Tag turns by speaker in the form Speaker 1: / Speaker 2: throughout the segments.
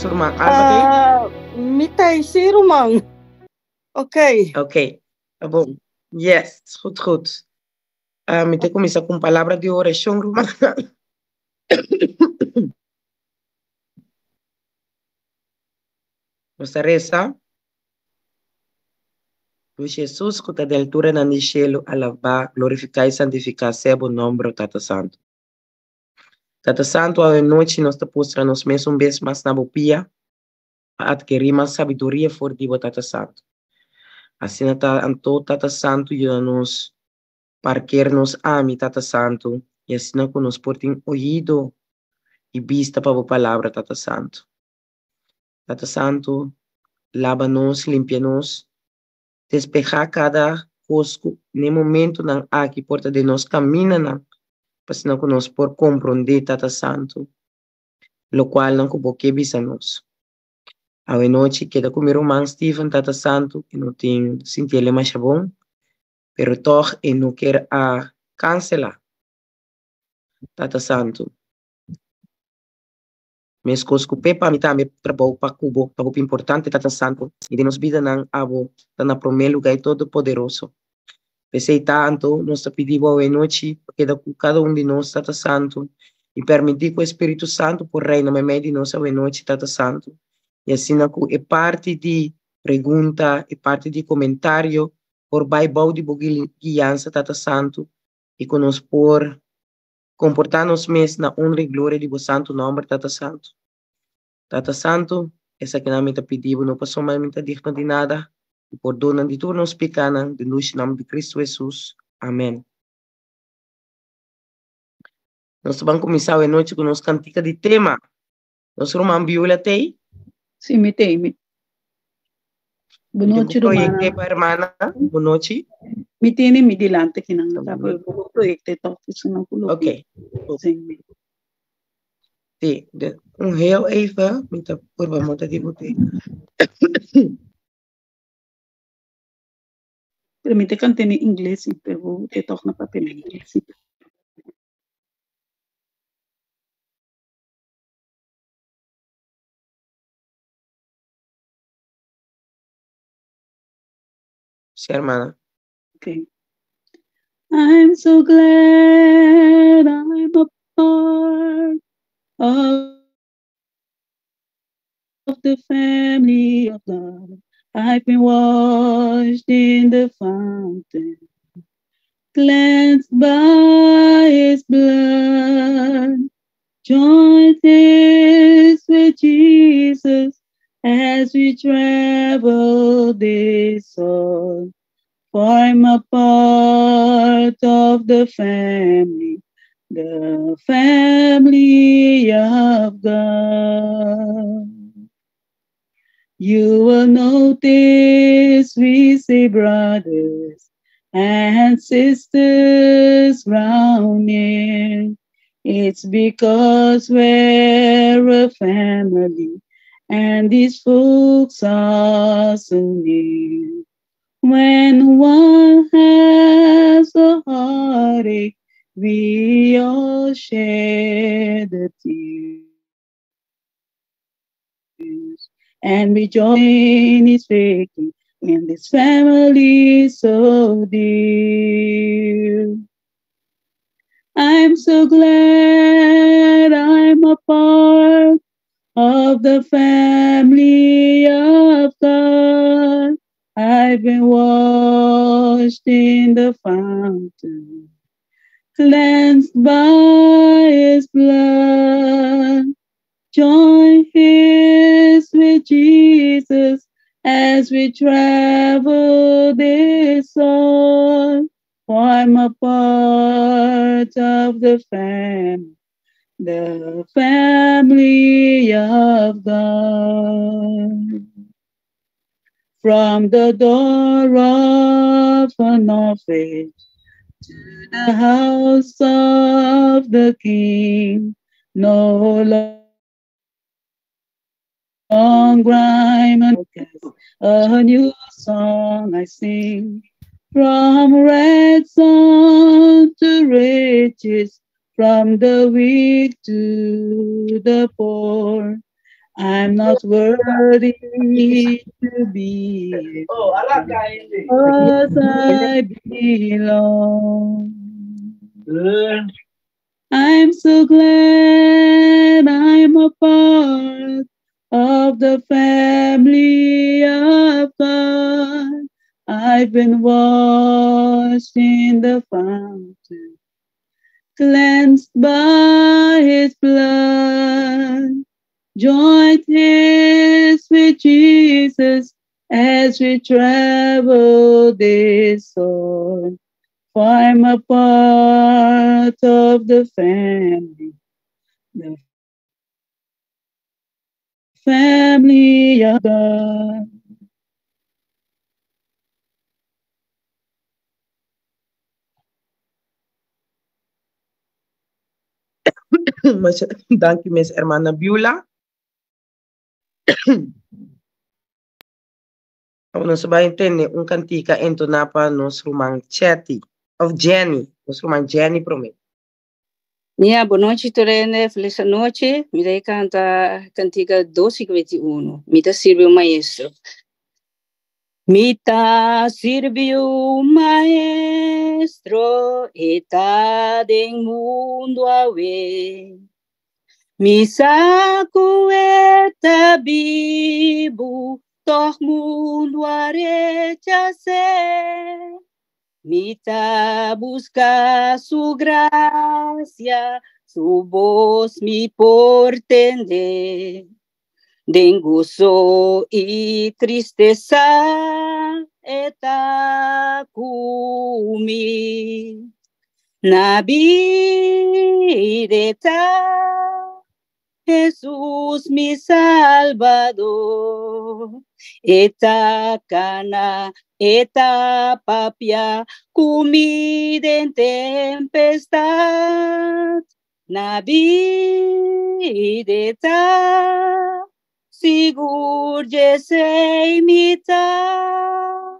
Speaker 1: Nos ruman Alba t'ei?
Speaker 2: Ah, mi t'ei sí, ruman. Ok.
Speaker 1: Ok, ta bon. Yes, goed, goed. Ah, mi ta kuminsá ku un palabra di orashon, ruman. Nos ta resa. Dios Jesus, ku ta den alturanan di shelu, alabá, glorifiká i santifiká sea bo nòmber, o Tata Santu. Tata Santu, awe nochi nos ta pustra nos mes un bes mas na bo pia pa atkerí mas sabiduria for di bo, Tata Santu. Asina ta anto, Tata Santu, yuda nos parker nos ami, Tata Santu, i asina ku nos por tin oido i bista pa bo Palabra, Tata Santu. Tata Santu, laba nos, limpia nos, despehá kada kos ku n'e momentunan aki por ta den nos kamindanan, pa asina ku nos por komprondé, Tata Santu, lokualnan ku Bo ke bisa nos. Awe nochi keda ku mi ruman Steven, Tata Santu, e no tin sinti el e masha bon, pero tòg e no kier a kanselá, Tata Santu. Meskos ku Pepa, mi tambe trabou pa ku bo ta hopi importante, Tata Santu, i den nos bidanan abo ta na promé lugá i Todopoderoso. P'esei ta anto nos ta pidi bo awe nochi pa keda ku kada un di nos, Tata Santu, i permití ku e Spiritu Santu por reina meimei di nos awe nochi, Tata Santu, i asina ku e parti di pregunta, e parti di komentario por bai bou di bo guiansa, Tata Santu, i ku nos por Komportá nos mes na honra i gloria di bo santu nòmber, Tata Santu. Tata Santu, esakinan mi ta pidi bo, no pasobra mi ta digno di nada, i pordona di tur nos pikánan, den dushi nòmber di Kristu Hesus. Amèn. Nos ta ban kuminsá awe nochi ku nos kantika di tema. Nos ruman Beulah t'ei?
Speaker 3: Sí, mi t'ei. Mi
Speaker 1: Bo
Speaker 3: Bonochi,
Speaker 1: proyecte
Speaker 3: rumana.
Speaker 1: pa hermana. Bonochi.
Speaker 3: Mi tiene mi dilante ki nan ta bo proyecte toch is no ku
Speaker 1: Oké.
Speaker 3: Sí.
Speaker 1: Sí, de, un heel even. Mi ta purba monta di bote.
Speaker 3: Pero mi te kanta in ingles, pero te toch na papiamento. Sí.
Speaker 1: Sí, hermana.
Speaker 3: Okay. I'm so glad I'm a part of the family of God. I've been washed in the fountain, cleansed by his blood. Join hands with Jesus as we travel this soil. For I'm a part of the family of God. You will notice we say brothers and sisters round here. It's because we're a family and these folks are so near. When one has a heartache, we all share the tears and we join his victory in this family so dear. I'm so glad I'm a part of the family of God. I've been washed in the fountain, cleansed by his blood. Join hands with Jesus as we travel this soil. For I'm a part of the family of God. From the door of an orphanage to the house of the king, no long grime and a new song I sing. From rags on to riches, from the weak to the poor. I'm not worthy to be cause I belong. I'm so glad I'm a part of the family of God. I've been washed in the fountain, cleansed by his blood, joined hands with Jesus as we travel this soil. For I'm a part of the family of God.
Speaker 1: Danki mes hermana Beulah. Nos bai tende un kantika entoná pa nos ruman Chetty, of Jenny, nos ruman Jenny promé.
Speaker 2: Ja, bon nochi tur hende, felis nochi. Mi ta kanta kantika 251. Mi ta sirbi un maestro. Mi ta sirbi un maestro, e ta den mundu awe. Mi sa ku e ta bibu, tòg mundu a rechas'é. Mi ta buska su grasia, su bos mi por tende. Den goso i tristesa, e ta ku mi. Na bida e ta, Jesus mi Salbador. E ta kana, e ta papia, ku mi den tempestat. Na bida e ta, sigur esei mi ta.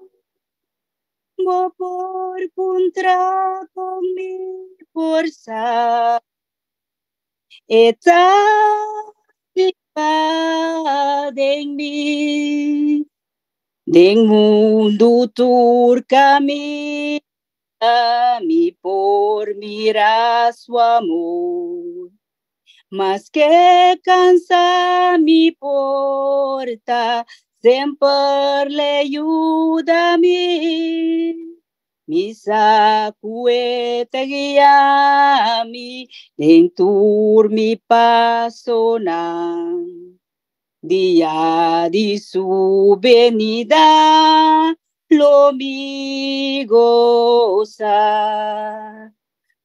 Speaker 2: Bo por puntra kon mi por sa. E ta biba den mi. Den mundu tur kaminda mi por mira su amor. Maske kansá mi por ta, semper l'e yuda mi. Mi sa ku e ta guia mi den tur mi pasonan. Dia di su benida lo mi gosa.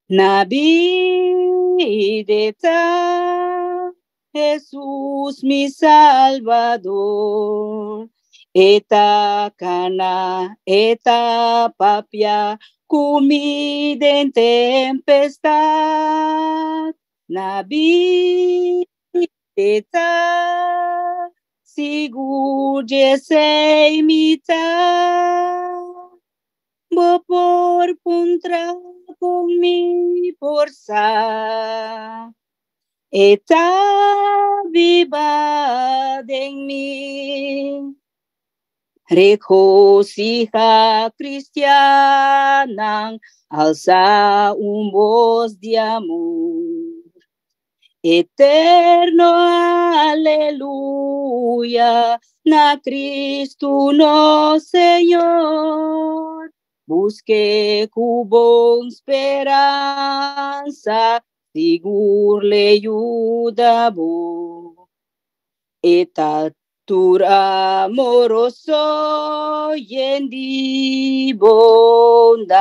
Speaker 2: Na bida e ta, Jesus mi Salbador. E ta kana, e ta papia, ku mi den tempestat. Na bida e ta, sigur esei mi ta. Bo por puntra kon mi por sa. E ta biba den mi. Regosihá kristiannan, alsa un bos di amor. Eterno aleluya, na Kristu nos Señor. Busk'é ku bon speransa, sigur l'e yuda bo. E ta tur amoroso, yen di bondat.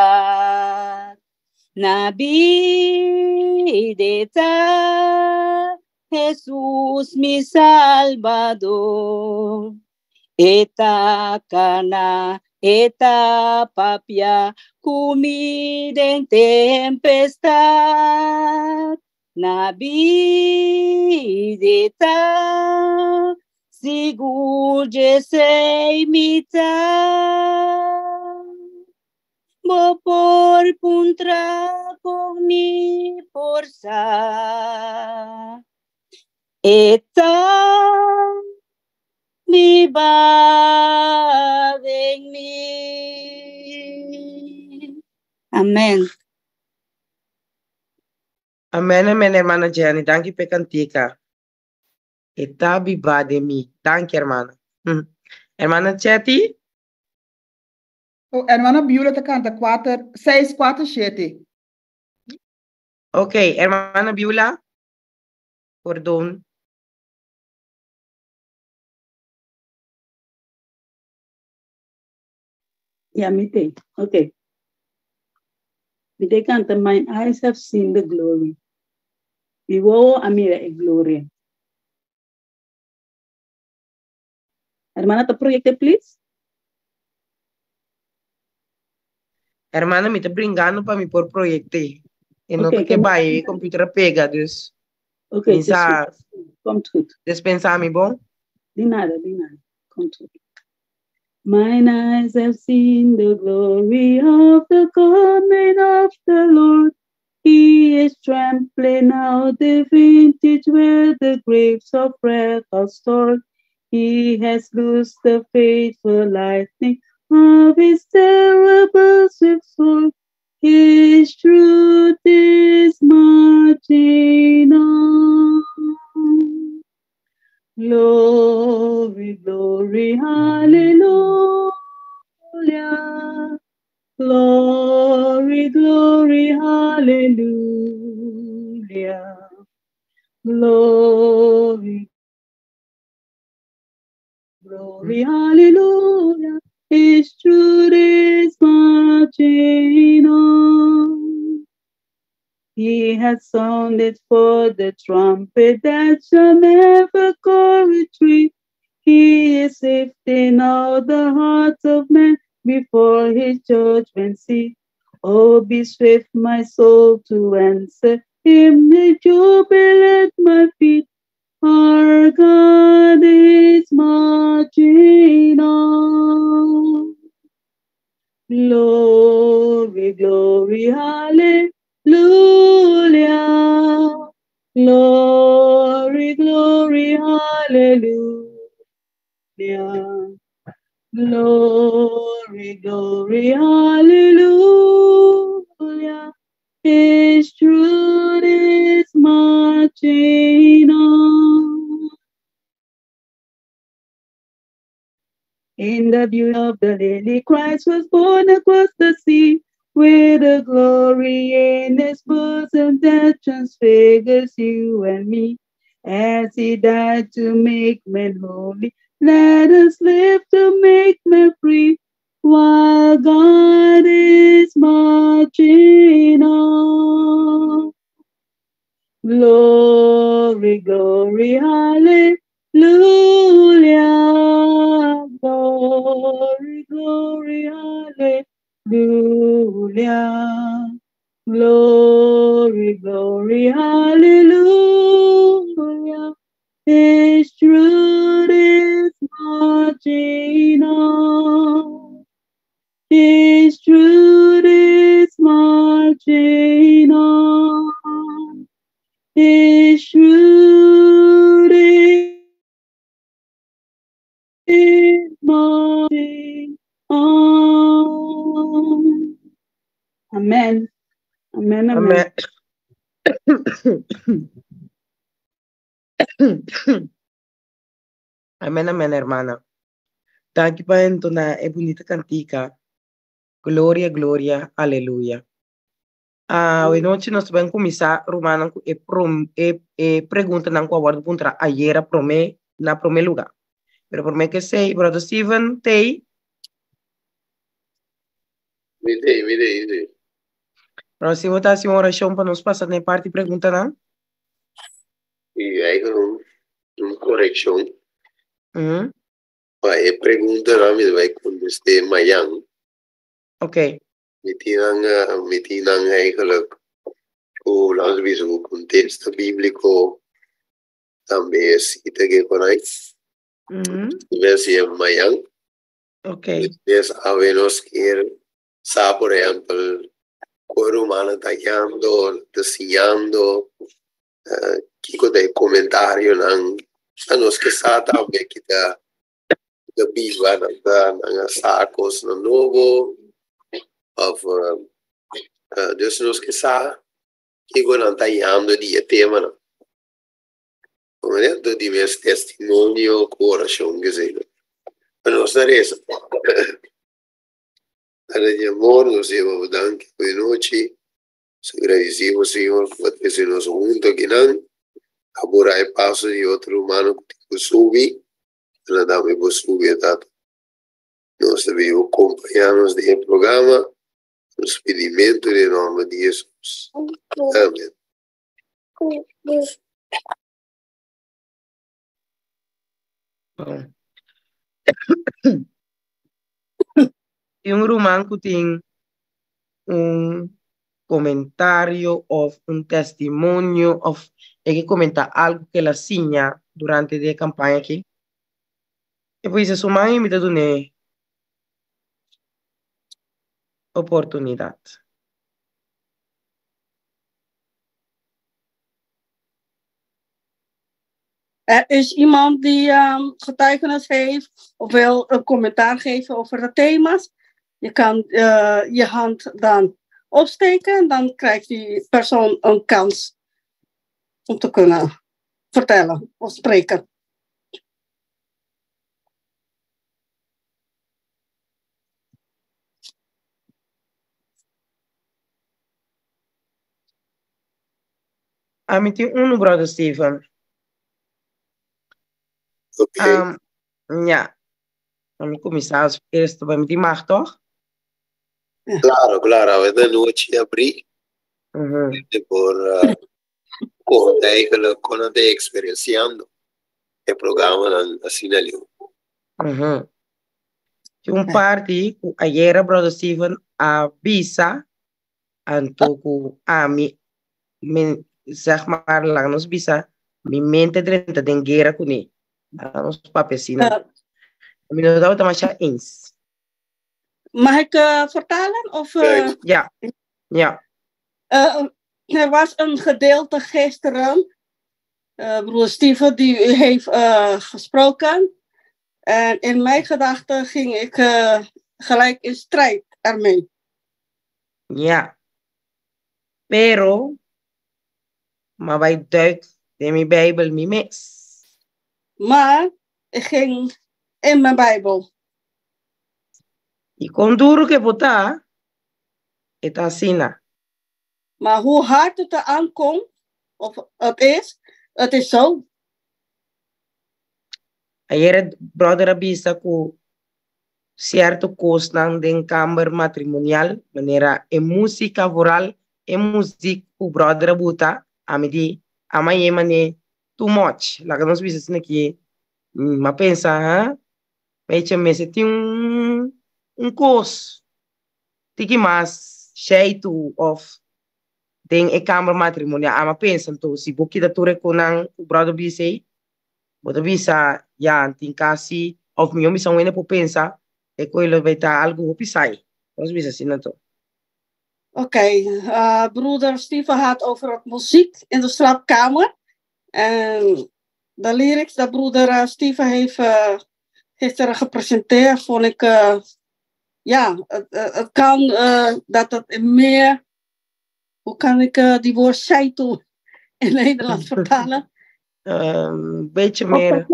Speaker 2: Na bida e ta, Jesus mi Salbador. E ta kana, e ta papia, ku mi den tempestat. Na bida e ta, sigur esei mi ta. Bo por puntra kon mi por sa. E ta biba den mi. Amen.
Speaker 1: Amen, amen, hermana Jenny. Danki p'e kantika. E ta biba den mi. Danki, hermana. Hermana Chetty?
Speaker 3: Oh, hermana Beulah ta kanta kuater, seis, kuater, shete.
Speaker 1: Ok, hermana Beulah. Pordon.
Speaker 3: Ja, mi te. Ok. Mi te kanta Mine eyes have seen the glory. Mi wowo a mira e gloria. Hermana, ta proyecte, please?
Speaker 1: Hermana, mi ta bringando pa mi por proyecte. E no ta ke bai, e computer a pega, dus.
Speaker 3: Ok,
Speaker 1: Mi
Speaker 3: het is
Speaker 1: sa
Speaker 3: goed. Komt goed.
Speaker 1: Dispensa mi, bon?
Speaker 3: Di nada, di nada. Komt goed. Mine eyes have seen the glory of the coming of the Lord. He is trampling out the vintage where the grapes of wrath are stored. He has loosed the fateful lightning of his terrible swift sword. His truth is marching on. Glory, glory, hallelujah. Glory, glory, hallelujah. Glory, glory, hallelujah. His truth is marching on. He has sounded for the trumpet that shall never call retreat. He is sifting all the hearts of men before his judgment seat. Oh, be swift, my soul, to answer him. The jubilee at my feet. Our God is marching on. Glory, glory, hallelujah. Glory, glory, hallelujah. Glory, glory, hallelujah. His truth is marching on. In the beauty of the lily, Christ was born across the sea, with a glory in his bosom that transfigures you and me. As he died to make men holy, let us live to make men free, while God is marching on. Glory, glory, hallelujah. Glory, glory, hallelujah. Glory, glory, hallelujah. His truth is marching on. His truth is marching on. His truth is marching on. Amen. Amen, amen.
Speaker 1: Amen. Amen, amen, hermana. Danki pa entona e bunita cantica. Gloria, gloria, aleluya. Ah, awe nochi nos ta ben kuminsá, rumannan, ku e prom e e preguntanan ku a wòrdu puntrá ayera promé na promé lugá. Pero promé ku esei, Brother Steven t'ei?
Speaker 4: Mi t'ei, mi t'ei, sí.
Speaker 1: Brother Steven, bo ta hasi un orashon pa nos pasa na e parti preguntanan?
Speaker 4: I eigenlijk un, un korekshon. Pa e preguntanan mi ta bai kontest'é mañan.
Speaker 1: Ok.
Speaker 4: Mi tin nan, mi tin nan eigenlijk ku laat bisa ku kontesta bíbliko tambe e sita ke por ahí. Mi bai hasié mañan.
Speaker 1: Ok.
Speaker 4: Despues awe nos kier sa por ehèmpel ku e rumannan ta yando, ta siñando. Kiko ta e komentarionan? A nos ke sa tambe ki ta ta biba nan ta nan a sa kosnan nobo òf dus nos ke sa kiko nan ta yando di e temanan. Komende di mes testimonio ku orashon kesei. Nos ta resa. Tata di amor, nos ta yama bo danki pa e nochi. Nos ta gradisí bo, Señor, ku bo a trese nos huntu akinan. Aburá e paso di otro rumannan ku tin ku subi, nan a dame bo subi, Tata. Nos ta pidi bo kompañá nos den e programa. Nos pidimentu den nòmber di Hesus. Amen.
Speaker 1: Bon. Tin un ruman ku tin un komentario òf un testimonio òf e ke komentá algu ku el a siña durante di e kampaña aki? E por bisa su man i mi ta dun'é oportunidat.
Speaker 5: Er is iemand die um, getuigenis heeft of wil een commentaar geven over de thema's. Je kan uh, je hand dan opsteken en dan krijgt die persoon een kans om te kunnen vertellen of spreken.
Speaker 1: Ami tin unu, brother Steven.
Speaker 4: Ok.
Speaker 1: Um, ja. Ami kuminsá als eerste bij mi tin mag, toch?
Speaker 4: Claro, claro. Awe de nochi abrí. De por uh, kon eigenlijk kon nan ta experienciando e programanan asina liu.
Speaker 1: Tin un parti ku ayera brother Steven a bisa Anto ku ami, mi, zeg maar, laga nos bisa, mi mente drenta den guera kuné. Laga nos papia asina. Mi no tabata masha eens.
Speaker 5: Mag ik vertalen? Of,
Speaker 1: Ja, ja.
Speaker 5: Er was een gedeelte gisteren. Broer Steven die heeft gesproken. En in mijn gedachten ging ik gelijk in strijd ermee.
Speaker 1: Ja. Pero, m'a bai duik den mi Bijbel mi mes.
Speaker 5: Maar ik ging in mijn Bijbel.
Speaker 1: I kon duru ku e por ta, e ta asina.
Speaker 5: Maar hoe hard het er aankomt, of het is, het is zo.
Speaker 1: Ayer brother a bisa ku sierto kosnan den kamber matrimonial, manera e músika vooral e muzik ku brother a buta, ami di a maye mane too much, laga nos bisa asina ki mi a pensa ha, mecha mester tin un un kos tiki mas sheitu of den e kamber matrimonial, ami a pensa anto si bo kita tur e konan ku brother bisa ei, Bo ta bisa, Ya, tin kasi, òf mihó bisa un hende por pensa, e koe lo bai ta algu hopi sai. Nos bisa asina anto.
Speaker 5: Oké, broeder Steven had over het muziek in de slaapkamer. En de lyrics dat broeder Steven heeft gisteren gepresenteerd, vond ik, ja, het, het kan dat het meer, hoe kan ik die woord zij toe in Nederlands vertalen?
Speaker 1: Een beetje meer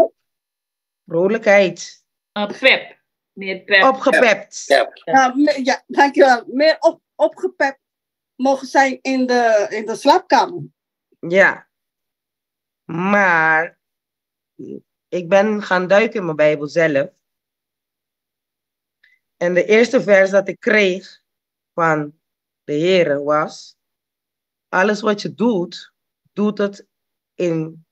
Speaker 1: vrolijkheid.
Speaker 3: Pep. Meer pep.
Speaker 1: Opgepept.
Speaker 4: Pep.
Speaker 5: Ja, ja, dankjewel. Meer opgepept mogen zijn in de slaapkamer.
Speaker 1: Ja. Maar ik ben gaan duiken in mijn Bijbel zelf. En de eerste vers dat ik kreeg van de Heer was: Alles wat je doet, doet het in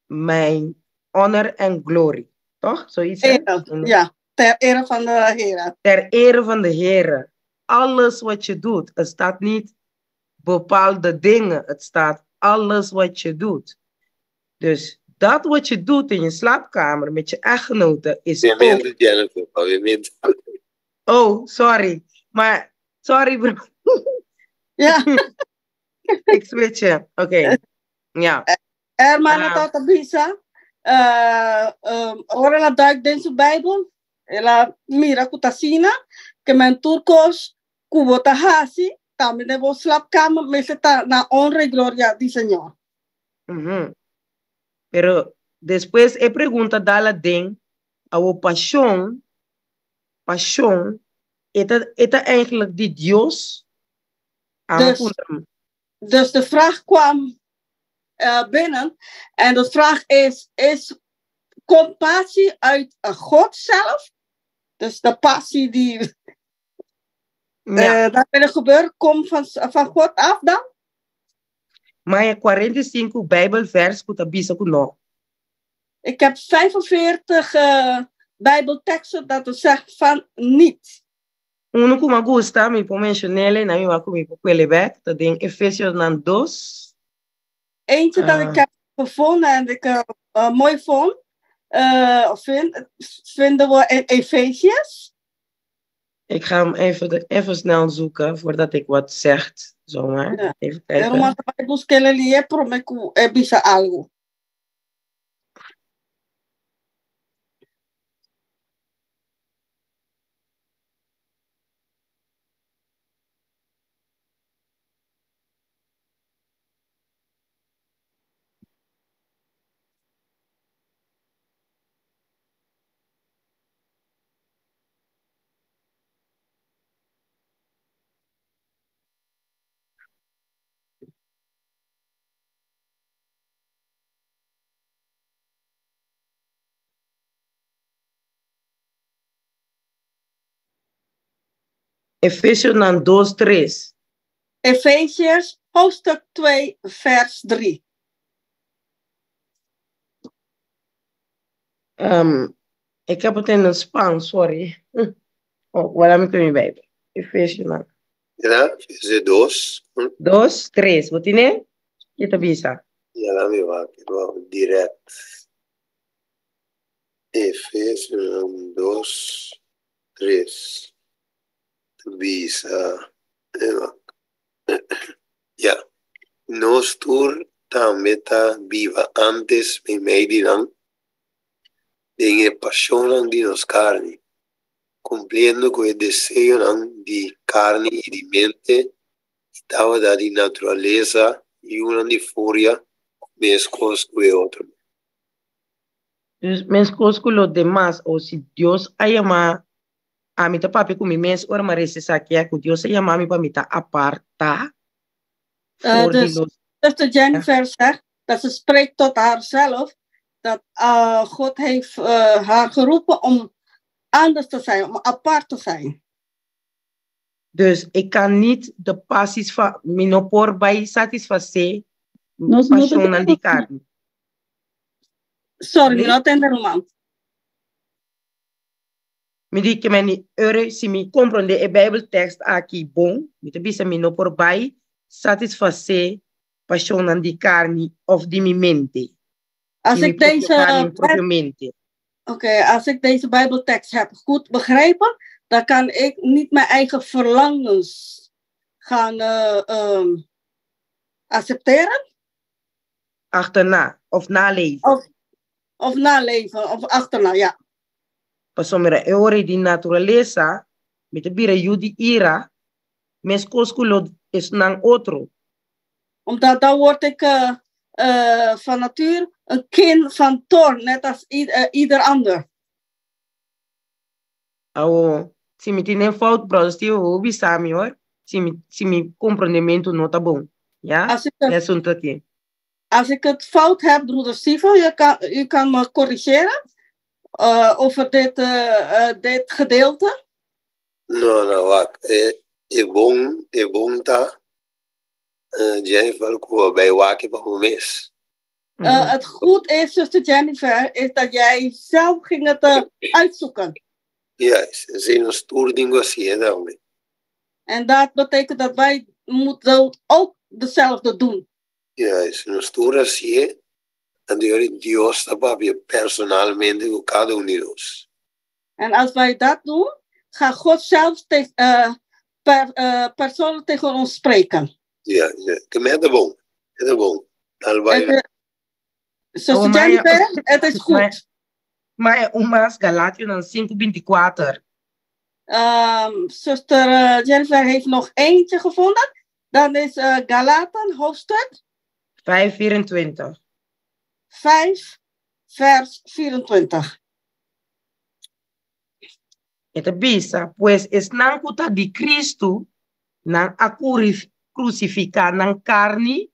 Speaker 1: mijn honor en glory. Toch? Zoiets, hè?
Speaker 5: Ere, ja, ter ere van de Heer.
Speaker 1: Ter ere van de Heer. Alles wat je doet. Het staat niet bepaalde dingen. Het staat alles wat je doet. Dus dat wat je doet in je slaapkamer met je echtgenote is ook...
Speaker 4: Obviamente, Jennifer, obviamente.
Speaker 1: Oh, sorry. Maar, sorry bro.
Speaker 5: Ja.
Speaker 1: Ik switch je. Oké. Ja.
Speaker 5: Hermana tata bisa, ora el a duik den su Bijbel, el a mira ku ta asina, ke men tur kos ku bo ta hasi, tambe den bo slaapkamer mester ta na honra i gloria di Señor.
Speaker 1: Pero despues e pregunta dal aden, awo pashon, pashon, e ta, e ta eigenlijk di Dios? Amo
Speaker 5: Dus,
Speaker 1: puntra.
Speaker 5: dus de vraag kwam binnen en de vraag is, is komt passie uit God zelf? Dus de passie die daar binnen gebeurt, komt van God af dan?
Speaker 1: Ma e 45 Bijbelvers ku ta bisa ku no.
Speaker 5: Ik heb 45 Bijbelteksten dat het zegt van niet.
Speaker 1: Uno ku mi a gusta, mi por menshon'é, na mi wak ku mi por kuele bèk, ta den Efesionan 2.
Speaker 5: Eentje dat ik heb gevonden en ik mooi vond, of vind, vinden we in Efeziërs.
Speaker 1: Ik ga hem even snel zoeken voordat ik wat zeg. Zomaar. Even kijken.
Speaker 5: Pero mas bai busca ele e prome ku e bisa algo.
Speaker 1: Efesionan 2, 3.
Speaker 5: Efesiërs hoofdstuk 2, vers 3.
Speaker 1: Ik heb het in het Spaans, sorry. Oh, waarom ik mi Bijbel? Efesionan.
Speaker 4: Ja, Efesios 2.
Speaker 1: 2, 3. Bo tine? Ki ta bisa?
Speaker 4: Ja, laat me wacht. Ik wou direct. Efesios 2, 3. Bisa. Ja. Nos tur tambe ta biba antes meimei di nan den e pasionnan di nos carni, cumpliendo cu e deseonan di carni y di mente, y tabata di naturalesa yunan di furia, mescos cu e otronan.
Speaker 1: Dus mescos cu los demas, o si Dios a yama ami ta papia ku mi mes ora mi a resa esaki ya, ku Dios a yama mi pa mi ta apartá for di los.
Speaker 5: Zuster Jennifer zegt dat ze spreekt tot haarzelf, dat God heeft haar geroepen om anders te zijn, om apart te zijn.
Speaker 1: Dus ik kan niet de passies van, mi no por bai satisfacé
Speaker 3: Nos no ta
Speaker 1: pasionnan di carni.
Speaker 5: Sorry, mi no tende ruman.
Speaker 1: Mi di ke meni ere si mi komprondé e Bijbeltekst aki bon, mi ta bisa mi no por bai satisfasé pashonnan di karni òf di mi mente,
Speaker 5: Als
Speaker 1: di mi
Speaker 5: ik
Speaker 1: propio
Speaker 5: deze
Speaker 1: karni, mi propio mente.
Speaker 5: Oké, als ik deze Bijbeltekst heb goed begrepen, dan kan ik niet mijn eigen verlangens gaan accepteren.
Speaker 1: Achterna of naleven.
Speaker 5: Of naleven, of achterna, ja.
Speaker 1: Pasobra e ora di naturalesa mi ta bira yu di ira, meskos ku lo esnan otro.
Speaker 5: Omdat dan word ik van natuur een kind van toorn, net als ieder ander.
Speaker 1: Awo, si mi tin den fout, brother Steven, bo bisa mi hoor, si mi, si mi comprendementu no ta bon, ja?
Speaker 5: Als ik het,
Speaker 1: E asunto aki.
Speaker 5: als ik het fout heb, broeder Steven, je kan me corrigeren over dit gedeelte.
Speaker 4: No, no, wak. E, e bon, e bon ta, Jennifer, ku bo bai wak pa bo mes.
Speaker 5: Het goed is, zuster Jennifer, is dat jij zelf ging het uitzoeken.
Speaker 4: Juist, esei nos tur tin ku hasié tambe.
Speaker 5: En dat betekent dat wij moeten ook dezelfde doen.
Speaker 4: Juist, nos tur hasié, anto yori Dios ta papia personalmente ku kada un di nos.
Speaker 5: En als wij dat doen, gaat God zelf persoonlijk tegen ons spreken.
Speaker 4: Ja, ja. Ke meta bon, e ta bon. Dal bai.
Speaker 5: Het, Zuster
Speaker 1: Oh, maar-
Speaker 5: Jennifer, het is goed.
Speaker 1: Ma un mas Galationan 5:24.
Speaker 5: Zuster Jennifer heeft nog eentje gevonden. Dan is Galaten hoofdstuk
Speaker 1: 5:24.
Speaker 5: 5, vers 24.
Speaker 1: E ta bisa, pues esnan ku ta di Kristu, nan a krusifiká nan karni,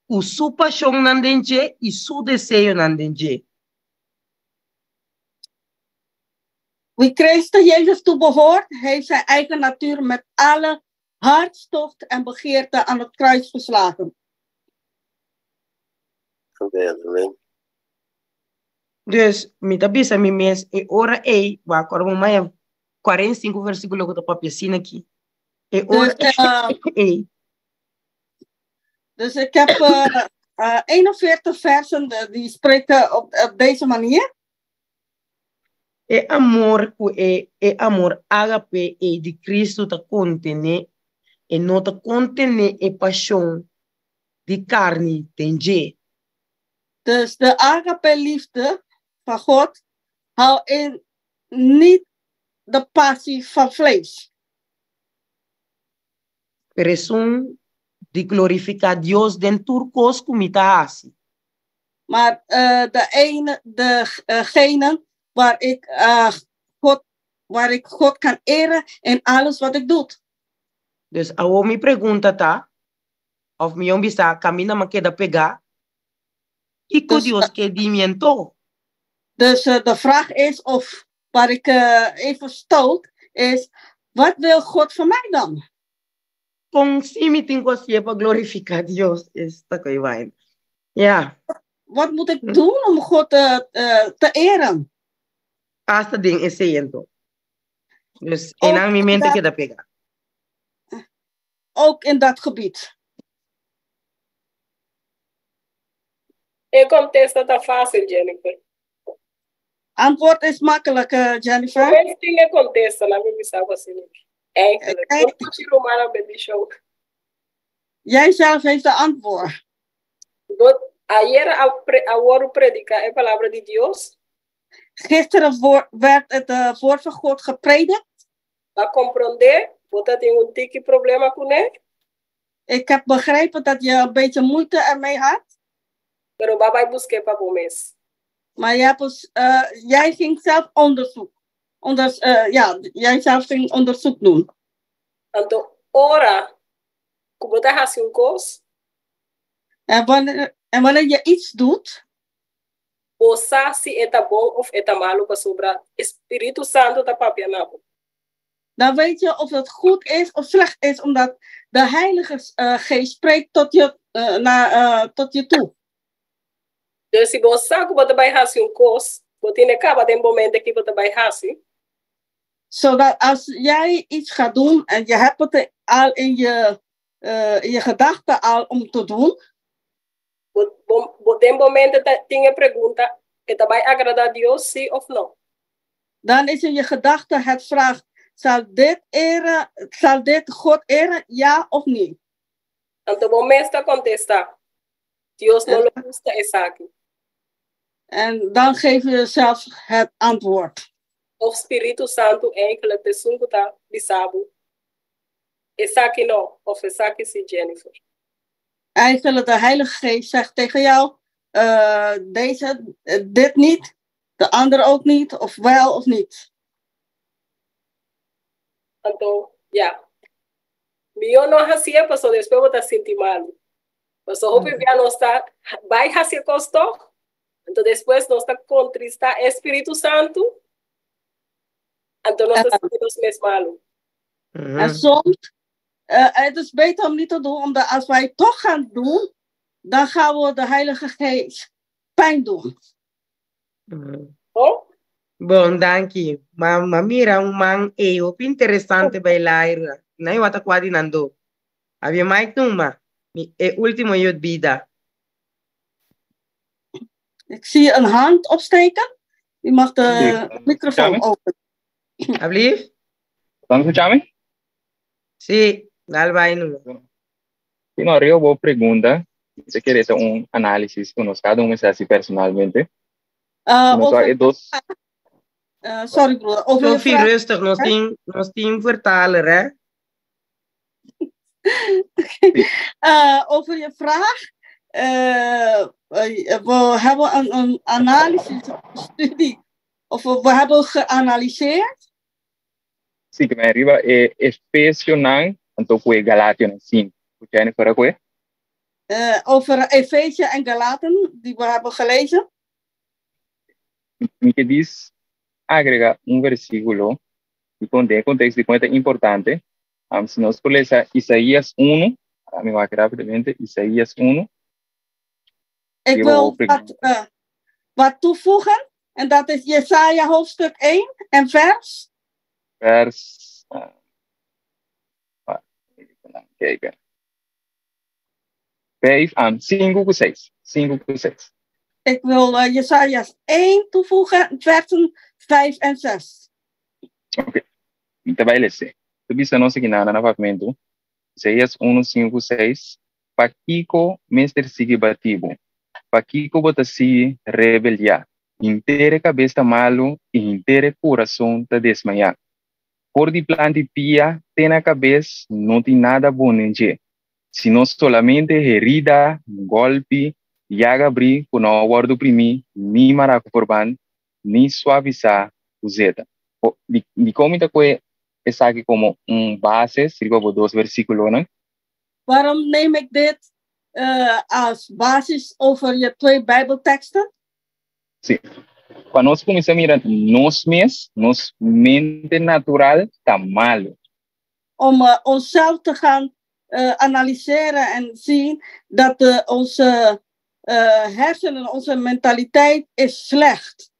Speaker 1: ku su pashonnan den dje i su deseonan den dje.
Speaker 5: Wie Christus Jezus toebehoort, heeft zijn eigen natuur met alle hartstocht en begeerte aan het kruis geslagen.
Speaker 4: Amen, amen.
Speaker 1: Dus, mi ta bisa mi mes e ora ei, wak ora bo maya 45 versíkulo ku ta papia asina aki. E ora
Speaker 5: Dus,
Speaker 1: ei.
Speaker 5: Dus ik heb 41 versen die spreken op deze manier.
Speaker 1: E amor ku e e amor ágape ei di Kristu ta kontené, e no ta kontené e pashon di karni den dje.
Speaker 5: Dus de agape liefde van God houdt in niet de passie van vlees.
Speaker 1: Pero esun di glorifiká Dios den tur kos ku mi ta hasi.
Speaker 5: Maar de ene, degene waar ik, God, waar ik God kan eren in alles wat ik doe.
Speaker 1: Dus awor mi pregunta ta, òf mihó bisa, kaminda mi a keda pegá, kiko
Speaker 5: Dus,
Speaker 1: Dios ke di mi anto?
Speaker 5: Dus de vraag is, of waar ik even stoot, is: wat wil God van mij dan?
Speaker 1: Kon si mi tin ku hasié pa glorifiká Dios? Esta koi vaina. Ja.
Speaker 5: Wat moet ik doen om God te eren?
Speaker 1: Asta den esei anto. Dus
Speaker 5: Ook
Speaker 1: einan mi mente
Speaker 5: dat,
Speaker 1: keda pegá.
Speaker 5: Ook in dat gebied.
Speaker 6: E kontesta ta fásil, Jennifer.
Speaker 5: Antwoord is makkelijk, Jennifer.
Speaker 6: Bo tin e kontesta, laga mi bisa bo asina. Eigenlijk.
Speaker 5: Kijk.
Speaker 6: Romana bendishon.
Speaker 5: Jij zelf heeft de antwoord.
Speaker 6: Ayera a pre, a wòrdu prediká e palabra di Dios.
Speaker 5: Gisteren werd het woord van God gepredikt.
Speaker 6: B'a komprondé, bo tabatin un tiki problema kuné.
Speaker 5: Ik heb begrepen dat je een beetje moeite ermee had.
Speaker 6: Pero b'a bai busk'é pa bo mes.
Speaker 5: Maar jij, hebt dus, jij ging zelf onderzoek. Ja, jij zelf ging onderzoek doen.
Speaker 6: Anto ora, ku bo ta hasi un kos.
Speaker 5: En wanneer je iets doet,
Speaker 6: Bo sa si e ta bon òf e ta malu pasobra Spiritu Santu ta papia na bo.
Speaker 5: Dan weet je of het goed is of slecht is, omdat de Heilige Geest spreekt tot je toe.
Speaker 6: Dus si bo sa ku bo ta bai hasi un kos, bo tin e kaba den momento ku bo ta bai hasi.
Speaker 5: Zodat als jij iets gaat doen en je hebt het al in je gedachten al om te doen,
Speaker 6: Bo, bo, bo den momento tin e pregunta, e ta bai agradá Dios, si òf no?
Speaker 5: Dan is in je gedachte het vraag: zal dit, eren, zal dit God eren, ja of niet?
Speaker 6: Anto bo mes ta kontestá. Dios no lo gusta esaki.
Speaker 5: En dan geef je jezelf het antwoord.
Speaker 6: Òf Spiritu Santu eigenlijk ta esun ku ta bisa bo. Esaki no, òf esaki si, Jennifer.
Speaker 5: Eigenlijk de Heilige Geest zegt tegen jou: deze, dit niet, de andere ook niet, of wel of niet.
Speaker 6: Anto, ja. Mihó no hasié, paso despues bo ta sinti malu. Paso hopi bia nos ta bai hasi kos toch? Anto despues nos ta kontristá Spiritu Santu. Anto nos ta sinti nos mes malu.
Speaker 5: En soms, het is beter om niet te doen, omdat als wij het toch gaan doen, dan gaan we de Heilige Geest pijn doen.
Speaker 6: Oh?
Speaker 1: Bon, danki. Ma mira un man e hopi interesante bailar. Nay wata kwadi nando. Había Mike numa. Mi e último yot bida.
Speaker 5: Ik zie een hand opsteken. U mag de microfoon
Speaker 7: Chame?
Speaker 5: openen.
Speaker 1: Alsjeblieft?
Speaker 7: Bo ta skucha mi?
Speaker 1: Si, dal bai numa.
Speaker 7: Si, no, riba bo pregunta. Mi ta kere ta un análisis ku nos kada un mester hasi personalmente. Nos wak e dos.
Speaker 5: Sorry, broer. Over je
Speaker 1: Sophie,
Speaker 5: vraag.
Speaker 1: rustig. Nos tin, nos tin vertaler, hè?
Speaker 5: Over je vraag. We hebben een analyse, studie, of we hebben geanalyseerd.
Speaker 7: Sí, ke men riba e Efesionan, anto ku e Galationan 5. Ku Jennifer a kue?
Speaker 5: Over Efeze en Galaten, die we hebben gelezen.
Speaker 7: Mi ke dis agrega un versíkulo di kon den e konteksto di kon e ta importante. Si nos por lesa Isaías 1, mi wak rápidamente, Isaías 1.
Speaker 5: Ik
Speaker 7: Riba
Speaker 5: wil
Speaker 7: bo pregunta.
Speaker 5: wat toevoegen, en dat is Jesaja hoofdstuk 1 en vers.
Speaker 7: Vers, even kijken. 5, 5 ku 6. 5 ku 6.
Speaker 5: Ik wil Jesaja 1 toevoegen, versen 5 en 6.
Speaker 7: Oké, mi ta bai lese. Ta bisa nos aki na na papiamentu. Isaías 1, 5 ku 6. Pakiko mester sigui bati bo? Pakiko bo ta sigui rebeldiá? Henter e kabes ta malu i henter e kurason ta desmayá. For di plan di pia te na kabes no tin nada bon den dje, sino solamente herida, gòlpi, yaga brí ku no a wòrdu primí, ni mará ku forbant, ni suavisá ku zeta. Dikon mi ta kohe esaki komo un base riba bo dos versíkulonan?
Speaker 5: Waarom neem ik dit als basis over je twee Bijbelteksten?
Speaker 7: Sí. Pa nos kuminsá mira nos mes, nos mente natural ta malu.
Speaker 5: Om onszelf te gaan analyseren en zien dat onze hersenen, onze mentaliteit is slecht.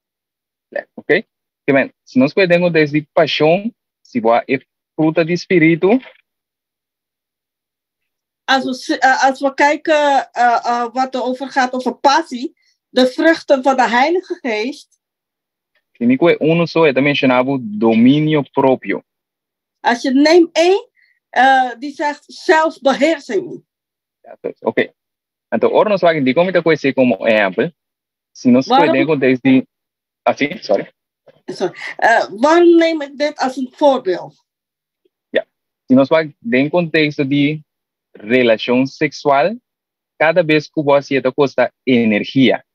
Speaker 7: Oké? Ke men, si nos puede den contexto di pashon, si bo a e fruta di spiritu.
Speaker 5: Als we kijken wat er over gaat over passie, de vruchten van de Heilige Geest.
Speaker 7: Si mi kohe unu so, e ta menshoná bo dominio propio.
Speaker 5: Als je neemt één, die zegt zelfbeheersing.
Speaker 7: Ja, dus, oké. Anto, ora nos wak dikon mi ta kohe esei komo ehèmpel, si nos kohe
Speaker 5: Waarom?
Speaker 7: den contexto di. Ah, sí, sorry.
Speaker 5: Sorry. Waarom neem ik dit als een voorbeeld?
Speaker 7: Ja. Si nos wak den contexto di relashon seksual, kada bes ku bo hasié ta kosta energia.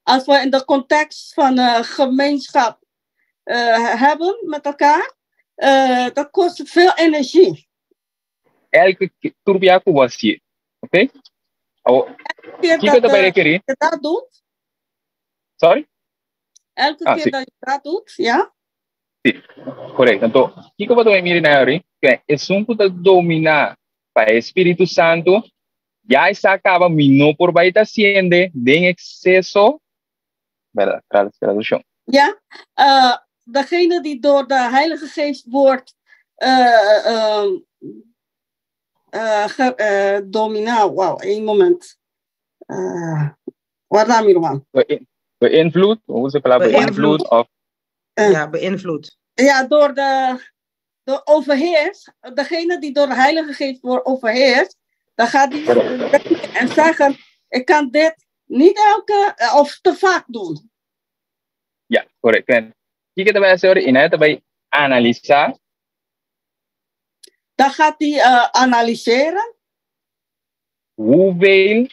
Speaker 5: Als we in de context van gemeenschap hebben met elkaar, dat kost veel energie.
Speaker 7: Elke tur bia ku bo hasié, oké? Awo,
Speaker 5: Elke keer
Speaker 7: kiko
Speaker 5: dat
Speaker 7: ta bai rekerí?
Speaker 5: je dat doet,
Speaker 7: Sorry?
Speaker 5: elke
Speaker 7: Ah,
Speaker 5: keer
Speaker 7: sí.
Speaker 5: dat je dat doet, ja?
Speaker 7: Sí, korekto. Anto, kiko bo ta bai mira na ahori? Ke esun ku ta dominá pa e Spiritu Santu, ya esá kaba mi no por bai ta hasiende den ekseso, bèrdat, tradukshon.
Speaker 5: Ja, degene die door de Heilige Geest wordt dominado. Wauw, één moment. Warda mi ruman.
Speaker 7: Beïnvloed, hoe se palabra
Speaker 1: Beïnvloed.
Speaker 7: beïnvloed of
Speaker 1: Ja, beïnvloed.
Speaker 5: Ja, door overheerst. Degene die door de Heilige Geest wordt overheerst, dan gaat die denken en zeggen: Ik kan dit niet elke of te vaak doen.
Speaker 7: Ja, korekto. En kiko ta bai hasi ora? I nan ta bai analisá.
Speaker 5: Dan gaat hij analyseren.
Speaker 7: Hoeveel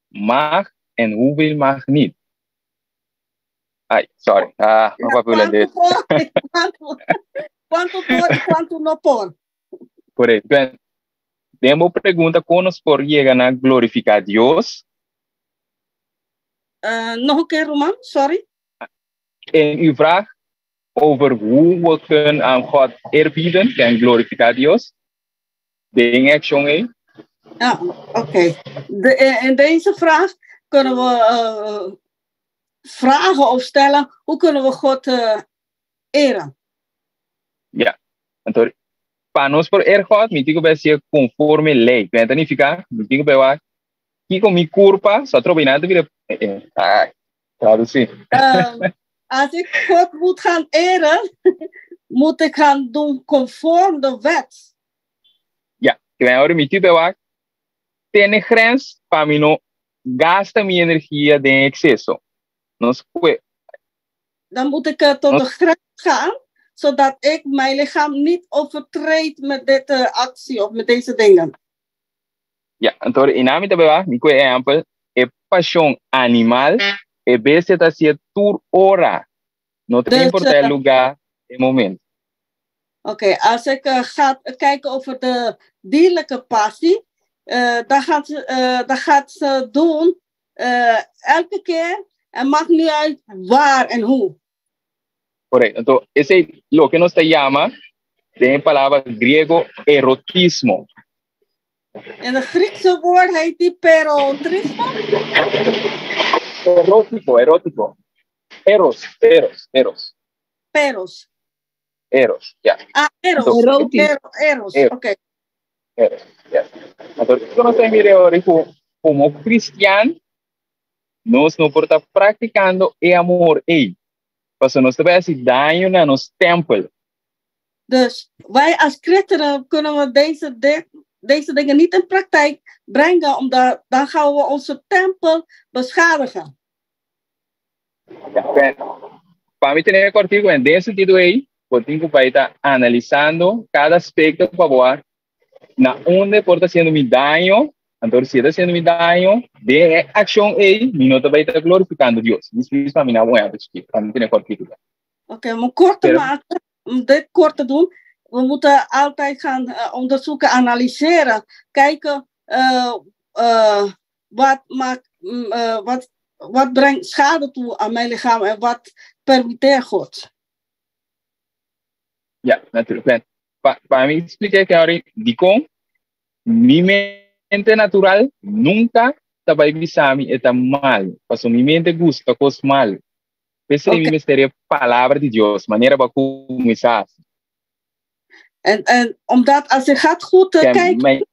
Speaker 7: mag en hoeveel mag niet. Ai, sorry. Ah, no papia hulandes.
Speaker 5: Kuantu por, kuantu por i kuantu no por.
Speaker 7: Korekto. Ben, den bo pregunta kon nos por yega na glorifiká Dios?
Speaker 5: Nog een keer, ruman, sorry.
Speaker 7: In uw vraag over hoe we kunnen aan God eerbieden en glorificar Dios, den action ei.
Speaker 5: Ja, oké. Okay. In deze vraag kunnen we vragen of stellen: hoe kunnen we God eren?
Speaker 7: Ja, anto, pa nos por eer God, mi tin ku bai hasié konforme lei. Ku ta nifiká, mi tin ku bai wak kiko mi kurpa, so atrobe nan ta bira, eh, ah, tradusí.
Speaker 5: Als ik God moet gaan eren, moet ik gaan doen conform de wet.
Speaker 7: Ja, ke men ora mi tin ku bai wak. tene grens pa mi no gasta mi energia den ekseso. Nos kue.
Speaker 5: Dan moet ik tot de grens gaan, zodat ik mijn lichaam niet overtreed met deze actie of met deze dingen.
Speaker 7: Ja, anto i mi ta beba, mi kue ehèmpel, e pashon animal, e bestia ta hasié tur ora. No ta importá e lugá, e momento.
Speaker 5: Oké, als ik ga kijken over de dierlijke passie, dan gaat ze, dan gaat ze doen elke keer en maakt niet uit waar en hoe.
Speaker 7: Correcto. Anto, esei loke nos ta yama den e palabra griego erotismo.
Speaker 5: In de Griekse woord heet die perotrismo?
Speaker 7: Erótico, erótico. Eros, eros, eros.
Speaker 5: Peros.
Speaker 7: Eros, ja.
Speaker 5: Ah, eros.
Speaker 7: Anto,
Speaker 5: Eros, eros,
Speaker 7: Eros.
Speaker 5: oké.
Speaker 7: Eros, yes. Anto, kiko nos ta mira ora ku komo kristian nos no por ta praktikando e amor ei. Pasobra nos ta bai hasi daño na nos tèmpel.
Speaker 5: Dus wij als christenen kunnen we deze, de, deze dingen niet in praktijk brengen, omdat dan gaan we onze tempel beschadigen.
Speaker 7: Ja, ben, pa mi tene kòrtiku en den sentido ei, bo tin ku bai ta analisando kada aspekto pa bo a na unda e por ta hasiendo mi daño, anto si e ta hasiendo mi daño, den e akshon ei mi no ta bai ta glorifikando Dios. Mi splis pa mi na un ehèmpel chikito, pa mi tene kòrtiku.
Speaker 5: Oké, om kort te
Speaker 7: Pero
Speaker 5: maken, om dit kort te doen, we moeten altijd gaan onderzoeken, analyseren, kijken wat, maakt, wat, wat brengt schade toe aan mijn lichaam en wat permitteert God.
Speaker 7: Ja, natuurlijk. Ben, pa, pa mi explica que ahora dikon mi mente natural nunca ta bai bisa mi e ta mal. Paso mi mente gusta kos mal. P'esei mi mester e palabra di Dios, manera bo a kuminsá hasi.
Speaker 5: En, en omdat als je gaat goed kijken,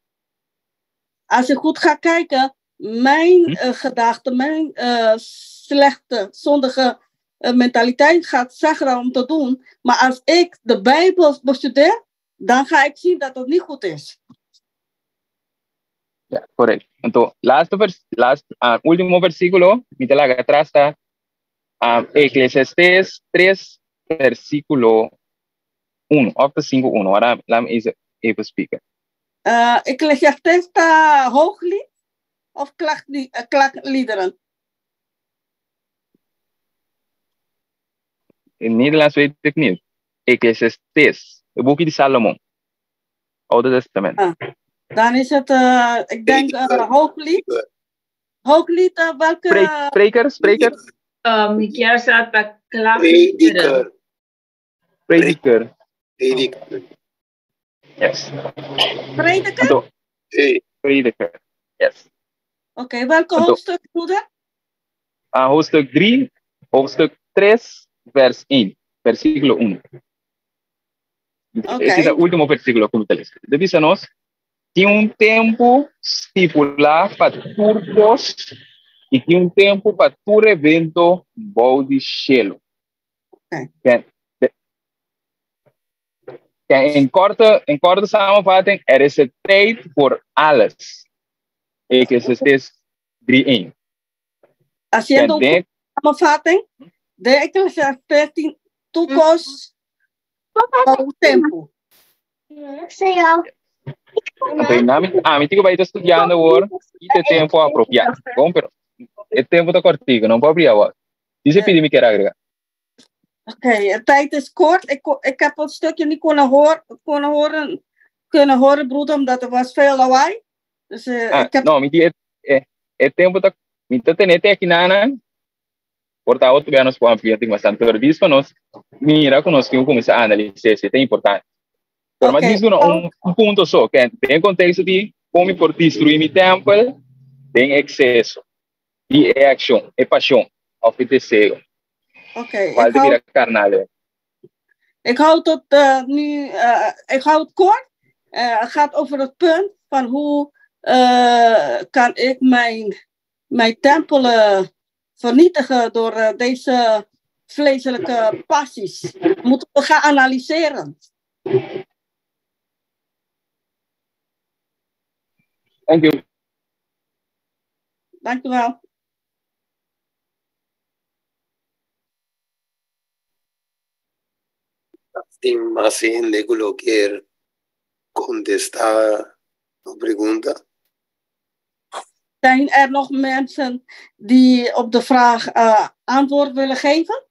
Speaker 5: als je goed gaat kijken, mijn gedachten, mijn slechte, zondige mentaliteit gaat zeggen om te doen. Maar als ik de Bijbel bestudeer, dan ga ik zien dat dat niet goed is.
Speaker 7: Ja, correct. Anto, laatste vers, laatste, último versículo, mi ta laga atras ta Eclesiastes 3, versículo 1, of ta 5, 1. Ora, laat me eens even spieken.
Speaker 5: Ecclesiastes ta hooglied of klaagliederen?
Speaker 7: In Nederlands weet ik niet. Ecclesiastes, het boekje di Salomon. Oude Testament.
Speaker 5: Ah, dan is het, ik denk, hooglied. Hooglied, welke...
Speaker 7: Spreker, spreker.
Speaker 3: Mi kier sa pa klaagliederen.
Speaker 7: Prediker.
Speaker 4: Prediker.
Speaker 7: Yes.
Speaker 5: Prediker?
Speaker 7: Anto, prediker. Yes.
Speaker 5: Oké, okay, welke
Speaker 7: Anto,
Speaker 5: hoofdstuk, broeder?
Speaker 7: Hoofdstuk 3, hoofdstuk 3, vers 1, versículo 1.
Speaker 5: Okay.
Speaker 7: Ese ta último versículo ku mi ta lesa. Ta bisa nos, Tin un tempu stipulá pa tur kos i tin un tempu pa tur evento bou di shelu.
Speaker 5: Okay.
Speaker 7: In korte, in korte samenvatting, er is een tijd voor alles. Eclesiastes 3:1.
Speaker 5: Haciendo een samenvatting, de Eclesiastes 13 tur kos pa un tempu.
Speaker 7: Anto, ami, ami tin ku bai ta studiando awor i ta e tempu apropiá. Bon, pero e tempu ta kòrtiku, no por abri awor. Dice pidi mi kier agrega.
Speaker 5: Oké, de tijd is kort. Ik, ik heb een stukje niet kunnen horen, kunnen horen, kunnen horen, broeder, omdat er was veel lawaai. Dus
Speaker 7: Ah,
Speaker 5: ik heb...
Speaker 7: no, mi di e, e, e tempu ta, mi ta tene te aki nana, por ta otro bia nos por amplia tin bastante, pero dis pa nos mira ku nos tin ku kuminsá analis'é, si ta importante. Pero mas
Speaker 5: Oké,
Speaker 7: dis duna un, un punto so, ke den konteksto di kon mi por destruí mi tèmpel den ekseso di e akshon, e pashon òf e deseo.
Speaker 5: Oké, ik
Speaker 7: Kual ta
Speaker 5: hou,
Speaker 7: bira karnal e.
Speaker 5: ik hou tot nu, ik hou het kort. Het gaat over het punt van hoe kan ik mijn, mijn tempel vernietigen door deze vleeselijke passies. Moeten we gaan analyseren.
Speaker 7: Thank you.
Speaker 5: Dank u wel.
Speaker 4: Tin mas hende ku lo kier kontestá e pregunta?
Speaker 5: Zijn er nog mensen die op de vraag antwoord willen geven?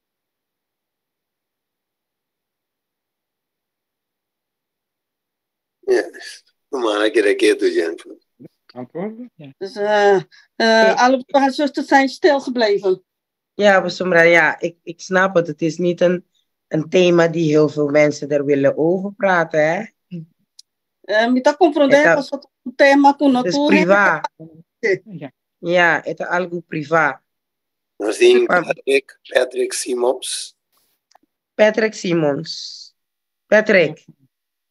Speaker 4: Yes. Rumannan keda ketu, Jennifer.
Speaker 7: Antwoorden? Ja.
Speaker 5: Dus alle broers en zusters zijn stilgebleven.
Speaker 1: Ja, pasobra, ja, ik snap het. Het is niet een thema die heel veel mensen er willen over praten, hè?
Speaker 5: Mi ta komprondé pasobra ta un tema ku no
Speaker 1: Het is
Speaker 5: tur
Speaker 1: privá.
Speaker 7: Ja.
Speaker 1: Ja, het is algo privá.
Speaker 4: Nos tin Patrick, Patrick Simons.
Speaker 1: Patrick Simons. Patrick.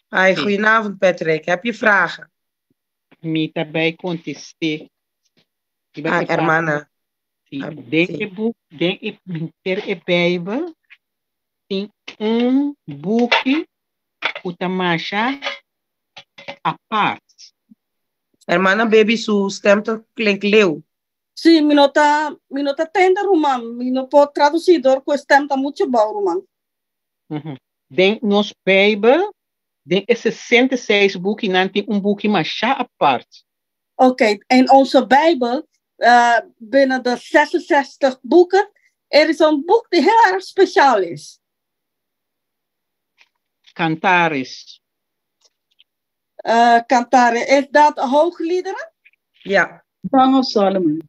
Speaker 1: Hi, goedenavond Patrick. Heb je vragen?
Speaker 8: Mi ta bai kontest'é.
Speaker 1: Ah, hermana.
Speaker 8: Sí. Den e boek, den e henter e Bijbel tin un buki ku ta masha apart.
Speaker 1: Hermana Baby su stem ta klink leu.
Speaker 5: Sí, mi no ta, mi no ta tende ruman, mi no por tradusí dor ku e stem ta muchu bou ruman.
Speaker 8: Den nos Bijbel, den e 66 bukinan tin un buki masha apart.
Speaker 5: Oké, in onze Bijbel, binnen de 66 boeken, er is een boek die heel erg speciaal is.
Speaker 8: Cantares.
Speaker 5: Cantare, is dat Hoogliederen?
Speaker 1: Ja.
Speaker 3: Song of Solomon.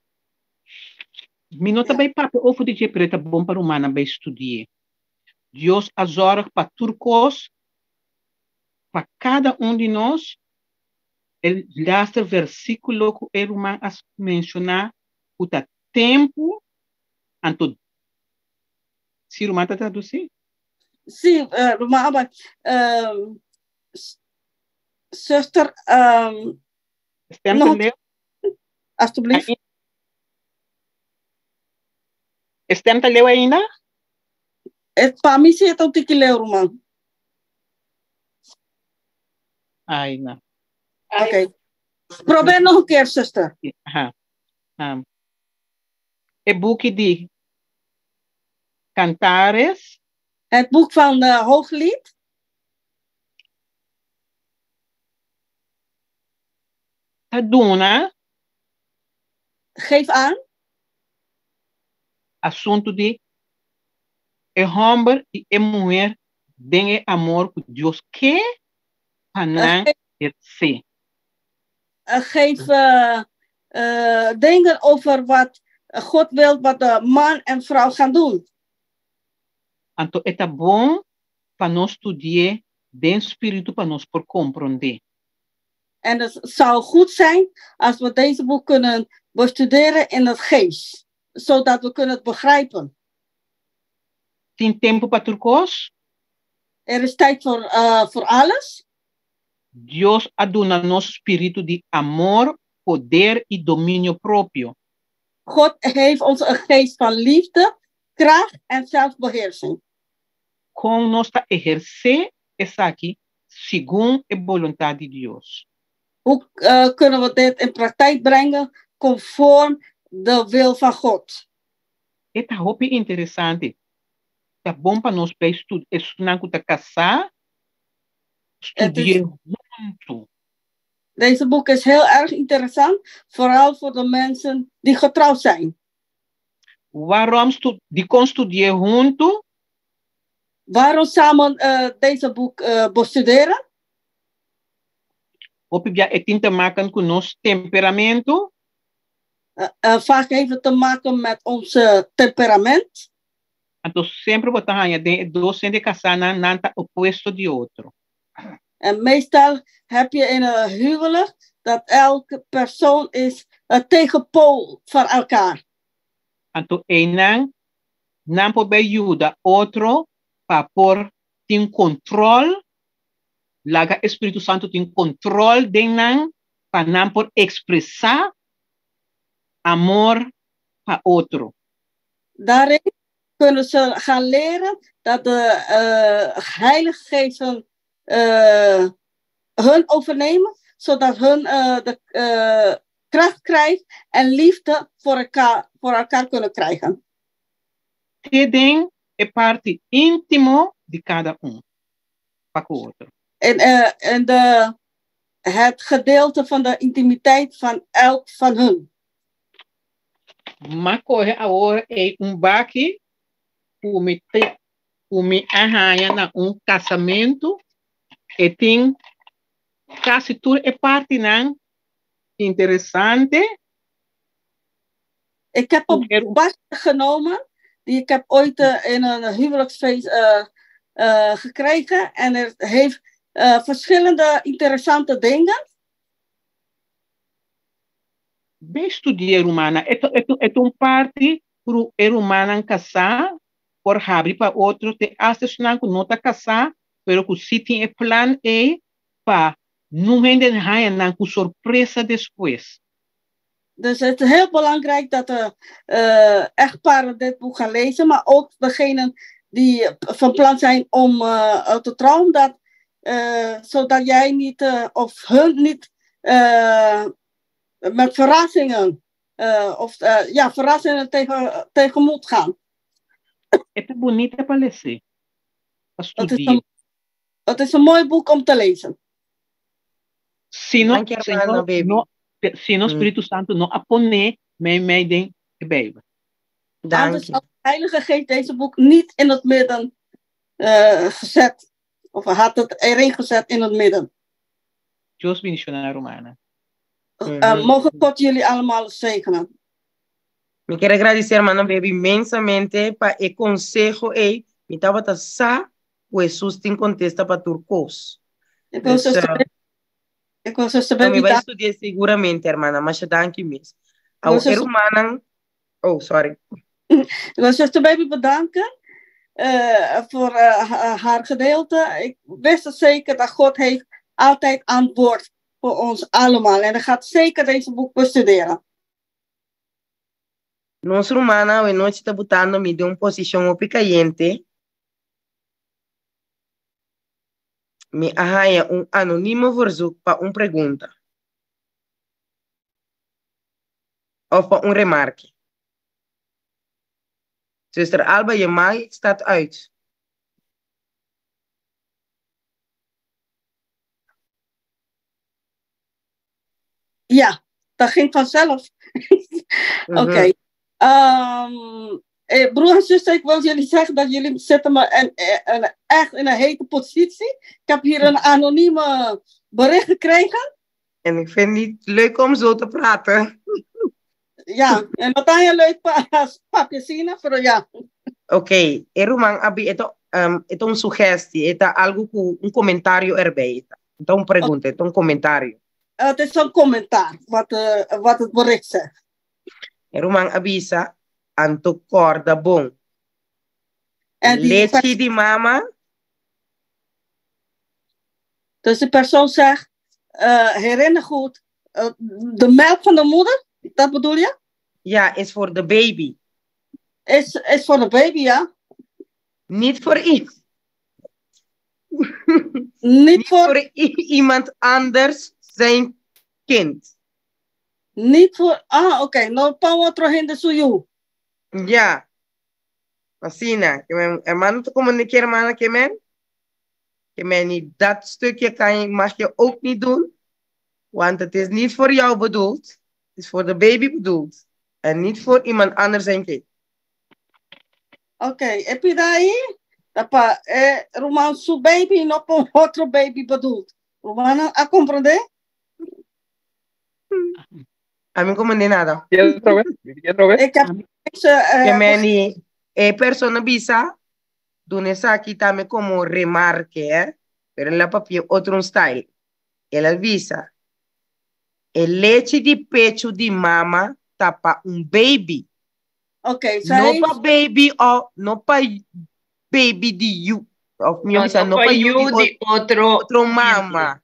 Speaker 8: Mi no ta bai papia over di dje, pero e ta bon pa rumannan bai studi'é. Dios a zòrg pa tur kos, pa kada un di nos. E laster versíkulo ku e ruman a menshoná ku ta tempu, anto si ruman ta tradusí?
Speaker 5: Sí, ruman a bai. Zuster,
Speaker 8: Stem
Speaker 5: nog
Speaker 8: te leu?
Speaker 5: alstublieft.
Speaker 8: E stem ta leu ainda?
Speaker 5: Pa mi si e ta un tiki leu, ruman.
Speaker 8: Ai, na.
Speaker 5: Oké. Probeer nog een keer, zuster.
Speaker 8: Aha. E buki di Cantares.
Speaker 5: Het boek van Hooglied.
Speaker 8: Ta duna.
Speaker 5: Geef aan.
Speaker 8: Asuntu di e hòmber i e muher den e amor ku Dios ke pa nan ehersé.
Speaker 5: Geef dingen over wat God wil wat de man en vrouw gaan doen.
Speaker 8: Anto e ta bon pa nos studi'é den spiritu pa nos por komprondé.
Speaker 5: En het zou goed zijn als we deze boek kunnen bestuderen in het geest, zodat we kunnen het begrijpen.
Speaker 8: Tin tempu pa tur kos?
Speaker 5: Er is tijd voor alles.
Speaker 8: Dios a duna nos spiritu di amor, poder i dominio propio.
Speaker 5: God heeft ons een geest van liefde, kracht en zelfbeheersing.
Speaker 8: Kon nos ta ehersé esaki segun e boluntat di Dios?
Speaker 5: Hoe kunnen we dit in praktijk brengen conform de wil van God?
Speaker 8: E ta hopi interesante. Ta bon pa nos bai stud esunnan ku ta kasá studi'é huntu.
Speaker 5: Deze boek is heel erg interessant, vooral voor de mensen die getrouwd zijn.
Speaker 8: Waarom stu dikon studi'é huntu?
Speaker 5: Waarom samen deze boek bestuderen?
Speaker 8: Hopi bia e tin te maken ku nos temperamentu.
Speaker 5: Vaak heeft het te maken met ons temperament.
Speaker 8: Anto semper bo ta haña den e dos hende kasánan nan ta opuesto di otro.
Speaker 5: En meestal heb je in een huwelijk dat elke persoon is het tegenpool van elkaar.
Speaker 8: Anto einan nan por bai yuda otro pa por tin control, laga e Spiritu Santo tin control den nan pa nan por expresa amor pa otro.
Speaker 5: Daarin kunnen ze gaan leren dat de Heilige Geest hun overnemen, zodat hun de kracht krijgt en liefde voor elkaar, voor elkaar kunnen krijgen.
Speaker 8: Te den e parti íntimo di kada un pa ku otro.
Speaker 5: En, en de, het gedeelte van de intimiteit van elk van hun.
Speaker 8: M'a kohe awor ei un baki ku mi te ku mi a haña na un kasamentu. E tin kasi tur e partinan interesante.
Speaker 5: Ik heb een bakje genomen die ik heb ooit in een huwelijksfeest gekregen. En het heeft verschillende interessante dingen.
Speaker 8: Bai studia, rumannan. E ta, e ta, e ta un parti ku e rumannan kasá por habri pa otro, te asta esnan ku no ta kasá, pero ku sí tin e plan ei pa no hende haña nan ku sorpresa despues.
Speaker 5: Dus het is heel belangrijk dat de echtparen dit boek gaan lezen, maar ook degenen die van plan zijn om te trouwen, dat, zodat jij niet of hun niet met verrassingen of ja, verrassingen tegen, tegemoet gaan.
Speaker 8: E ta bunita pa lesa, pa
Speaker 5: Het is een, het is een mooi boek om te lezen.
Speaker 8: Si no, Dank je, Señor, baby. No, si no Spiritu Santu no a pone meimei den e Bijbel.
Speaker 5: Dank Anders had de Heilige Geest deze boek niet in het midden gezet. Of had het erin gezet in het midden.
Speaker 8: Dios bendishoná, rumannan.
Speaker 5: Mogen God jullie allemaal zegenen.
Speaker 1: Mi ke gradisí ruman Baby inmensamente pa e konseho ei. Mi tabata sa ku Hesus tin kontesta pa tur kos.
Speaker 5: Ik wil zuster, ik wil zuster Baby
Speaker 1: Mi bai studia seguramente, ruman. Masha danki mes. Au rumannan. Oh, sorry.
Speaker 5: Ik wil zuster Baby bedanken voor haar gedeelte. Ik wist het zeker dat God heeft altijd antwoord voor ons allemaal. En hij gaat zeker deze boek bestuderen.
Speaker 1: Nos rumannan, awe nochi ta butando mi den un posishon hopi kayente. Mi a haña un anonimo verzoek pa un pregunta òf pa un remarke. Zuster Alba, je mic staat uit.
Speaker 5: Ja, dat ging vanzelf. Oké. Broer en zuster, ik wil jullie zeggen dat jullie zitten me en echt in een hete positie. Ik heb hier een anonieme bericht gekregen.
Speaker 1: En ik vind het niet leuk om zo te praten.
Speaker 5: Ja, en dat is leuk papia asina, maar ja.
Speaker 1: Oké, e ruman a bi, e ta um, e ta un sugestie, e ta algu ku un komentario erbij. E ta un pregunta, e ta un komentario.
Speaker 5: Het is een commentaar wat, wat het bericht zegt.
Speaker 1: E ruman a bisa, anto kòrda bon. En die Lechi di mama.
Speaker 5: Dus de persoon zegt, herinner goed, de melk van de moeder, dat bedoel je?
Speaker 1: Ja, is voor de baby.
Speaker 5: Is voor de baby, ja.
Speaker 1: Niet voor iets. Niet, Niet voor, voor iemand anders zijn kind.
Speaker 5: Niet voor, ah, oké, okay. No pa otro hende su yu.
Speaker 1: Ja. Asina, ke men, hermano te comuniqueer, hermana, ke men. Ke men niet dat stukje kan je, mag je ook niet doen. Want het is niet voor jou bedoeld. Het is voor de baby bedoeld. En niet voor iemand anders zijn kind.
Speaker 5: Oké, okay, e pida ei ta pa e ruman su baby, no pa un otro baby bedoeld. Rumannan a komprondé?
Speaker 1: Ami komprondé nada.
Speaker 5: Ik heb
Speaker 1: Ke meni e persona bisa duna esaki tambe komo remarke, eh? Pero el a papia otro un style. El a bisa, E lechi di pechu di mama ta pa un baby.
Speaker 5: Oké,
Speaker 1: No pa baby o no pa baby di yu. Of mi bisa no pa yu di
Speaker 9: otro,
Speaker 1: otro mama.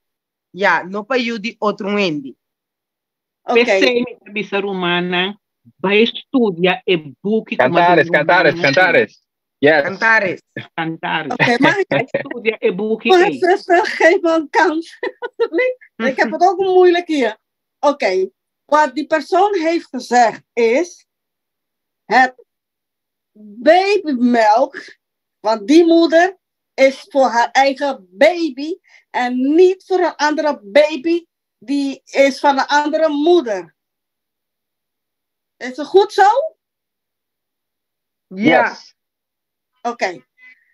Speaker 1: Ya, no pa yu di otro hende.
Speaker 8: Okay. P'esei mi ta bisa rumannan, bai studia e buki.
Speaker 7: Cantares, Cantares, Cantares. Yes.
Speaker 1: Cantares.
Speaker 8: Cantares.
Speaker 5: Oké, mag ik
Speaker 8: Bai studia e buki
Speaker 5: Maar
Speaker 8: ei.
Speaker 5: zuster, geef me een kans. Ik heb het ook moeilijk hier. Oké. Wat die persoon heeft gezegd is, het babymelk van die moeder is voor haar eigen baby en niet voor een andere baby die is van een andere moeder. Is het goed zo?
Speaker 1: Ja.
Speaker 7: Yes.
Speaker 5: Oké.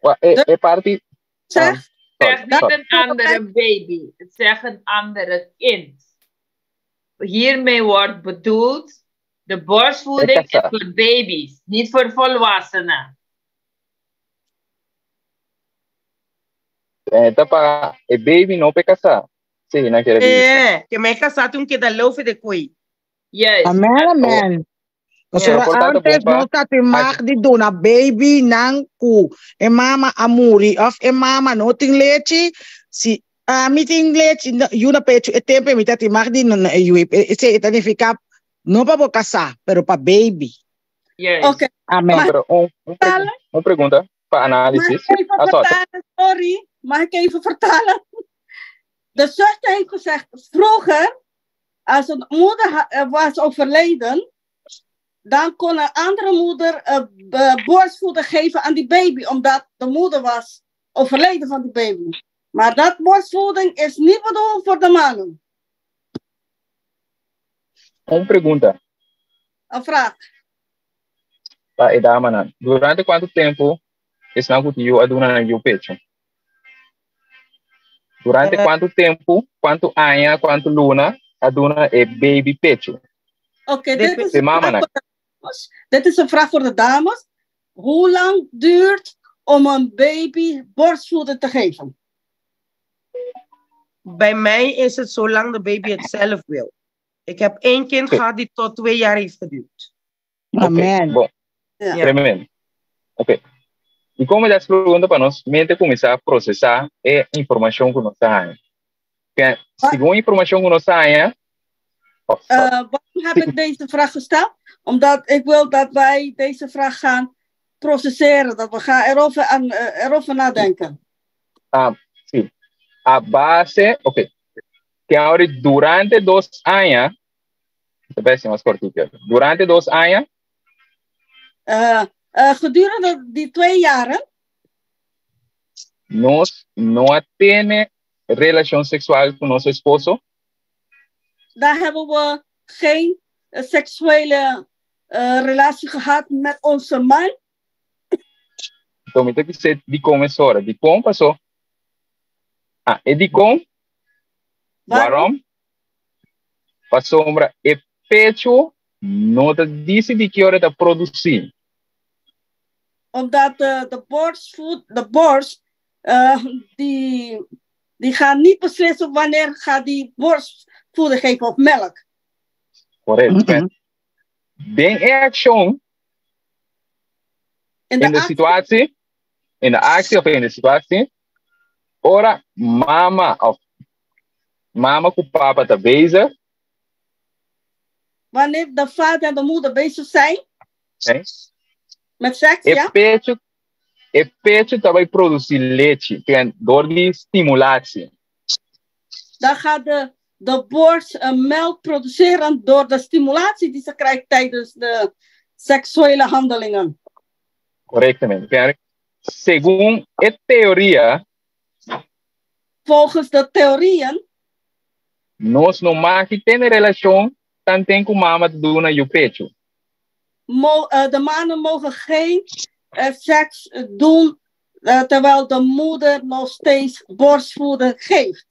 Speaker 7: Wa- E, e party.
Speaker 5: Zeg,
Speaker 9: Zeg niet
Speaker 7: sorry.
Speaker 9: een andere baby, zeg een andere kind. Hiermee wordt bedoeld, de borstvoeding is
Speaker 7: Exact.
Speaker 9: voor baby's, niet voor volwassenen.
Speaker 7: Eh, tapa e baby no pe casar. Sí, na quiere
Speaker 1: Eh, que me casate un queda lofe de cuy.
Speaker 9: Juist.
Speaker 10: Amen, amen.
Speaker 1: Ja.
Speaker 10: Pasobra antes no tatin mag di duna baby nan ku e mama a muri of e mama no tin lechi si ami tin lechi no, yu na pecho e tempo mi tatin mag di na e yu e se e significa no pa bo casá pero pa baby.
Speaker 9: Juist.
Speaker 5: Oké.
Speaker 10: Amen.
Speaker 7: Pero un, un,
Speaker 5: Vertalen?
Speaker 7: un pregunta para
Speaker 5: Mag
Speaker 7: análisis.
Speaker 5: ik even
Speaker 7: Ah, sorry.
Speaker 5: vertalen? Sorry, mag ik even vertalen? De zuster heeft gezegd, vroeger, als een moeder was overleden, dan kon een andere moeder borstvoeding geven aan die baby, omdat de moeder was overleden van die baby. Maar dat borstvoeding is niet bedoeld voor de mannen.
Speaker 7: Un pregunta
Speaker 5: Een vraag.
Speaker 7: pa e dama nan. Durante quanto tempo esnan ku yu a duna nan yu pecho? Durante quanto tempo, quanto aña, quanto luna a duna e baby pecho?
Speaker 5: Oké, dit is
Speaker 7: De
Speaker 5: een
Speaker 7: mama
Speaker 5: vraag
Speaker 7: nan.
Speaker 5: voor de dames. Dit is een vraag voor de dames. Hoe lang duurt om een baby borstvoeding te geven?
Speaker 1: Bij mij is het zolang de baby het zelf wil. Ik heb één kind gehad die tot 2 jaar heeft geduurd.
Speaker 10: Amen.
Speaker 7: Bom,
Speaker 5: Ja.
Speaker 7: tremendo. Ok. E como já se pergunta para nós, mente começar a processar a informação que nós temos. Que, segundo a informação que nós temos, oh, sorry.
Speaker 5: Waarom heb ik deze vraag gesteld? Omdat ik wil dat wij deze vraag gaan processeren. Dat we gaan erover nadenken.
Speaker 7: Ah, sim. A base, ok. Que agora durante 2 anos, talvez mais curtinho. Durante 2 anos,
Speaker 5: Gedurende die 2 jaren,
Speaker 7: nós não temos relação sexual com nosso esposo.
Speaker 5: Daar hebben we geen seksuele relatie gehad met onze man.
Speaker 7: Então, me tem que ser de como é hora. De como passou? Ah, e de como? Waarom? Passou sombra e pecho não te disse de que hora tá produzindo.
Speaker 5: Omdat de borstvoed, de borst, die gaan niet beslissen wanneer gaat die borstvoeding geven of melk.
Speaker 7: Correto. Den e action
Speaker 5: In de
Speaker 7: in de
Speaker 5: actie.
Speaker 7: situatie, in de actie of in de situatie, ora mama of mama com papa tá bezig,
Speaker 5: Wanneer de vader en de moeder bezig zijn
Speaker 7: hè?
Speaker 5: met seks,
Speaker 7: E
Speaker 5: ja?
Speaker 7: pecho, e pecho também produzir leite, que é dor de stimulatie.
Speaker 5: Dan gaat de borst melk produceren door de stimulatie die ze krijgt tijdens de seksuele handelingen.
Speaker 7: Correctamente. Segundo a teoria,
Speaker 5: Volgens de theorieën,
Speaker 7: nós não mais tem relação tanto com mama dona e o pecho.
Speaker 5: de mannen mogen geen seks doen terwijl de moeder nog steeds borstvoeding geeft.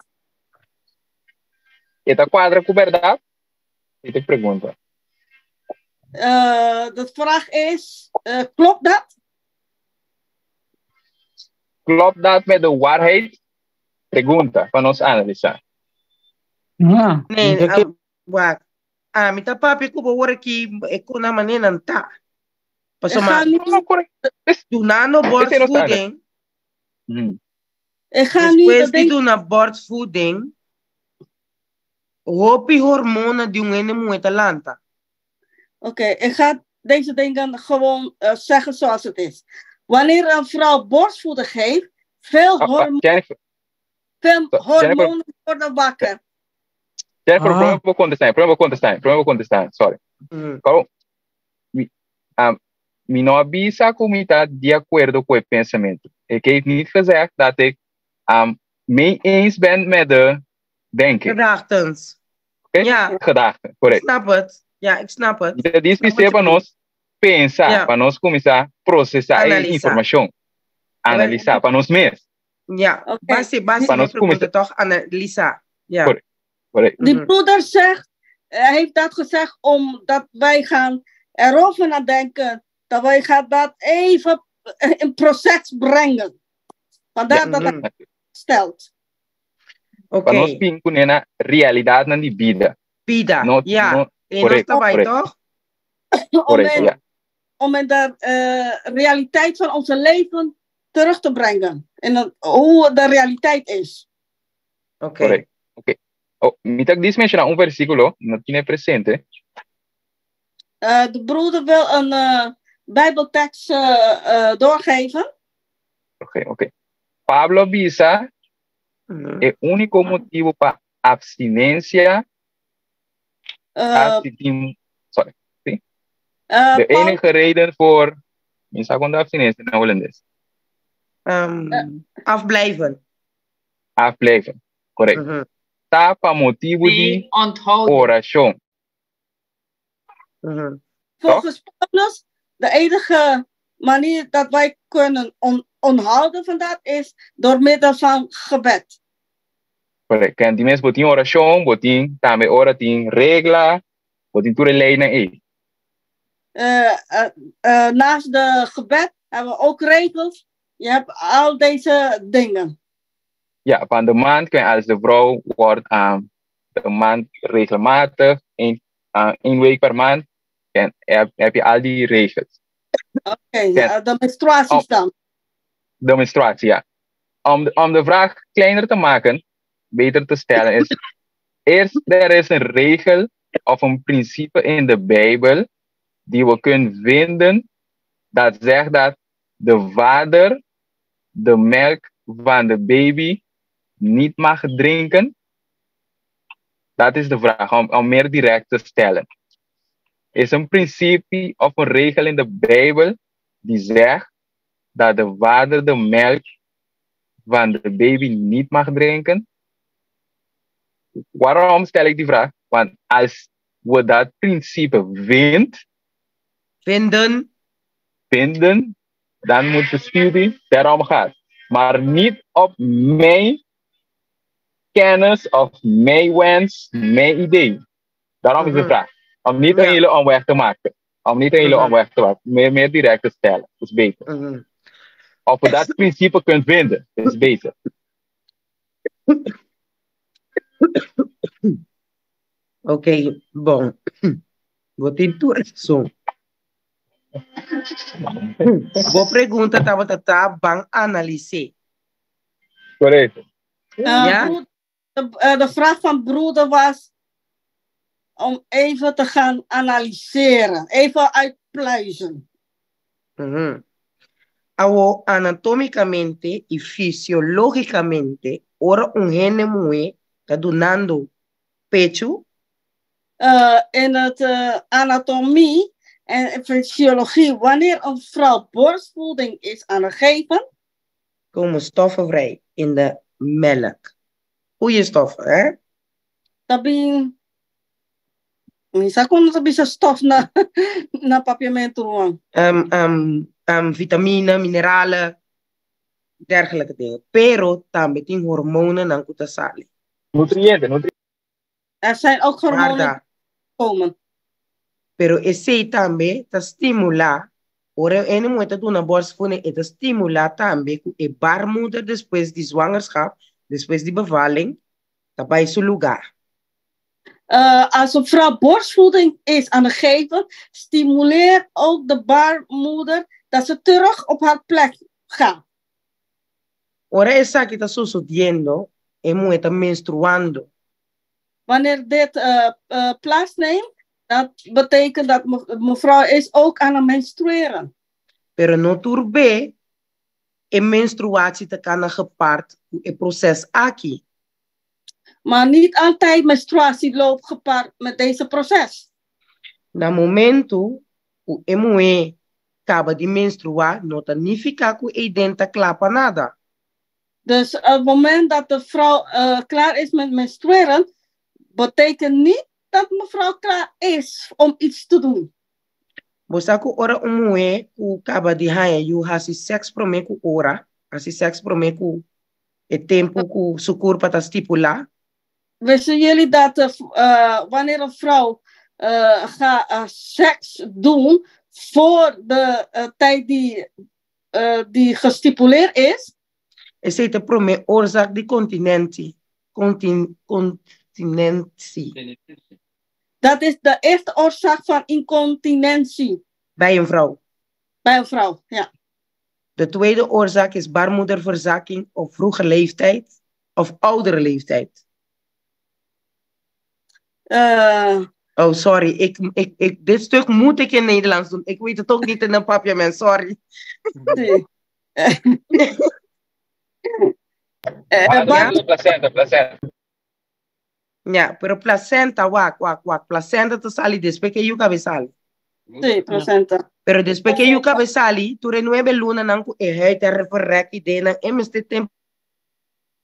Speaker 7: Eta quadra com verdade? E te pergunta.
Speaker 5: De vraag is, klopt dat?
Speaker 7: Klopt dat met de waarheid? Pergunta para nós analisar.
Speaker 10: Ja.
Speaker 1: Nee,
Speaker 10: Ik heb-
Speaker 1: wacht. Ah, mi ta papi kubo wora ki e kuna manena nta. Paso
Speaker 5: Ik ga
Speaker 1: ma
Speaker 5: nu,
Speaker 1: dunano
Speaker 7: Esse não está, né?
Speaker 1: borstvoeding.
Speaker 5: ik ga nu de
Speaker 1: Después di
Speaker 5: ding,
Speaker 1: duna borstvoeding, hopi hormonen di un ene mueta lanta.
Speaker 5: Oké, ik ga deze dingen gewoon zeggen zoals het is. Wanneer een vrouw borstvoeding geeft,
Speaker 7: Ah, ah, Jennifer,
Speaker 5: veel
Speaker 7: Jennifer.
Speaker 5: hormonen worden wakker.
Speaker 7: Jennifer, ah. prome contestar, prome contestar, prome contestar, sorry. Kau, mi, um, mi no avisa ku mi ta di acuerdo ku e pensamento. Ik heb niet gezegd dat ik um, mee eens ben met de denken.
Speaker 1: Gedachtens.
Speaker 7: Okay?
Speaker 1: Ja.
Speaker 7: Gedachten, correct.
Speaker 1: Ik snap het. Ja, ik snap het.
Speaker 7: Dat is
Speaker 1: Snap wat
Speaker 7: pa
Speaker 1: je
Speaker 7: nos pensa,
Speaker 1: Ja.
Speaker 7: pa nos kuminsá procesá e
Speaker 1: Analisá.
Speaker 7: informashon. Analisá, pa nos mes.
Speaker 1: Ja,
Speaker 5: Oké.
Speaker 1: basi, basi
Speaker 7: Pa
Speaker 1: mi
Speaker 7: nos
Speaker 1: pregunta
Speaker 7: kuminsá.
Speaker 1: toch, Annalisa. Ja.
Speaker 7: Correct. Correct.
Speaker 5: Die broeder zegt, hij heeft dat gezegd omdat wij gaan erover nadenken, dat wij gaan dat even in proces brengen. Vandaar dat hij stelt.
Speaker 1: Oké.
Speaker 7: Pa nos bin kuné na realidatnan di bida.
Speaker 1: Bida,
Speaker 7: No,
Speaker 1: ja.
Speaker 7: no,
Speaker 1: E nos
Speaker 7: correct,
Speaker 1: ta bai,
Speaker 7: correct.
Speaker 1: toch?
Speaker 5: Om
Speaker 7: Correct,
Speaker 5: in,
Speaker 7: ja.
Speaker 5: om in de realiteit van onze leven terug te brengen. En dat, hoe de realiteit is.
Speaker 1: Oké.
Speaker 7: Correct. Oké. Oh, mi ta dis menshoná un versíkulo, no tiene presente.
Speaker 5: De broeder wil een Bijbeltekst doorgeven.
Speaker 7: Oké, oké. Pablo bisa e úniko motibu pa abstinensia, abstitim, sorry, sí? De enige reden voor, mi sa kon ta abstinensia na holandes.
Speaker 1: Afblijven.
Speaker 7: Afblijven, correct. Ta pa motibu di
Speaker 9: Nee, onthouden.
Speaker 7: orashon.
Speaker 5: Volgens Paulus, de enige manier dat wij kunnen onthouden van dat is door middel van gebed.
Speaker 7: Correct. Ken di mes bo tin orashon, bo tin tambe ora tin regla, bo tin tur e leinan ei.
Speaker 5: Naast de gebed hebben we ook regels. Je hebt al deze dingen.
Speaker 7: Ja, van de maand, ken als de vrouw wordt aan de maand regelmatig, één week per maand, en heb je al die regels.
Speaker 5: Oké,
Speaker 7: Ken
Speaker 5: de menstruaties
Speaker 7: om,
Speaker 5: dan.
Speaker 7: De menstruatie, ja. Om de vraag kleiner te maken, beter te stellen is, eerst er is een regel of een principe in de Bijbel die we kunnen vinden dat zegt dat de vader de melk van de baby niet mag drinken? Dat is de vraag, om meer direct te stellen. Is een principe of een regel in de Bijbel die zegt dat de vader de melk van de baby niet mag drinken? Waarom stel ik die vraag? Want als we dat principe
Speaker 1: Vinden.
Speaker 7: vinden, dan moet de studie daarom gaan. Maar niet op mijn kennis of mijn wens, mijn idee. Daarom is de vraag. Om niet een hele omweg te maken. Om niet een hele omweg te maken. Meer direct te stellen. Is beter. Of we dat principe kunt vinden, is beter.
Speaker 1: Oké, bon. Bo tin tur rason. Bo pregunta tabata ta ban analis'é.
Speaker 7: Correcto.
Speaker 1: Ja?
Speaker 5: De vraag van broeder was om even te gaan analyseren, even uitpluizen.
Speaker 1: Awo anatómicamente i fisiológicamente, ora un hende muhé ta dunando pechu.
Speaker 5: In het anatomie en fysiologie, wanneer een vrouw borstvoeding is aan het geven,
Speaker 1: komen stoffen vrij in de melk. Goeie stoffen, hè?
Speaker 5: Dat ben Mi sa kon ta bisa stof na papiamento ruan.
Speaker 1: Vitamine, mineralen, dergelijke dingen. Pero tambe tin hormonennan ku ta sali.
Speaker 7: Nutriënten, nutriënten.
Speaker 5: Er zijn ook hormonen
Speaker 1: Warda.
Speaker 5: die komen.
Speaker 1: Pero esei tambe ta stimulá, ora e hende muhé ta duna borstvoeding, e ta stimulá tambe ku e baarmoeder despues di zwangerschap, despues di bevalling, ta bai su lugá.
Speaker 5: Als een vrouw borstvoeding is aan het geven, stimuleert ook de baarmoeder dat ze terug op haar plek gaat.
Speaker 1: Ora esaki ta sosodiendo, e muhé ta menstruando.
Speaker 5: Wanneer dit plaatsneemt, dat betekent dat mevrouw is ook aan het menstrueren.
Speaker 1: Pero no tur be e menstruatie ta kana gepaard ku e proces aki.
Speaker 5: Maar niet altijd menstruatie loopt gepaard met deze proces.
Speaker 1: Na momento ku e muhé kaba di menstruá no ta nifiká ku eiden ta kla pa nada.
Speaker 5: Dus op het moment dat de vrouw klaar is met menstrueren, betekent niet dat mevrouw klaar is om iets te doen.
Speaker 1: Bo sa ku ora un muhé ku kaba di haña yu hasi sèks promé ku ora, hasi sèks promé ku e tempu ku su kurpa ta stipulá.
Speaker 5: Wisten jullie dat wanneer een vrouw gaat seks doen voor de tijd die gestipuleerd is?
Speaker 1: Esei ta promé oorzaak di kontinenti, kontin, kontinentie.
Speaker 5: Dat is de eerste oorzaak van incontinentie.
Speaker 1: Bij een vrouw.
Speaker 5: Bij een vrouw, ja.
Speaker 1: De tweede oorzaak is baarmoederverzakking op vroege leeftijd of oudere leeftijd. Oh, sorry. Dit stuk moet ik in Nederlands doen. Ik weet het ook niet in een papiament, sorry.
Speaker 5: Nee.
Speaker 7: Ah, placenta, placenta.
Speaker 1: Ja, pero placenta, wak, wak, wak. Placenta ta sali despues ku e yu kaba sali.
Speaker 5: Sí, placenta.
Speaker 1: Pero despues ku e yu kaba sali, tur e nuebe lunanan ku e huid a reverrek i denan, e mester tempu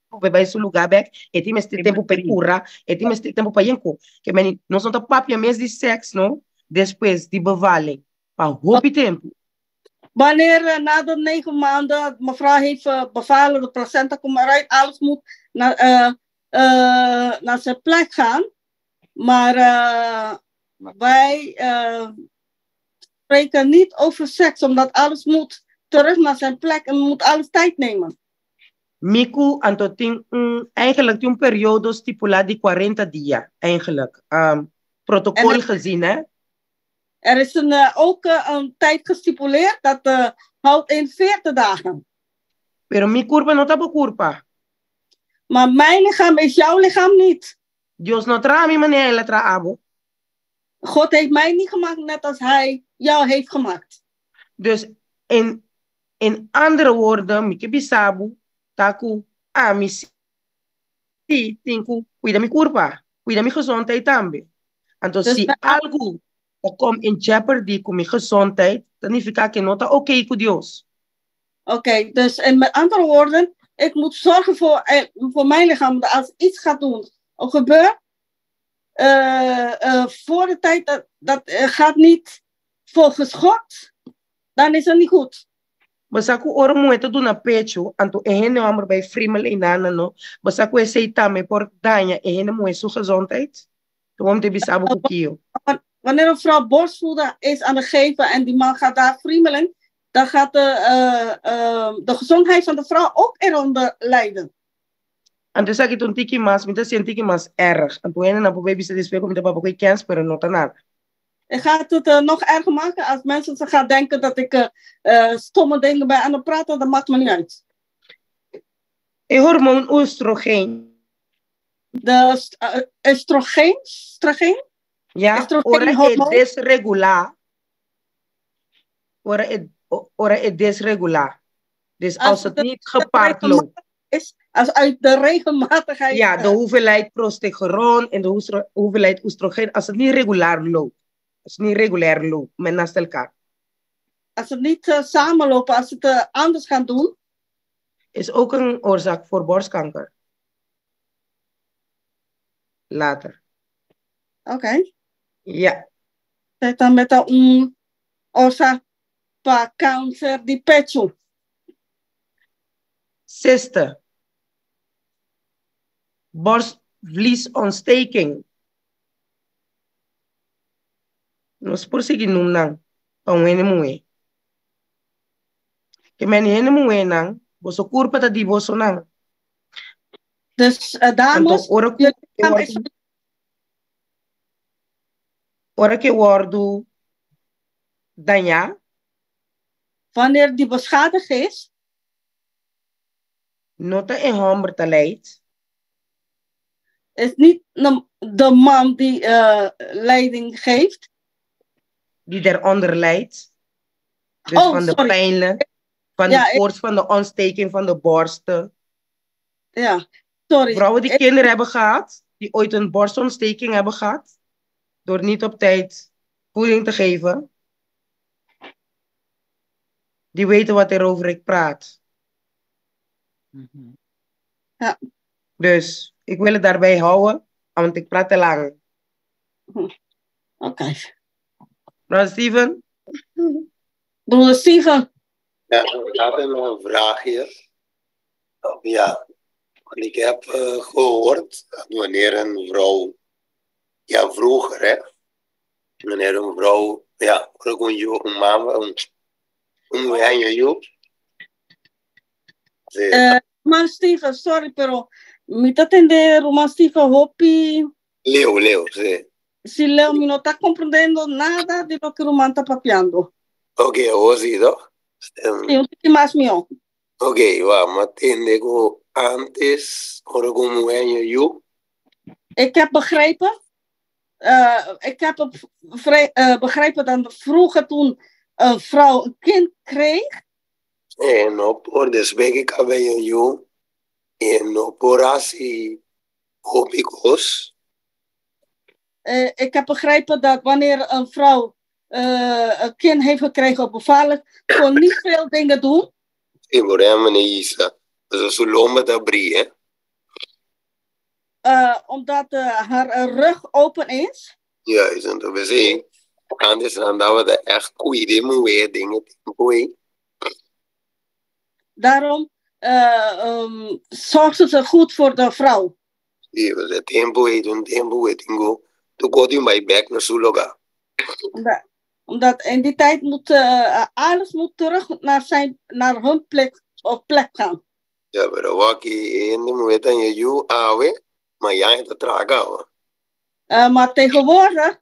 Speaker 1: pa bai su lugá bèk, e tin mester tempu pa e kura, e tin mester tempu pa yenko. Ke meni, nos no ta papia mes di seks, no, despues di bevalling, pa hopi tempu.
Speaker 5: Wanneer na de 9 maanden mevrouw heeft bevallen, de placenta komt eruit, alles moet naar zijn plek gaan. Maar wij spreken niet over seks, omdat alles moet terug naar zijn plek en moet alles tijd nemen.
Speaker 1: Mi ku anto tin un, eigenlijk tin un periodo stipulá di 40 dia, eigenlijk. Protocol gezien, hè?
Speaker 5: Er is ook een tijd gestipuleerd dat houdt in 40 dagen.
Speaker 1: Pero mi kurpa no ta bo kurpa.
Speaker 5: Maar mijn lichaam is jouw lichaam niet.
Speaker 1: Dios no a traha mi manera el a traha abo.
Speaker 5: God heeft mij niet gemaakt net als hij jou heeft gemaakt.
Speaker 1: Dus in andere woorden, mi ke bisa bo, ta ku ami si tin ku kuida mi kurpa, kuida mi gezondheid tambe. Anto
Speaker 5: Dus
Speaker 1: si algu ta kom in jeopardy ku mi gezondheid, ta nifiká ku no ta oké ku Dios.
Speaker 5: Oké, dus en met andere woorden, ik moet zorgen voor mijn lichaam. Dat als iets gaat doen of gebeurt, voor de tijd dat gaat niet volgens God, dan is het niet goed.
Speaker 1: Bo sa ku ora muhé ta duna pechu, anto e hende hòmber bai frimel einan no. Bo sa ku esei tambe por daña e hende muhé su gezondheid. Gewoon te bisa bo ku kio.
Speaker 5: Wanneer een vrouw borstvoeding is aan het geven en die man gaat daar friemelen, dan gaat de gezondheid van de vrouw ook eronder lijden.
Speaker 1: Anto esaki ta un tiki mas, mi ta sinti tiki mas erg. Anto hendenan por bisa despues ku mi ta papia ku kens, pero no ta nada.
Speaker 5: Het gaat het nog erger maken als mensen ze gaan denken dat ik stomme dingen ben aan het praten, dat maakt me niet uit.
Speaker 1: E hormoon oestrogeen.
Speaker 5: De oestrogeen, oestrogeen?
Speaker 1: Ja, ora e desregulá. Ora e desregulá. Dus als het niet gepaard loopt.
Speaker 5: Is, als uit de regelmatigheid.
Speaker 1: Ja, de hoeveelheid progesteron en de hoeveelheid oestrogeen, als het niet regular loopt. Als het niet regulair loopt, met naast elkaar.
Speaker 5: Als het niet samenlopen, als het anders gaan doen.
Speaker 1: Is ook een oorzaak voor borstkanker. Later.
Speaker 5: Oké. Okay.
Speaker 1: Ja.
Speaker 5: Dan met een oorzaak pa kanker di pechu.
Speaker 1: Cyste. Borstvliesontsteking. Nos por sigui noem nan pa un hende muhé. Ke men hende muhé nan, boso kurpa ta di boso nan.
Speaker 5: Dus dames,
Speaker 1: Anto, ora ku e wòrdu dañá.
Speaker 5: Wanneer die beschadigd is.
Speaker 1: No ta e hòmber ta leid.
Speaker 5: Is niet de man die leiding geeft.
Speaker 1: Die eronder lijdt. Dus
Speaker 5: Oh,
Speaker 1: van de
Speaker 5: sorry.
Speaker 1: pijnen, van de koorts, van de ontsteking van de borsten.
Speaker 5: Ja. Sorry.
Speaker 1: Vrouwen die kinderen hebben gehad, die ooit een borstontsteking hebben gehad, door niet op tijd voeding te geven, die weten wat erover ik praat.
Speaker 5: Ja.
Speaker 1: Dus ik wil het daarbij houden, want ik praat te lang.
Speaker 5: Oké. Okay.
Speaker 1: Broeder Steven?
Speaker 5: Broeder Steven?
Speaker 4: Ja, ik had een vraagje. Ja, want ik heb gehoord dat wanneer een vrouw, ja vroeger hè, wanneer een vrouw, ja, een mama, een
Speaker 5: Maar Steven, sorry, pero mi ta tende ruman Steven hopi.
Speaker 4: Leo, Leo, sí.
Speaker 5: Si Leo, mi no ta comprendiendo nada di loke ruman ta papiando.
Speaker 4: Ok, awor si, toch?
Speaker 5: Sí, un tiki mas mihó.
Speaker 4: Ok, wa, m'a tende ku antes, ora ku un muhé haña yu.
Speaker 5: Ik heb begrepen, ik heb begrepen dat vroeger toen een vrouw een kind kreeg.
Speaker 4: E no por despues ku kaba haña yu, e no por hasi hopi kos.
Speaker 5: Ik heb begrepen dat wanneer een vrouw een kind heeft gekregen op bevalling, kon niet veel dingen doen.
Speaker 4: Sí, por ehèmpel, manera Isa, pasobra su lomba ta abrí, hè?
Speaker 5: Omdat haar rug open is.
Speaker 4: Juist, anto p'esei antes nan tabata ègt kuida e muhé den e tempu ei.
Speaker 5: Daarom zorgden ze goed voor de vrouw.
Speaker 4: Sí, pasobra e tempu ei ta un tempu ku e tin ku tur kos tin bai bèk na su lugá.
Speaker 5: Omdat in die tijd moet alles moet terug naar, zijn, naar hun plek, of plek gaan.
Speaker 4: Ja, pero awor aki e hende muhé ta haña yu awe, mañan e ta traha kaba.
Speaker 5: Maar tegenwoordig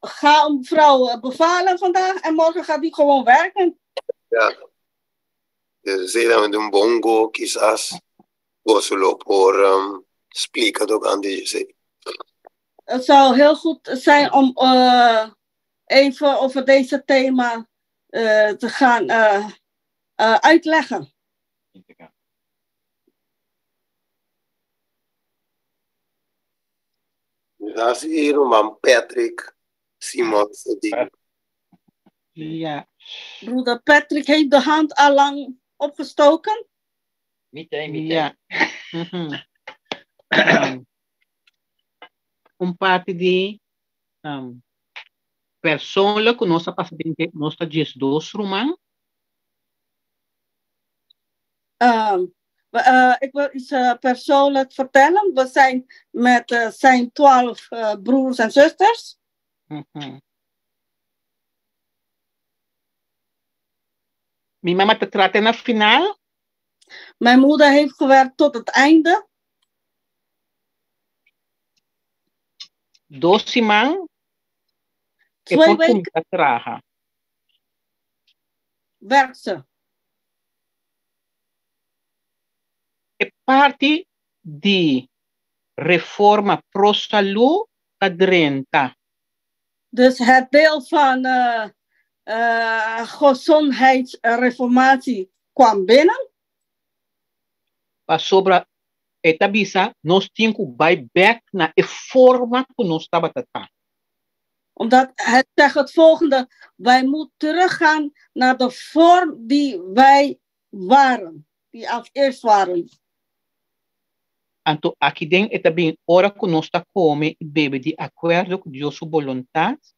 Speaker 5: ga een vrouw bevallen vandaag en morgen gaat die gewoon werken.
Speaker 4: Ja. Dus esei ta un bon go kisas boso lo por splika tokante dje.
Speaker 5: Het zou heel goed zijn om even over deze thema te gaan uitleggen.
Speaker 4: Nos i ruman Patrick Simons ta di.
Speaker 8: Ja.
Speaker 5: Broeder Patrick heeft de hand al lang opgestoken.
Speaker 11: Meteen, meteen.
Speaker 8: Ja. Un parti di persoonlijk ku nos a pasa den dje, nos ta 12 ruman.
Speaker 5: Ik wil iets persoonlijk vertellen. We zijn met zijn 12 broers en zusters.
Speaker 8: Mi mama ta traha te na final.
Speaker 5: Mijn moeder heeft gewerkt tot het einde.
Speaker 8: Dos siman e
Speaker 5: Twee
Speaker 8: por
Speaker 5: weken
Speaker 8: kuminsá traha.
Speaker 5: werkt ze.
Speaker 8: E parti di reforma pro salú ta drenta.
Speaker 5: Dus het deel van gezondheidsreformatie kwam binnen.
Speaker 8: Pasobra e ta bisa nos tin ku bai bek na e forma ku nos tabata ta.
Speaker 5: Omdat het zegt het volgende, wij moeten teruggaan naar de vorm die wij waren, die als eerst waren.
Speaker 8: Anto aki den e ta bin ora ku nos ta kome i bebe di akuerdo ku Dios su boluntat.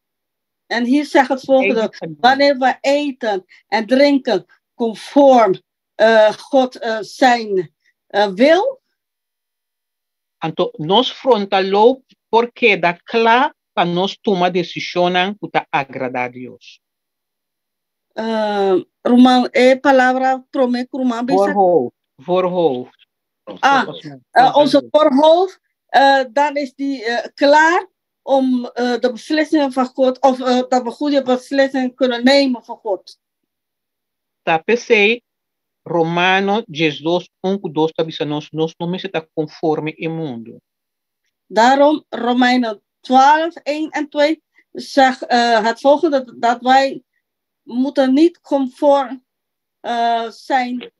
Speaker 5: En hier zegt het volgende, wanneer we eten en drinken conform God zijn wil.
Speaker 8: Anto nos frontal lobe por keda kla pa nos tuma desishonnan ku ta agradá Dios.
Speaker 5: Ruman, e palabra promé ku ruman bisa.
Speaker 8: Voorhoofd, voorhoofd.
Speaker 5: Ah, onze voorhoofd, dan is die klaar om de beslissingen van God, of dat we goede beslissingen kunnen nemen van God.
Speaker 8: Ta p'esei, Romano 12, 1 ku 2 ta bisa nos, nos no mester ta konforme e mundu.
Speaker 5: Daarom, Romeinen 12, 1 en 2 zegt het volgende, dat wij moeten niet conform zijn.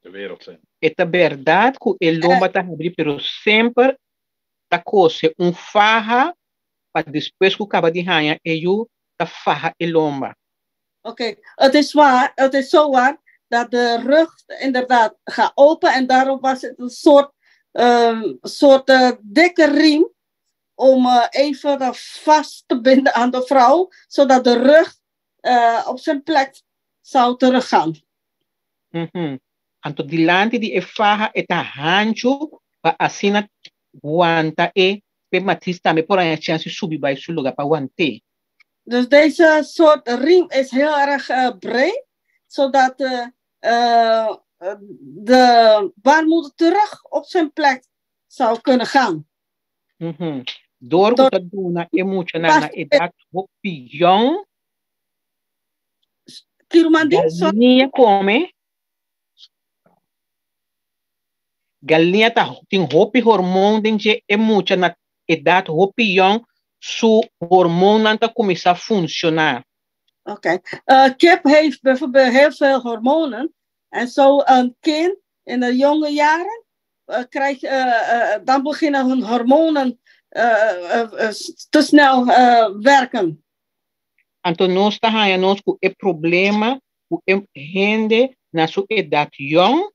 Speaker 12: De wereld zijn.
Speaker 8: E ta bèrdat ku e lomba ta habrí pero semper ta kose un faha pa despues ku kaba di haña e yu ta faha e lomba.
Speaker 5: Oké, het is waar, het is zo waar dat de rug inderdaad gaat open en daarom was het een soort, soort dikke riem om even dat vast te binden aan de vrouw, zodat de rug op zijn plek zou teruggaan.
Speaker 8: Anto dilanti di e faha e ta hanchu pa asina wanta e p'e matris tambe por haña chèns di subi bai su lugá pa want'é.
Speaker 5: Dus deze soort riem is heel erg breed, zodat de baarmoeder terug op zijn plek zou kunnen gaan.
Speaker 8: Dor ku ta duna e muchanan na edat hopi yòn. Galiña kome. Galiña ta tin hopi hormon den dje e mucha na edat hopi yòn su hormonnan ta kuminsá funshoná.
Speaker 5: Oké. Kip heeft bijvoorbeeld heel veel hormonen. En zo een kind in de jonge jaren krijgt, dan beginnen hun hormonen te snel werken.
Speaker 8: Anto nos ta haña nos ku e problema ku e hende na su edat yòn,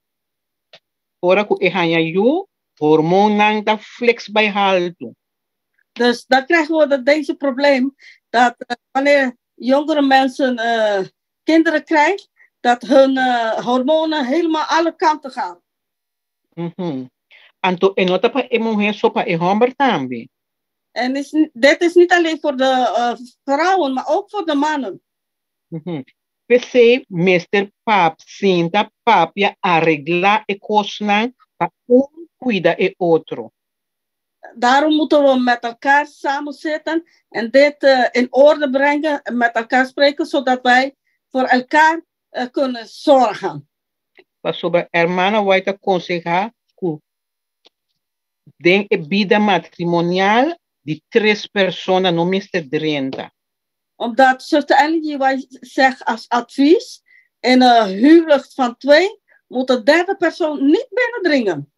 Speaker 8: ora ku e haña yu, hormonnan ta flex bai haltu.
Speaker 5: Dus dan krijgen we deze probleem dat wanneer jongere mensen kinderen krijgen, dat hun hormonen helemaal alle kanten gaan.
Speaker 8: Anto e no ta pa e muhé so, pa e hòmber tambe.
Speaker 5: En is, dit is niet alleen voor de vrouwen, maar ook voor de mannen.
Speaker 8: P'esei mester pap sinta papia areglá e kosnan pa un kuida e otro.
Speaker 5: Daarom moeten we met elkaar samen zitten en dit in orde brengen en met elkaar spreken, zodat wij voor elkaar kunnen zorgen.
Speaker 8: Pasobra hermana White a konsehá ku den e bida matrimonial di tres persona no mester drenta.
Speaker 5: Omdat zuster Ellen G. White zegt als advies, in een huwelijk van twee moet de derde persoon niet binnendringen.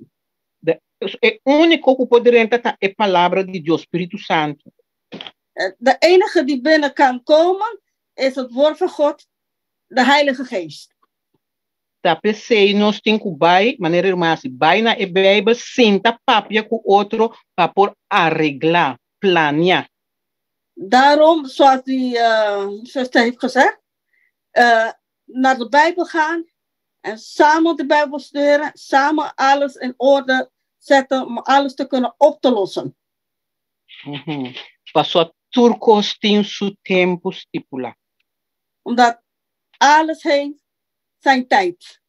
Speaker 8: De, e úniko ku por drenta ta e Palabra di Dios, Spiritu Santu.
Speaker 5: De enige die binnen kan komen is het woord van God, de Heilige Geest.
Speaker 8: Ta p'esei nos tin ku bai, manera e ruman hasi, bai na e Beibel, sinta papia ku otro pa por areglá, plania.
Speaker 5: Daarom, zoals die zuster heeft gezegd, naar de Bijbel gaan en samen de Bijbel studeren, samen alles in orde zetten om alles te kunnen op te lossen.
Speaker 8: Pasobra tur kos tin su tempu stipulá.
Speaker 5: Omdat alles heeft zijn tijd.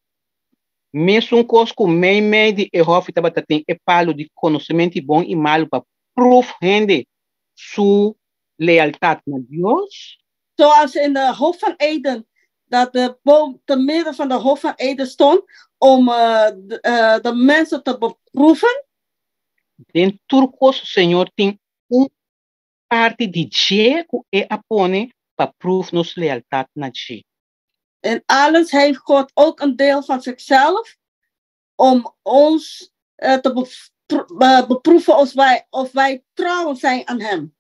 Speaker 8: Mesun kos ku meimei di e hòfi tabata tin e palu di konosementu di bon i malu pa pruf hende su lealtat na Dios.
Speaker 5: Zoals in de Hof van Eden, dat de boom te midden van de Hof van Eden stond om de mensen te beproeven.
Speaker 8: Den tur kos Señor tin un parti di dje ku e a pone pa pruf nos lealtat na dje.
Speaker 5: In alles heeft God ook een deel van zichzelf om ons te beproeven of wij trouw zijn aan hem.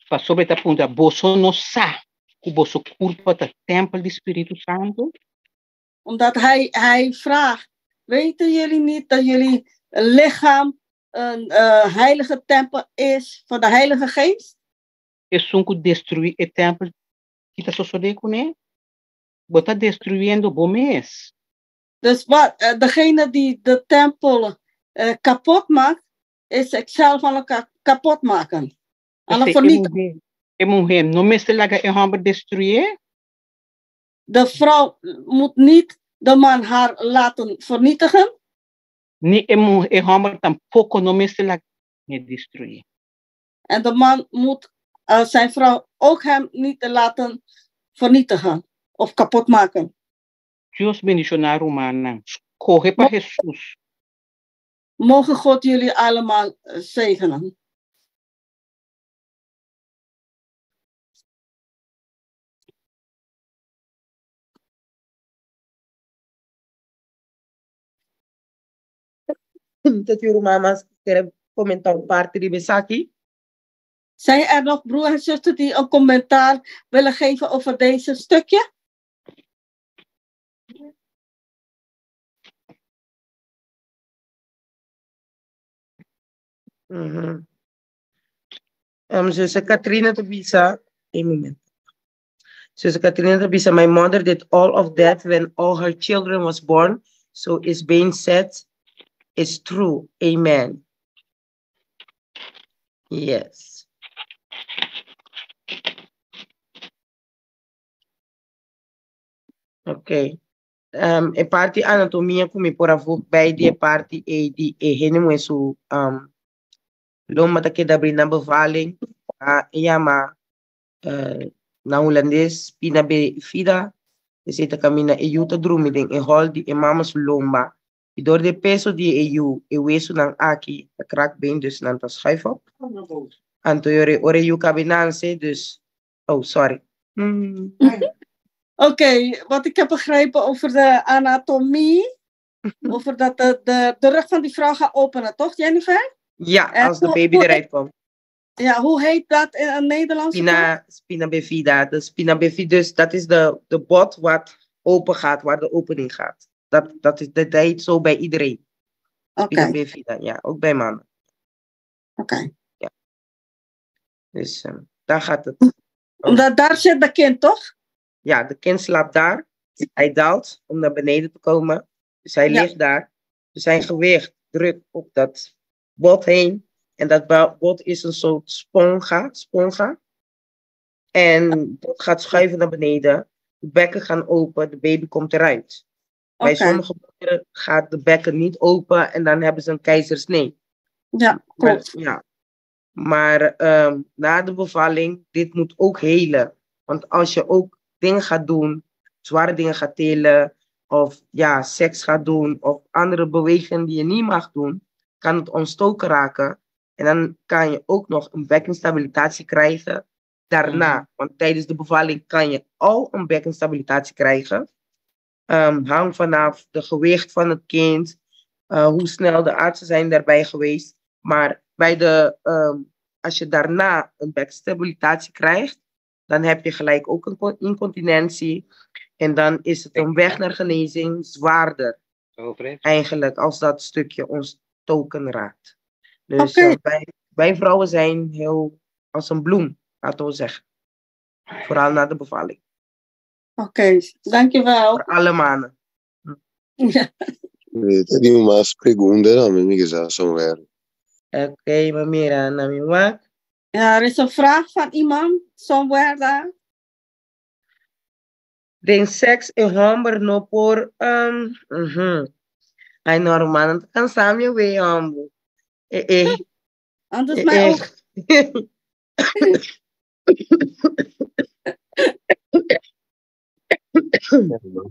Speaker 8: Pasobra e ta puntra, Boso no sa ku boso kurpa ta tèmpel di Spiritu Santu?
Speaker 5: Omdat hij, hij vraagt, weten jullie niet dat jullie lichaam een heilige tempel is van de Heilige Geest?
Speaker 8: Esun ku destruí e tèmpel, ki ta sosodé kuné? Bo ta destruyendo bo mes.
Speaker 5: Dus wat, degene die de tempel kapot maakt, is zichzelf aan elkaar kapot maken. Aan het
Speaker 8: P'esei e
Speaker 5: vernietigen.
Speaker 8: muhé, e muhé no mester laga e hòmber destruyé.
Speaker 5: De vrouw moet niet de man haar laten vernietigen.
Speaker 8: Ni e muhé, e hòmber tampoko no mester laga e destruyé.
Speaker 5: En de man moet zijn vrouw ook hem niet laten vernietigen of kapot maken.
Speaker 8: Dios bendishoná rumannan. Skohe pa Hesus.
Speaker 5: Mogen God jullie allemaal zegenen.
Speaker 1: Ta tin ruman mas ku kere komentá un parti riba esaki?
Speaker 5: Zijn er nog broer en zuster die een commentaar willen geven over deze stukje?
Speaker 1: Mm -hmm. Zuster Katrina ta bisa, een moment. Zuster Katrina ta bisa, my mother did all of that when all her children was born. So it's being said, it's true. Amen. Yes. Ok. Um, e parti anatomia ku mi por a voeg bij di e parti ei di e hende muhé su um, lomba ta keda abrí na bevalling. A e yama uh, na hulandes spina bifida. Esei ta kaminda e yu ta drumi den e hòl di e mama su lomba. I dor di e peso di e yu, e wesunan aki ta krak ben, dus nan ta schuif op. Anto e ora e yu kabe nanse, dus Oh, sorry.
Speaker 5: Mm. Oké, okay, wat ik heb begrepen over de anatomie, over dat de, de, de rug van die vrouw gaat openen, toch Jennifer?
Speaker 1: Ja, en als de baby hoe, eruit komt.
Speaker 5: Ja, hoe heet dat in het Nederlands?
Speaker 1: Spina, spina bifida. De spina bifida, dus dat is de, de bot wat open gaat, waar de opening gaat. Dat, dat, is, dat heet zo bij iedereen. Oké. Spina bifida, ja, ook bij mannen.
Speaker 5: Oké. Okay.
Speaker 1: Ja. Dus um, daar gaat het.
Speaker 5: Omdat daar zit de kind, toch?
Speaker 1: Ja, de kind slaapt daar. Hij daalt om naar beneden te komen. Dus hij ja. ligt daar. Dus zijn gewicht drukt op dat bot heen. En dat bot is een soort sponga. sponga. En dat gaat schuiven naar beneden. De bekken gaan open, de baby komt eruit. Bij sommige moederen gaat de bekken niet open en dan hebben ze een keizersnee.
Speaker 5: Ja, klopt.
Speaker 1: Maar, ja. Maar um, na de bevalling, dit moet ook helen. Want als je ook dingen gaat doen, zware dingen gaat tillen, of ja, seks gaat doen, of andere bewegingen die je niet mag doen, kan het ontstoken raken. En dan kan je ook nog een bekkenstabilitatie krijgen daarna. Mm. Want tijdens de bevalling kan je al een bekkenstabilitatie krijgen. Um, hangt vanaf de gewicht van het kind, uh, hoe snel de artsen zijn daarbij geweest. Maar bij de, um, als je daarna een bekkenstabilitatie krijgt, dan heb je gelijk ook een incontinentie. En dan is het een weg naar genezing zwaarder. Eigenlijk, als dat stukje ontstoken raakt. Dus okay. uh, wij, wij vrouwen zijn heel als een bloem, laten we zeggen. Vooral na de bevalling.
Speaker 5: Oké, okay, dankjewel.
Speaker 1: Voor alle mannen.
Speaker 5: Ja.
Speaker 4: Tin mas pregunta tambe mi kisa somewhere.
Speaker 1: Oké, okay, maar mira, na mi wak.
Speaker 5: Ja, er is een vraag van iemand somewhere daar.
Speaker 1: Den seks e homber no por um, mm -hmm. Ai no ruman ta kansa mi we hombo. Eh eh.
Speaker 5: Anders mij ook.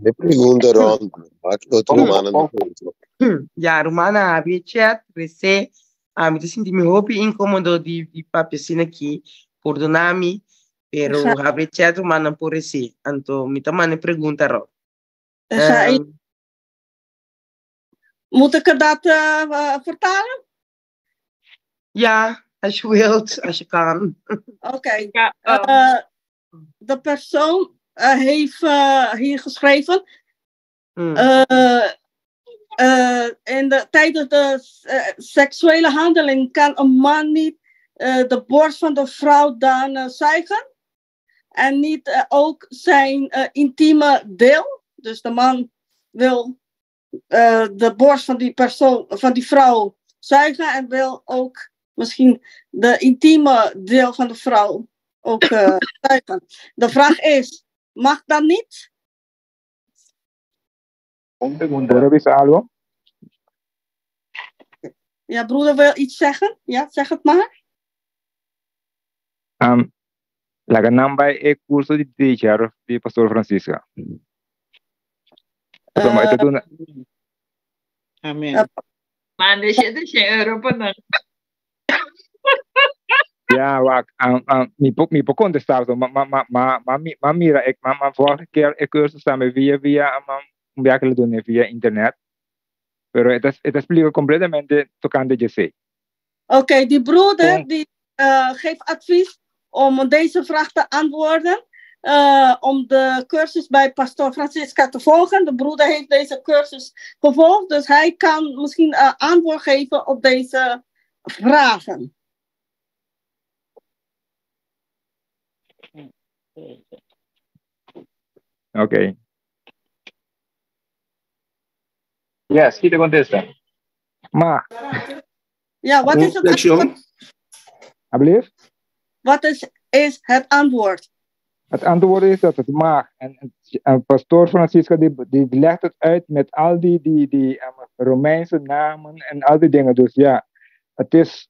Speaker 4: De pregunta rond. Wat otro rumannan ta pensa?
Speaker 1: Ja, rumannan habri e chat, resé. Ami ta sinti mi hopi inkomodo di di papia asina aki. Pordona mi, pero habri e chat rumannan por resé. Anto mi ta manda e pregunta rond.
Speaker 5: Um, Moet ik dat uh, vertalen?
Speaker 1: Ja, als je wilt, als je kan.
Speaker 5: Oké. Okay. Ja, um. uh, de persoon uh, heeft uh, hier geschreven. Mm. in de, tijdens de seksuele handeling kan een man niet de borst van de vrouw dan zuigen. En niet ook zijn intieme deel. Dus de man wil de borst van die persoon, van die vrouw zuigen en wil ook misschien de intieme deel van de vrouw ook zuigen. De vraag is, mag dat niet?
Speaker 7: Por bisa algo?
Speaker 5: Ja, broeder wil iets zeggen. Ja, zeg het maar.
Speaker 7: Um, laga nan bai e curso di teacher di Pastor Francisca. Uh, duna...
Speaker 8: Amen.
Speaker 9: Manda 700 euro pa nan.
Speaker 7: Ja, wak, um, um, mi po, mi po contestar, so, ma, ma, ma, ma, ma, ma mira, ik, ma, ma vorige keer e cursus tambe via, via, ma, un biaha lo dune via internet. Pero e ta, e ta splika kompletamente tokante djesei.
Speaker 5: Oké, die broeder
Speaker 7: Kon.
Speaker 5: die geeft advies om deze vraag te antwoorden. Om de cursus bij pastoor Francisca te volgen. De broeder heeft deze cursus gevolgd, dus hij kan misschien antwoord geven op deze vragen.
Speaker 7: Oké. Yes, ki ta kontesta? Ma.
Speaker 5: Ja, wat is het antwoord?
Speaker 7: Alsjeblieft?
Speaker 5: Wat is het antwoord?
Speaker 7: Het antwoord is dat het mag. En pastoor Francisca die, die legt het uit met al die Romeinse namen en al die dingen. Dus ja, het is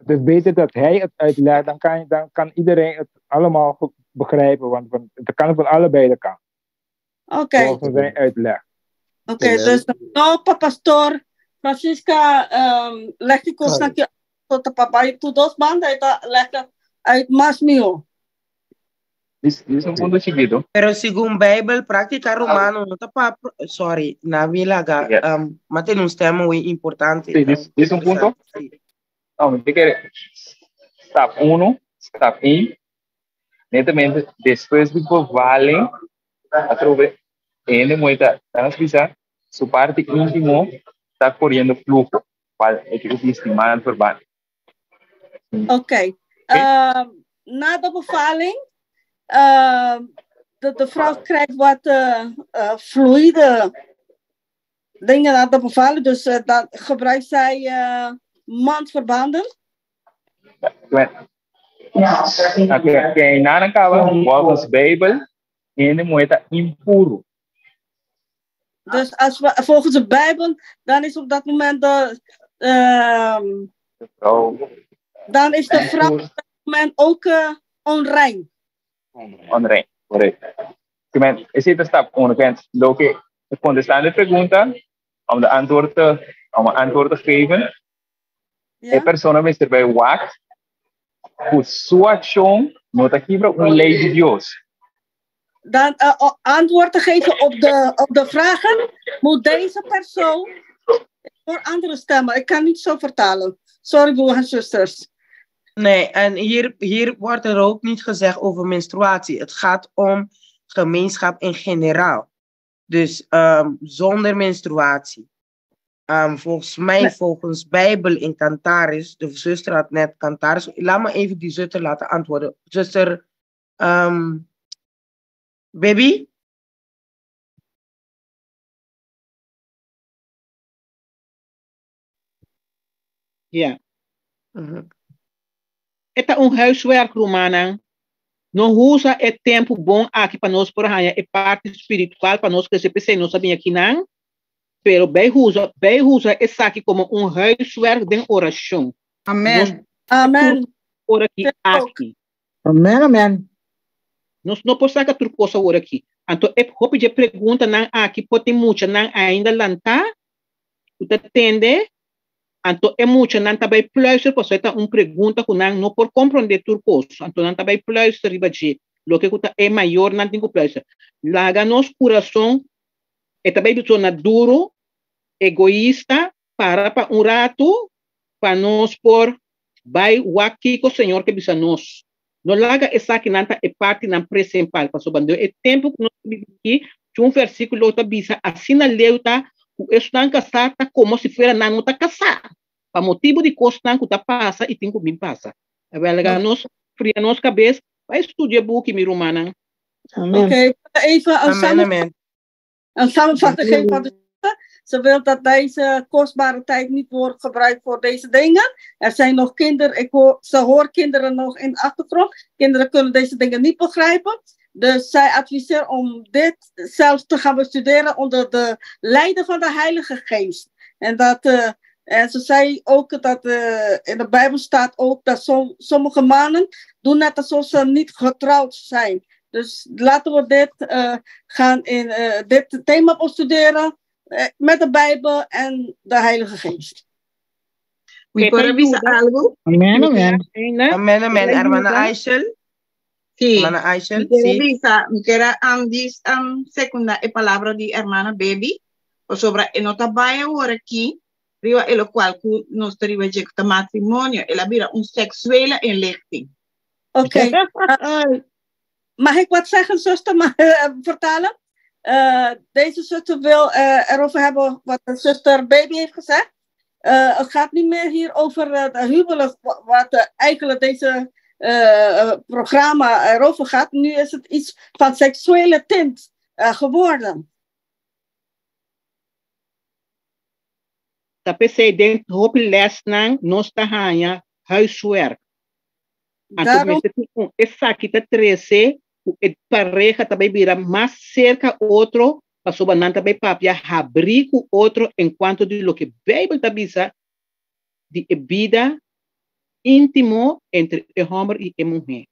Speaker 7: beter dat hij het uitlegt. Dan kan iedereen het allemaal begrijpen. Want het kan van allebei de kant.
Speaker 5: Oké.
Speaker 7: Volgens zijn uitleg.
Speaker 5: Oké, okay, dus no, pastoor Francisca legt die kost naar tot de papai tu dos banda legt uit mas mio.
Speaker 7: Dit is un punto chiquito.
Speaker 1: Pero segun Bijbel, práctica romano, no ta pa, sorry, na wilaga, yeah. Maar tin un stem muy importante.
Speaker 7: Sí, dit is un punto. No, mi ke stap 1, stap 1, netamente despues di bevalling, atrobe, hende muhé ta, ta su parte íntimo ta koriendo fluho, kual e ta bisti maandverband.
Speaker 5: Oké. Okay. Na de bevalling, de vrouw krijgt wat fluïde dingen na de bevalling, dus dan gebruikt zij maandverbanden.
Speaker 7: Ja. Oké, na kaba, volgens Bijbel, hende muhé ta impuru.
Speaker 5: Dus als we, volgens de Bijbel, dan is op dat moment de,
Speaker 7: vrouw.
Speaker 5: Dan is de vrouw op dat moment ook onrein.
Speaker 7: Onrein, correct. Esei ta stap 1. Loke, kontestando e pregunta, om een antwoord te geven,
Speaker 5: Ja?
Speaker 7: e persona mester bai wak, ku su akshon no ta kibra un lei di Dios.
Speaker 5: Dan antwoord te geven op de vragen, moet deze persoon voor andere stemmen. Ik kan niet zo vertalen. Sorry, broers en zusters.
Speaker 1: Nee, en hier wordt er ook niet gezegd over menstruatie. Het gaat om gemeenschap in generaal. Dus zonder menstruatie. Volgens mij,
Speaker 5: Nee.
Speaker 1: volgens Bijbel in Cantaris, de zuster had net Cantaris. Laat me even die zuster laten antwoorden. Zuster Baby?
Speaker 8: Ja.
Speaker 1: E
Speaker 8: E ta un huiswerk, rumannan. No usa e tempu bon aki pa nos por haña e parti spiritual pa nos krese p'esei nos a bin akinan. Pero bai usa esaki komo un huiswerk di orashon.
Speaker 11: Amen.
Speaker 5: Amen.
Speaker 8: Ora aki aki.
Speaker 10: Amen, amen.
Speaker 8: Nos no por saka tur kos awor aki. Anto e hopi di preguntanan aki por tin muchanan ainda lantá. Bo ta tende? Anto e muchanan ta bai pluister, pasobra ta un pregunta ku nan no por komprondé tur kos. Anto nan ta bai pluister riba dje. Loke ku ta e mayornan tin ku pluister. Laga nos kurason e ta bai na duru, egoista, para pa un ratu, pa nos por bai wak kiko Señor ke bisa nos. No laga esakinan ta e partinan prinsipal. Pasobra e tempu ku nos biba aki, un versíkulo ta bisa asina leu ta ku esnan kasá ta komo si fuera nan no ta kasá. Pa motibu di kosnan ku ta pasa i tin ku bin pasa. Wel, nos fria nos kabes, bai studia buki mi rumannan.
Speaker 10: Amen.
Speaker 5: Oké, even een,
Speaker 1: Amen, amen.
Speaker 5: een samenvatting geven van de. Ze wil dat deze kostbare tijd niet wordt gebruikt voor deze dingen. Er zijn nog kinderen, ze hoort kinderen nog in de achtergrond. Kinderen kunnen deze dingen niet begrijpen. Dus zij adviseert om dit zelf te gaan bestuderen onder de leiding van de Heilige Geest. En ze zei ook dat in de Bijbel staat ook dat sommige mannen doen net alsof ze niet getrouwd zijn. Dus laten we dit gaan in dit thema bestuderen met de Bijbel en de Heilige Geest.
Speaker 11: Mi por bisa algu?
Speaker 10: Amen, amen.
Speaker 1: Amen, amen. Hermana Aishel?
Speaker 11: Sí.
Speaker 1: Hermana Aishel,
Speaker 11: Mi ke
Speaker 1: sí.
Speaker 11: bisa, mi ke sekundá e palabra di hermana Baby. Pasobra e no ta bai awor aki riba e lokual ku nos ta riba dje ku ta matrimonio, el a bira un seksuele inlichting.
Speaker 5: Oké. Mag ik wat zeggen, zuster? Mag ik vertalen? Deze zuster wil erover hebben wat de zuster Baby heeft gezegd. Het gaat niet meer hier over het huwelijk, wat eigenlijk deze programma erover gaat. Nu is het iets van seksuele tint geworden.
Speaker 8: Ta p'esei den hopi lèsnan nos ta haña huiswerk. Anto
Speaker 5: Daarom
Speaker 8: mester tin un esaki ta trese ku e pareha ta bai bira mas serka otro pasobra nan ta bai papia habrí ku otro enkuanto di loke Beibel ta bisa di e bida íntimo entre e hòmber i e muhé.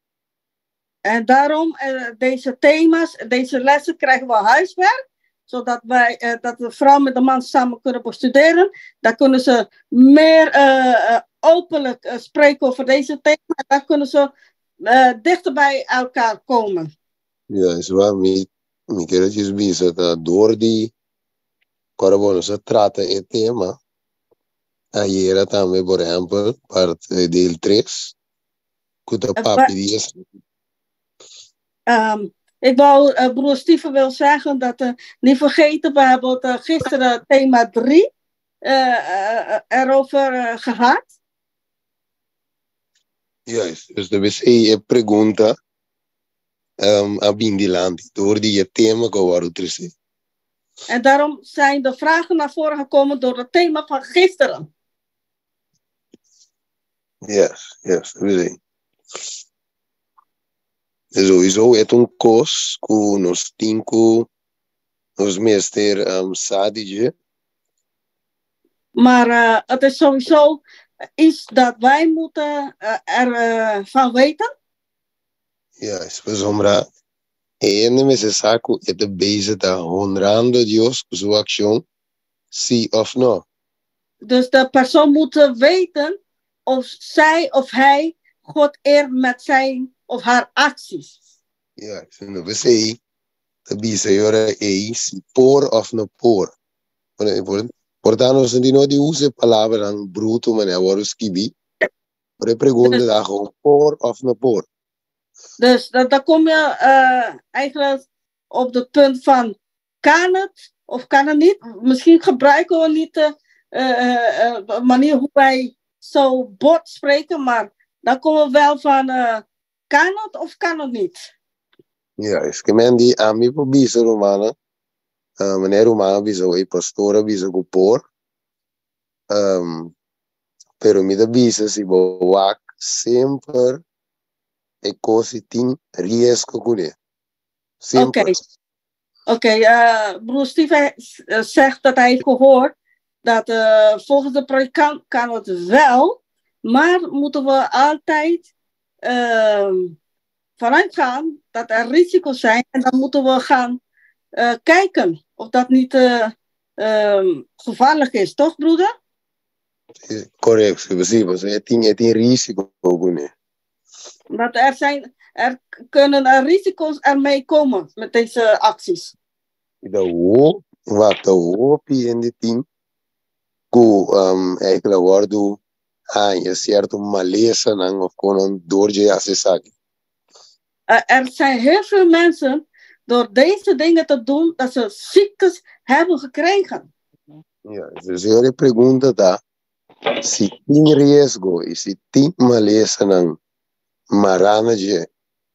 Speaker 5: En daarom deze thema's, deze lessen krijgen we huiswerk, zodat wij, dat de vrouw met de man samen kunnen bestuderen. Daar kunnen ze meer openlijk spreken over deze thema. Daar kunnen ze dichter bij elkaar komen.
Speaker 4: Ja, is waar. Mi, mi kier djis bisa ta door di ora bo nos a trata e tema ayera tambe, por ehempel, part deel 3, ku ta papia di esaki.
Speaker 5: Ik wou, broer Steven wil zeggen dat, niet vergeten, we hebben het gisteren thema 3 erover gehad.
Speaker 4: Juist, dus de wc e pregunta a bin dilanti door di e tema ku a wòrdu trese.
Speaker 5: En daarom zijn de vragen naar voren gekomen door het thema van gisteren.
Speaker 4: Yes, yes, de wc. Sowieso e ta un kos ku nos tin ku nos mester sa di dje.
Speaker 5: Maar het is sowieso iets dat wij moeten ervan weten.
Speaker 4: Juist, pasobra e hende mester sa ku e ta bezig ta honrando Dios ku su akshon, si òf no.
Speaker 5: Dus de persoon moet weten of zij of hij God eert met zijn of haar acties.
Speaker 4: Juist, no p'esei ta bisa e ora ei si por òf no por. Por ta nos no tin no di usa e palabranan bruto manera a wòrdu skibí, pero e pregunta ta gewoon por òf no por.
Speaker 5: Dus dan kom je eigenlijk op het punt van kan het of kan het niet? Misschien gebruiken we niet de manier hoe wij zo bot spreken, maar dan komen we wel van kan het of kan het niet?
Speaker 4: Juist, ke men di ami por bisa rumannan, meneer ruman a bisa hoy, pastor a bisa ku por, pero mi ta bisa si bo wak semper e kos si tin riesgo kuné. Semper.
Speaker 5: Oké, okay. Broer Steven zegt dat hij heeft gehoord dat volgens de predikant kan het wel, maar moeten we altijd vanuit gaan dat er risico's zijn en dan moeten we gaan kijken of dat niet gevaarlijk is, toch broeder?
Speaker 4: Correct, sí, pues e tin risico kuné.
Speaker 5: Dat er kunnen er risico's ermee komen met deze acties.
Speaker 4: I ta ho, wak ta hopi hende tin ku eigenlijk wòrdu haña sierto malesanan òf konan dor dje hasi esaki.
Speaker 5: Er zijn heel veel mensen door deze dingen te doen dat ze ziektes hebben gekregen.
Speaker 4: Ja, dus e pregunta ta si tin riesgo i si tin malesanan mará na dje,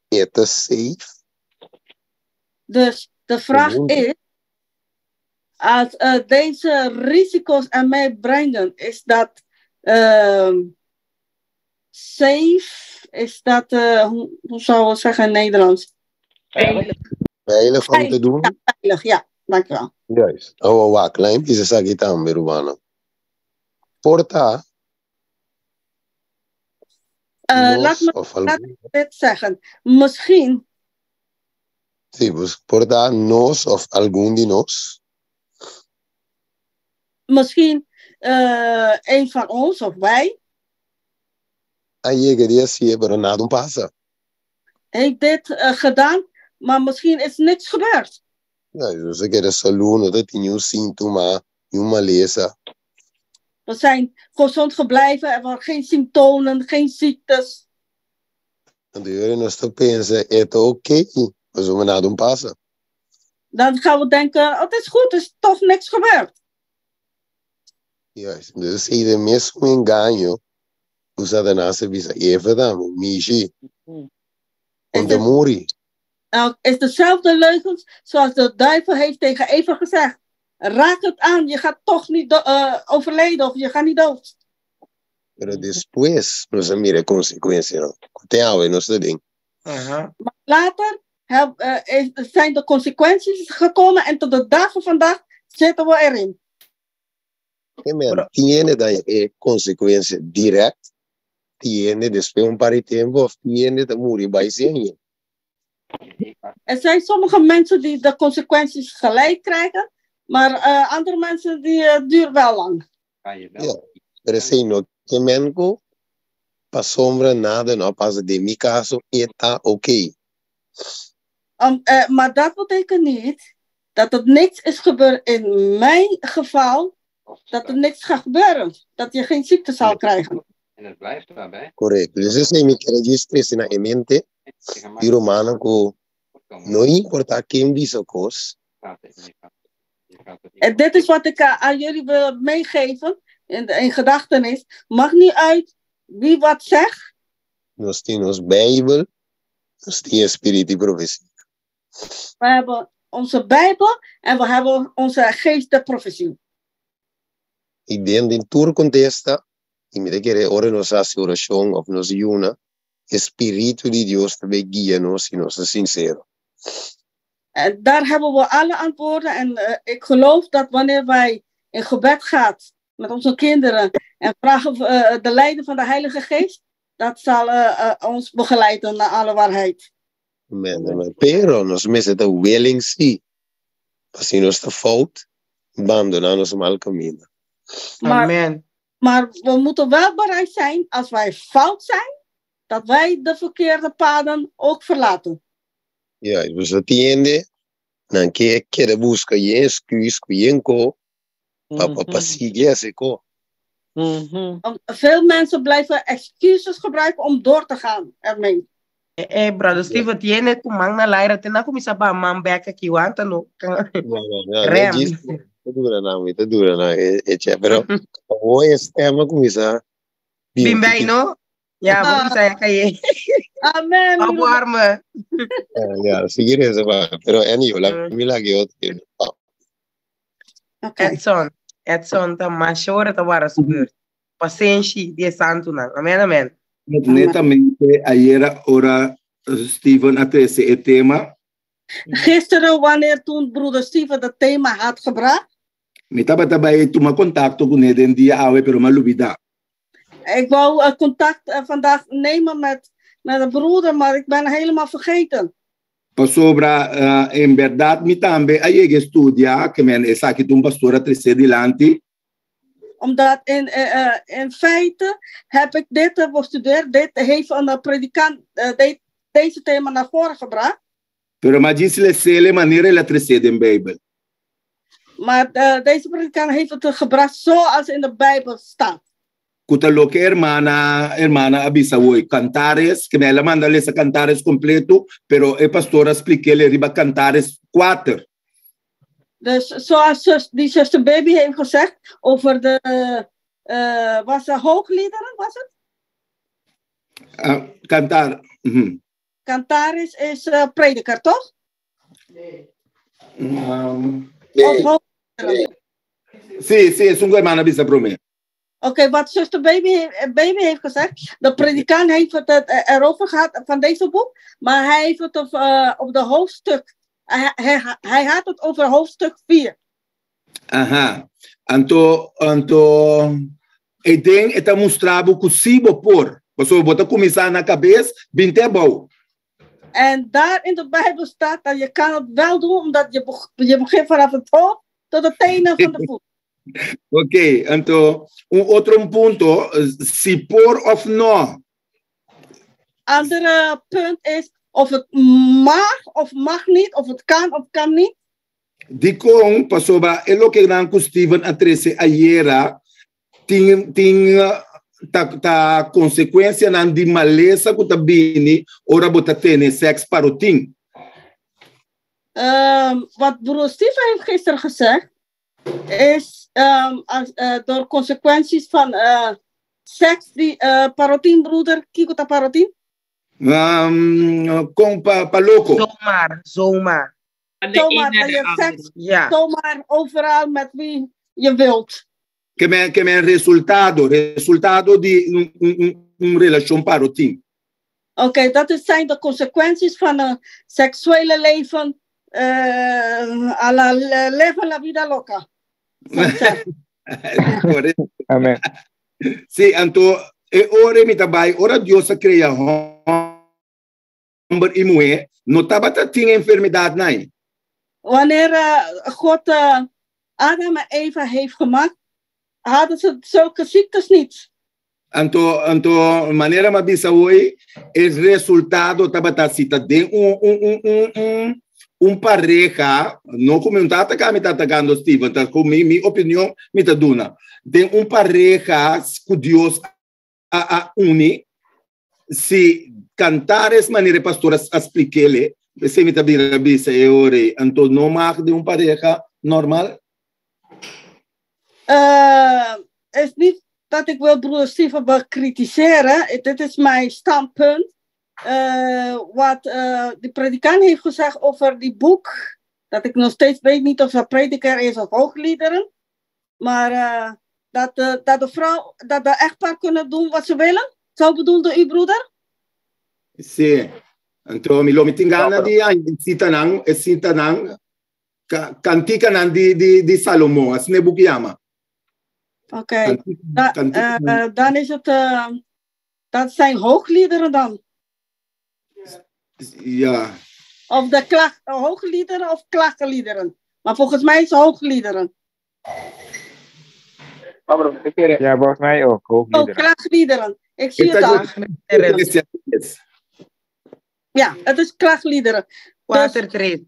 Speaker 4: e ta safe?
Speaker 5: Dus de vraag
Speaker 4: Pregunta.
Speaker 5: is, als deze risico's ermee brengen, is dat safe? Is dat, hoe zou ik zeggen in Nederlands?
Speaker 1: Veilig.
Speaker 4: Veilig om te doen?
Speaker 5: Ja, veilig, ja. Dankjewel.
Speaker 4: Juist. Oh, wacht, klein bisa esaki tambe, rumannan. Por ta
Speaker 5: Laat
Speaker 4: nos
Speaker 5: me
Speaker 4: of
Speaker 5: laat
Speaker 4: algun
Speaker 5: me dit zeggen. Misschien
Speaker 4: Sí, pues por ta nos of algun di nos.
Speaker 5: Misschien een van ons of wij.
Speaker 4: A yega di hasié, pero nada no pasa.
Speaker 5: Heeft dit gedaan, maar misschien is niks gebeurd.
Speaker 4: Ja, nos a keda salú, no ta tin niun síntoma, niun malesa.
Speaker 5: We zijn gezond gebleven, er waren geen symptomen, geen ziektes.
Speaker 4: Anto yora nos ta pensa, e ta oké, pasobra nada un pasa.
Speaker 5: Dan gaan we denken, het is goed, er is toch niks gebeurd.
Speaker 4: Juist, dus esei ta e mesun engaño ku Satanas a bisa Eva tambe, Mishi, un ta muri.
Speaker 5: Nou, is dezelfde leugens zoals de duivel heeft tegen Eva gezegd. Raak het aan, je gaat toch niet overleden of je gaat niet dood.
Speaker 4: Pero despues nos a mira e konsekuensianan ku te awe nos ta den.
Speaker 5: Maar later zijn de consequenties gekomen en tot de dag van vandaag zitten we erin.
Speaker 4: Amen. Tin hende ta e konsekuensia dirèkt, tin hende despues un par di tempu òf tin hende ta muri bai sin aña.
Speaker 5: Er zijn sommige mensen die de consequenties gelijk krijgen, maar andere mensen die duurt wel lang.
Speaker 4: Ja, pero esei no ke men ku pasobra nada no a pasa den mi kaso e ta oké.
Speaker 5: Maar dat betekent niet dat het niks is gebeurd in mijn geval, dat er niks gaat gebeuren. Dat je geen ziekte zal krijgen.
Speaker 7: En het blijft daarbij.
Speaker 4: Correcto. Dus esei mi kere djis trese na e mente di rumannan ku no importa ken bisa kos.
Speaker 5: En dit is wat ik aan jullie wil meegeven in gedachtenis. Maakt niet uit wie wat zegt.
Speaker 4: Nos tin nos Bijbel, nos tin e spiritu di profesia.
Speaker 5: We hebben onze Bijbel en we hebben onze geest de profetie.
Speaker 4: I den den tur kontesta, i mi ta kere ora nos hasi orashon òf nos yuna, e spiritu di Dios ta bay guia nos si nos ta sinsero.
Speaker 5: En daar hebben we alle antwoorden en ik geloof dat wanneer wij in gebed gaat met onze kinderen en vragen de leiding van de Heilige Geest, dat zal ons begeleiden naar alle waarheid.
Speaker 4: Amen, amen. Pero nos mester ta willing sí, pa si nos ta fout, bandoná nos mal kaminda.
Speaker 5: Maar,
Speaker 1: Amen.
Speaker 5: maar we moeten wel bereid zijn, als wij fout zijn, dat wij de verkeerde paden ook verlaten.
Speaker 4: Ja, i boso tin hende nan ke keda buska yen excuse ku yen ko pa pa pa sigui hasi ko.
Speaker 5: Veel mensen blijven excuses gebruiken om door te gaan ermee.
Speaker 1: Eh, brother Steven, tiene ku man na laira, te na kuminsá ba man bek aki, wanta no.
Speaker 4: No, no, no,
Speaker 1: Rem.
Speaker 4: djis ta dura na, mi ta dura na e e che, pero awor e stem a kuminsá bin
Speaker 1: Bin bij,
Speaker 4: tiki.
Speaker 1: no? Ja, bo kuminsá ya kaye.
Speaker 5: Amen.
Speaker 1: Opwarmen.
Speaker 4: Ja, ja, sigui reza pa, pero anyway, la mi lagi otro.
Speaker 5: Okay.
Speaker 1: Edson, Edson ta masha ora ta wara su beurt. Pasenshi di e santunan. Amen, amen.
Speaker 12: Netamente ayera ora Steven a trece e tema.
Speaker 5: Gisteren wanneer toen broeder Steven dat thema had gebracht.
Speaker 12: Mi tabata bay tuma contacto cune den dia awe pero m'a lubida.
Speaker 5: Ik wou contact vandaag nemen met de broeder, maar ik ben helemaal vergeten.
Speaker 12: Pasobra en berdad mi tambe a yega studia, ke men esaki ta un pastor a trece dilanti.
Speaker 5: Omdat in feite heb ik dit bestudeerd, dit heeft een predikant deze thema naar voren gebracht.
Speaker 12: Pero m'a djis lesele manera el a trece den Bijbel.
Speaker 5: Maar deze predikant heeft het gebracht zoals in de Bijbel staat.
Speaker 12: Ku ta loke hermana, hermana a bisa woi, Cantares, ke el a manda lesa Cantares completo, pero e pastor a splik'é riba Cantares kuater.
Speaker 5: Dus zoals die zuster Baby heeft gezegd over de, was het hoogliederen, was het?
Speaker 12: Cantar.
Speaker 5: Cantares is prediker, toch?
Speaker 12: Nee.
Speaker 5: Of hoogliederen?
Speaker 12: Sí, sí, es un hermana bisa promé.
Speaker 5: Oké, wat zuster Baby heeft gezegd, de predikant heeft het erover gehad van deze boek, maar hij heeft het op de hoofdstuk, hij had het over hoofdstuk 4.
Speaker 12: Aha. Anto, anto, e den e ta mustra bo ku si bo por. Pasobra bo ta kuminsá na kabes, bin te abou.
Speaker 5: En daar in de Bijbel staat dat je kan het wel doen, omdat je begint vanaf het hoofd tot de tenen van de voet.
Speaker 12: Oké, anto, un otro punto, si por of no.
Speaker 5: Andere punt is of het mag of mag niet, of het kan of kan niet.
Speaker 12: Dikon? Pasobra e lokenan ku Steven a trese ayera tin tin ta ta konsekuensianan di malesa ku ta bini ora bo ta tene sèks parotin.
Speaker 5: Wat broer Steven heeft gisteren gezegd, is als, door consequenties van seks die parotin, broeder, kiko ta parotin?
Speaker 12: Kon pa pa loko.
Speaker 1: Zomaar, zomaar.
Speaker 5: Zomaar dat je seks,
Speaker 1: Ja.
Speaker 5: zomaar overal met wie je wilt.
Speaker 12: Ke men ke men resultado, resultado di un un un un relashon parotin.
Speaker 5: Oké, dat is, zijn de consequenties van een seksuele leven uh, à la leven la vida loca.
Speaker 12: Correcto.
Speaker 7: Amen.
Speaker 12: Sí, anto e ora mi ta bai, ora Dios a crea homber i muhé, no tabata tin enfermedad nai.
Speaker 5: Wanneer God Adam en Eva heeft gemaakt, hadden ze zulke ziektes niet.
Speaker 12: Anto, anto manera m'a bisa hoy, e resultado tabata si ta den un, un, un, un, un, un pareha, no ku mi no ta ataka, mi ta atakando Steven, ta ku mi, mi opinion mi ta duna. Den un pareha ku Dios a, a uni, si Cantares manera e pastor a, a splik'ele, esei mi ta bira bisa e ora ei, anto no mag den un pareha normal?
Speaker 5: Is niet dat ik wil broeder Steven bekritiseren. Dit is mijn standpunt. Wat de predikant heeft gezegd over die boek. Dat ik nog steeds weet niet of dat prediker is of hoogliederen. Maar dat de vrouw, dat de echtpaar kunnen doen wat ze willen. Zo bedoelde u, broeder?
Speaker 12: Sí. Anto mi lo mi tin gana di cita nan, e cita nan, Kantikanan di, di, di Salomon, asina e buki yama.
Speaker 5: Oké, da, dan is het, dat zijn hoogliederen dan.
Speaker 12: Ja.
Speaker 5: Of de klag, hoogliederen of klaggenliederen. Maar volgens mij is het hoogliederen.
Speaker 7: Ja, volgens mij ook.
Speaker 5: Hoogliederen. Oh, klaagliederen. Ik zie het al. Ja, het is klaagliederen.
Speaker 1: Watertreed.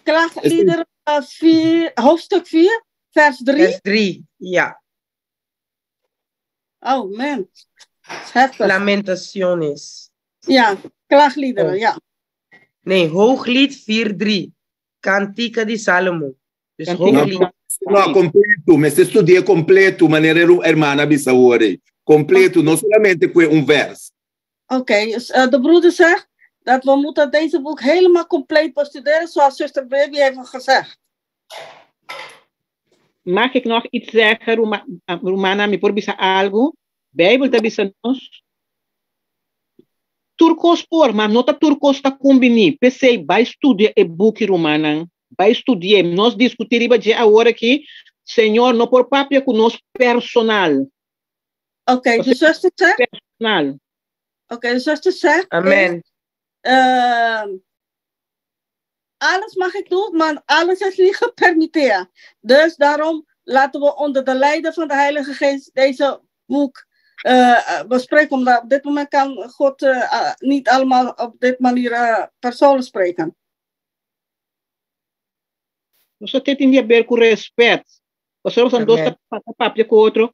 Speaker 5: Klaagliederen 4, hoofdstuk 4, vers 3.
Speaker 1: Vers 3, ja.
Speaker 5: Oh man, heftig.
Speaker 1: Lamentaciones.
Speaker 5: Ja, klaagliederen, oh. Ja.
Speaker 1: Nee, Hooglied 4-3. Cantica di Salomo. Dus Hooglied.
Speaker 12: No, completo. Mester studia completo, manera hermana bisa hoor. Completo, no solamente ku un vers.
Speaker 5: Oké, okay, dus, de broeder zegt dat we moeten deze boek helemaal compleet bestuderen, zoals zuster Baby heeft gezegd.
Speaker 8: Mag ik nog iets zeggen, Romana? Mi por bisa algo? Bijbel ta bisa nos. Tur kos por, ma no ta tur kos ta kumbiní. P'esei, bai studia e buki, rumannan. Bai studi'é. Nos diskutí riba dje awor aki. Señor no por papia ku nos personal.
Speaker 5: Oké, de zuster zegt.
Speaker 8: Personal.
Speaker 5: Oké, de zuster zegt.
Speaker 1: Amen.
Speaker 5: Alles mag ik doen, maar alles is niet gepermitteerd. Dus daarom laten we onder de leiding van de Heilige Geest deze boek bespreken. Omdat op dit moment kan God niet allemaal op dit manier persoonlijk spreken.
Speaker 8: Nos ta tin di haber ku respet. Pasobra boso dos ta papia ku otro,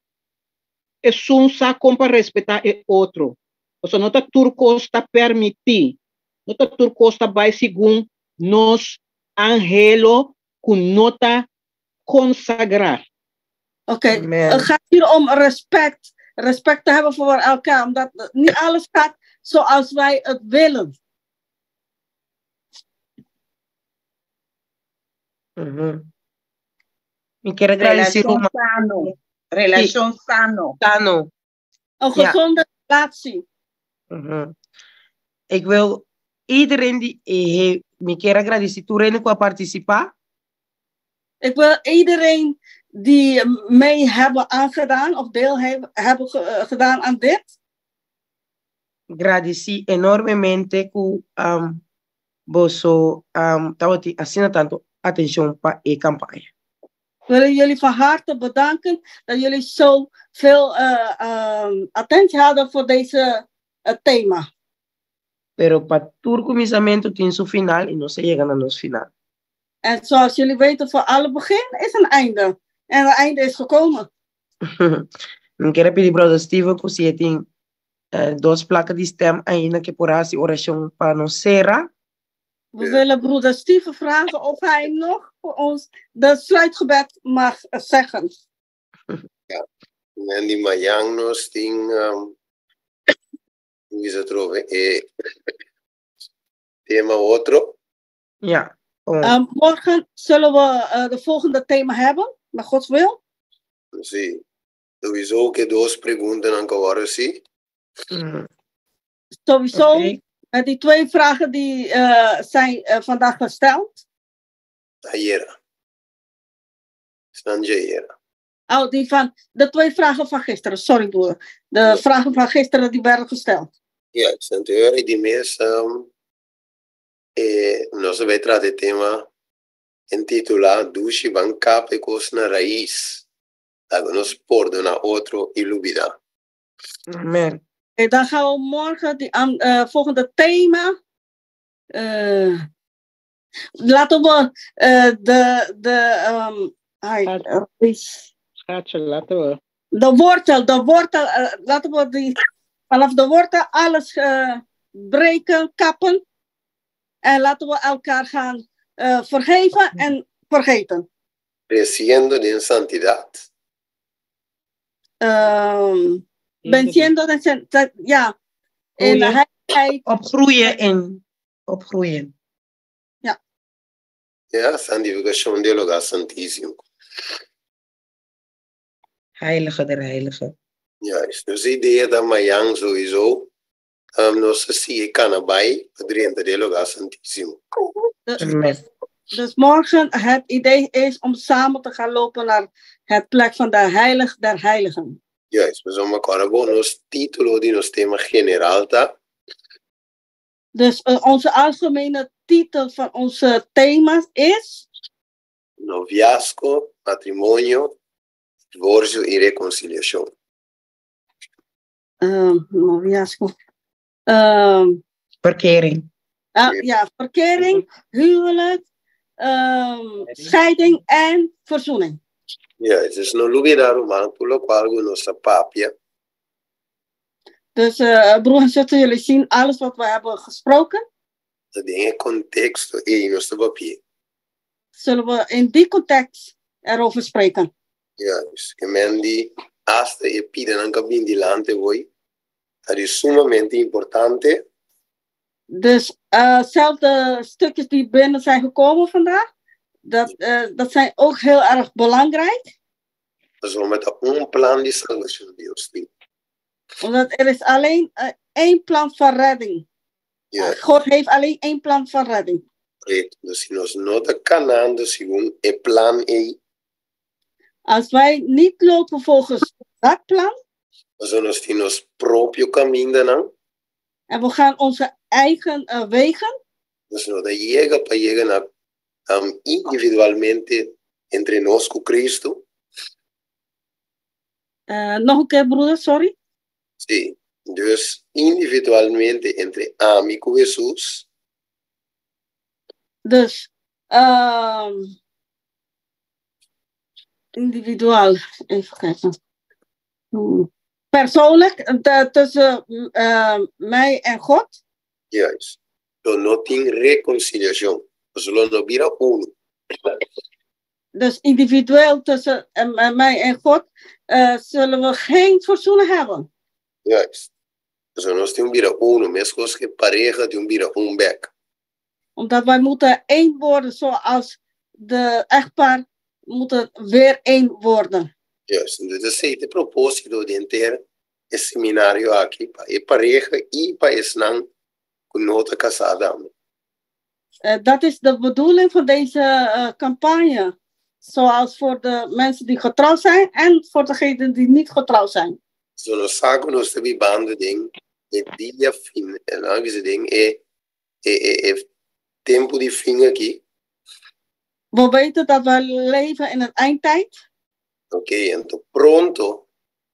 Speaker 8: esun sa kon pa respetá e otro. Pasobra no ta tur kos ta permití. No ta tur kos ta bai segun nos anhelo ku no ta konsagrá.
Speaker 5: Oké, het gaat hier om respect. Respect te hebben voor elkaar, omdat niet alles gaat zoals wij het willen.
Speaker 1: Mi kier agradeci
Speaker 11: Relacion sano. Relacion sano.
Speaker 1: Sano.
Speaker 5: Een gezonde relatie.
Speaker 1: Ik wil iedereen die mi kier a gradisí tur hende ku a partisipá.
Speaker 5: Ik wil iedereen die mee hebben aangedaan of deel hebben gedaan aan dit.
Speaker 1: Gradisí enormemente ku boso tabatin asina tantu atenshon pa e kampaña.
Speaker 5: Willen jullie van harte bedanken dat jullie zo veel attentie hadden voor deze thema.
Speaker 1: Pero pa tur kuminsamentu tin su final i nos a yega na nos final.
Speaker 5: En zoals jullie weten, voor alle begin is een einde. En het einde is gekomen.
Speaker 1: Mi kier a pidi brother Steven ku si e tin dos plaka di stem ainda ke por hasi orashon pa nos sera.
Speaker 5: We willen broeder Steven vragen of hij nog voor ons de sluitgebed mag zeggen.
Speaker 4: Ja, Mandy mañan nos tin um, bisa trobe e tema otro.
Speaker 1: Ja.
Speaker 5: Oh. Morgen zullen we de volgende thema hebben, naar Gods wil.
Speaker 4: Sí. Sowieso ke dos preguntanan ku awor sí.
Speaker 5: Sowieso, die twee vragen die zijn vandaag gesteld.
Speaker 4: Ayera. Esnan djayera.
Speaker 5: Oh, die van, de twee vragen van gisteren, sorry broer. De vragen van gisteren die werden gesteld.
Speaker 4: Ja, anterior di mes um, eh, nos a bai trata e tema intitulá Dushi ban kap e kos na rais. Laga nos pordoná otro i lubidá.
Speaker 1: Amen.
Speaker 5: En dan gaan we morgen die volgende thema. Laten we de ai,
Speaker 8: Schatje, laten we.
Speaker 5: De wortel, laten we die, vanaf de wortel alles breken, kappen. En laten we elkaar gaan vergeven en vergeten.
Speaker 4: Creciendo den santidat.
Speaker 5: Venciendo den, ja, in de heiligheid.
Speaker 1: Opgroeien in, opgroeien.
Speaker 5: Ja.
Speaker 4: Ja, santifikashon di e lugá santísimo.
Speaker 1: Heilige der heiligen.
Speaker 4: Juist. Nos idea ta mañan sowieso um, nos ta sigui kana bai pa drenta den e lugá santísimo.
Speaker 1: Amen.
Speaker 5: Dus morgen het idee is om samen te gaan lopen naar het plek van de heilig der heiligen.
Speaker 4: Juist, pasobra kòrda bo nos título di nos tema general ta.
Speaker 5: Dus onze algemene titel van onze thema's is
Speaker 4: Noviazgo, matrimonio, divorcio i rekonsiliashon.
Speaker 5: Noviazgo.
Speaker 1: Verkering.
Speaker 5: Ja, verkering, huwelijk, scheiding en verzoening.
Speaker 4: Juist, dus no lubidá ruman tur lokual ku nos a papia.
Speaker 5: Dus broer en zuster, jullie zien alles wat we hebben gesproken.
Speaker 4: Ta den e konteksto ei nos ta papia.
Speaker 5: Zullen we in die context erover spreken?
Speaker 4: Juist, ke men di hasta e pidanan ka bin dilanti hoy ta di sumamente importante.
Speaker 5: Dus zelfs de stukjes die binnen zijn gekomen vandaag, dat zijn ook heel erg belangrijk.
Speaker 4: Pasobra ta un plan di salbashon Dios tin.
Speaker 5: Omdat er is alleen één plan van redding. God heeft alleen één plan van redding.
Speaker 4: Correcto. Dus si nos no ta kanando segun e plan ei.
Speaker 5: Als wij niet lopen volgens dat plan.
Speaker 4: Pasobra nos tin nos propio kamindanan.
Speaker 5: En we gaan onze eigen wegen.
Speaker 4: Nos no ta yega pa yega na individualmente entre nos ku Cristo.
Speaker 5: Nog een keer, broeder, sorry.
Speaker 4: Sí, dus individualmente entre ami ku Hesus.
Speaker 5: Dus individual, even kijken. Persoonlijk, tussen mij en God.
Speaker 4: Juist. Lo no tin rekonsiliashon. Nos lo no bira unu.
Speaker 5: Dus individueel tussen mij en God zullen we geen verzoenen hebben.
Speaker 4: Juist. Dus nos tin un bira unu, meskos ku e pareha tin un bira un bek.
Speaker 5: Omdat wij moeten één worden zoals de echtpaar moeten weer één worden.
Speaker 4: Juist. Entonces esei ta e propósito di henter e seminario aki pa e pareha i pa esnan ku no ta kasá tambe.
Speaker 5: Dat is de bedoeling van deze campagne. Zoals voor de mensen die getrouwd zijn en voor degenen die niet getrouwd zijn.
Speaker 4: So nos sa ku nos ta bibando den e dia fin, nan a bisa den e e e e tempu di fin aki.
Speaker 5: We weten dat we leven in het eindtijd.
Speaker 4: Ok, anto pronto,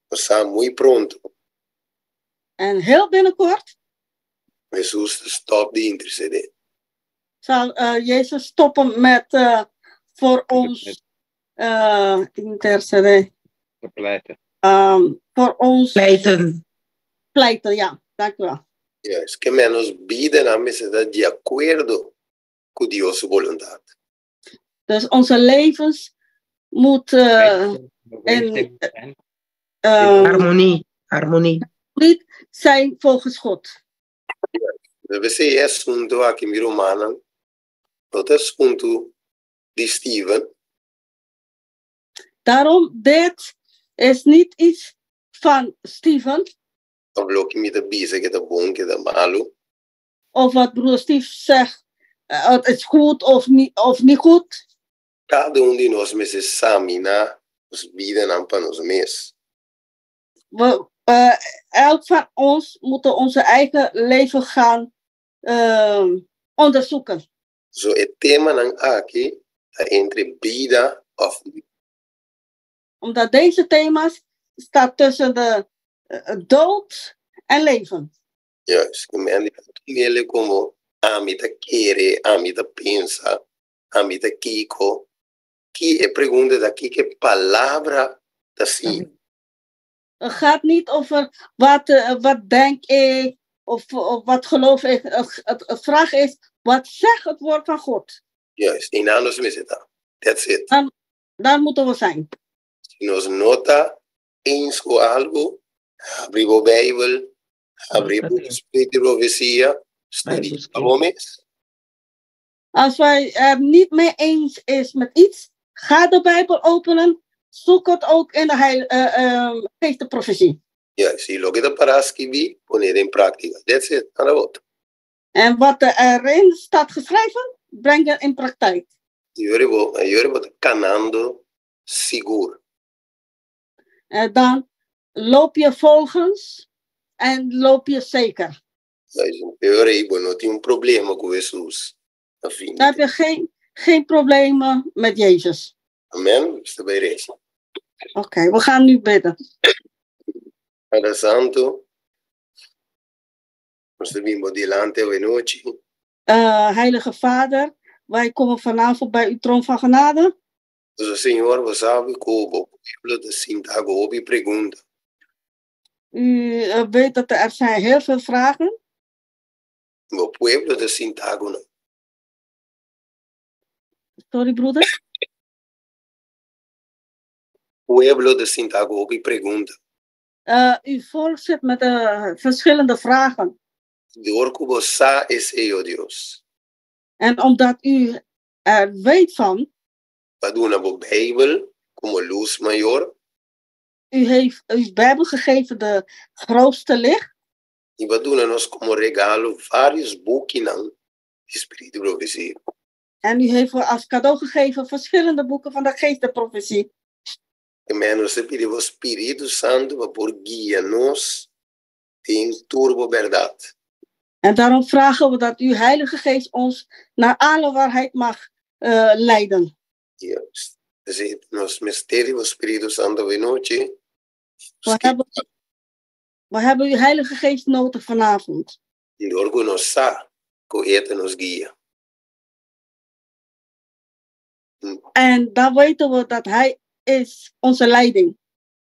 Speaker 4: nos sa muy pronto.
Speaker 5: En heel binnenkort.
Speaker 4: Hesus ta stop di intercedé.
Speaker 5: Zal uh, Jezus stoppen met uh, voor ons uh, interceden?
Speaker 7: Te pleiten.
Speaker 5: Um, voor ons
Speaker 1: pleiten.
Speaker 5: Pleiten, ja. Dank u wel.
Speaker 4: Juist, ke men nos bidanan mester ta di akuerdo ku Dios su boluntat.
Speaker 5: Dus onze levens moet uh, in
Speaker 1: harmonie, harmonie.
Speaker 5: zijn volgens God.
Speaker 4: P'esei e asuntu aki, mi rumannan, no ta asuntu di Steven.
Speaker 5: Daarom, dit is niet iets van Steven.
Speaker 4: Of loke mi ta bisa ke ta bon, ke ta malu.
Speaker 5: Of wat broer Steve zegt, het is goed of niet, of niet goed.
Speaker 4: Kada un di nos mester saminá nos bidanan pa nos mes.
Speaker 5: We, uh, elk van ons moet onze eigen leven gaan uh, onderzoeken.
Speaker 4: So e temanan aki ta entre bida of
Speaker 5: Omdat deze thema's staat tussen de uh, dood en leven.
Speaker 4: Juist, ku mi a tum'el komo ami ta kere, ami ta pensa, ami ta kiko. Ki e pregunta ta kiko e palabra ta siña.
Speaker 5: Het gaat niet over wat, uh, wat denk ik of, of wat geloof ik. Het, het, het vraag is, wat zegt het woord van God?
Speaker 4: Juist, i nan nos mester ta. That's it.
Speaker 5: Dan, daar moeten we zijn.
Speaker 4: Si nos no ta eens ku algu, habri bo Bijbel, habri bo Spiritu di Profesia, studia bo mes.
Speaker 5: Als wij er niet mee eens is met iets, ga de Bijbel openen, zoek het ook in de heil, uh, uh, geest de profetie.
Speaker 4: Juist, i loke ta pará skibí, pone den práktika. That's it, nada otro.
Speaker 5: En wat erin staat geschreven, breng het in praktijk.
Speaker 4: Yori bo, yori bo ta kanando sigur.
Speaker 5: En dan loop je volgens en loop je zeker.
Speaker 4: Yori bo no tin un problema ku Hesus.
Speaker 5: Dan heb je geen, geen problemen met Jezus.
Speaker 4: Amen. Nos ta bai resa.
Speaker 5: Oké, okay, we gaan nu bidden.
Speaker 4: Tata Santu, nos ta bin bo dilanti awe nochi.
Speaker 5: Uh, Heilige Vader, wij komen vanavond bij uw troon van genade.
Speaker 4: Pasobra Señor, bo sabi ku bo pueblo ta sinta ku hopi pregunta.
Speaker 5: U weet dat er zijn heel veel vragen.
Speaker 4: Bo pueblo ta sinta ku nan.
Speaker 5: Sorry, broeder.
Speaker 4: Pueblo ta sinta ku hopi pregunta.
Speaker 5: Uh, uw volk zit met uh, verschillende vragen.
Speaker 4: Dor ku bo sa esei, o Dios.
Speaker 5: En omdat u er weet van.
Speaker 4: Bo a duna bo Bijbel komo lus mayor.
Speaker 5: U heeft uw Bijbel gegeven de grootste licht.
Speaker 4: I bo a duna nos komo regalo vários bukinan di spiritu profesia.
Speaker 5: En u heeft als cadeau gegeven verschillende boeken van de geest der profetie.
Speaker 4: Amen. Nos ta pidi bo Spiritu Santu pa por guia nos den tur bo bèrdat.
Speaker 5: En daarom vragen we dat uw Heilige Geest ons naar alle waarheid mag uh, leiden.
Speaker 4: Juist. Dus nos mester di bo Spiritu Santu awe nochi.
Speaker 5: We hebben, we hebben uw Heilige Geest nodig vanavond.
Speaker 4: Dor ku nos sa ku e ta nos guia.
Speaker 5: En dan weten we dat hij is onze leiding.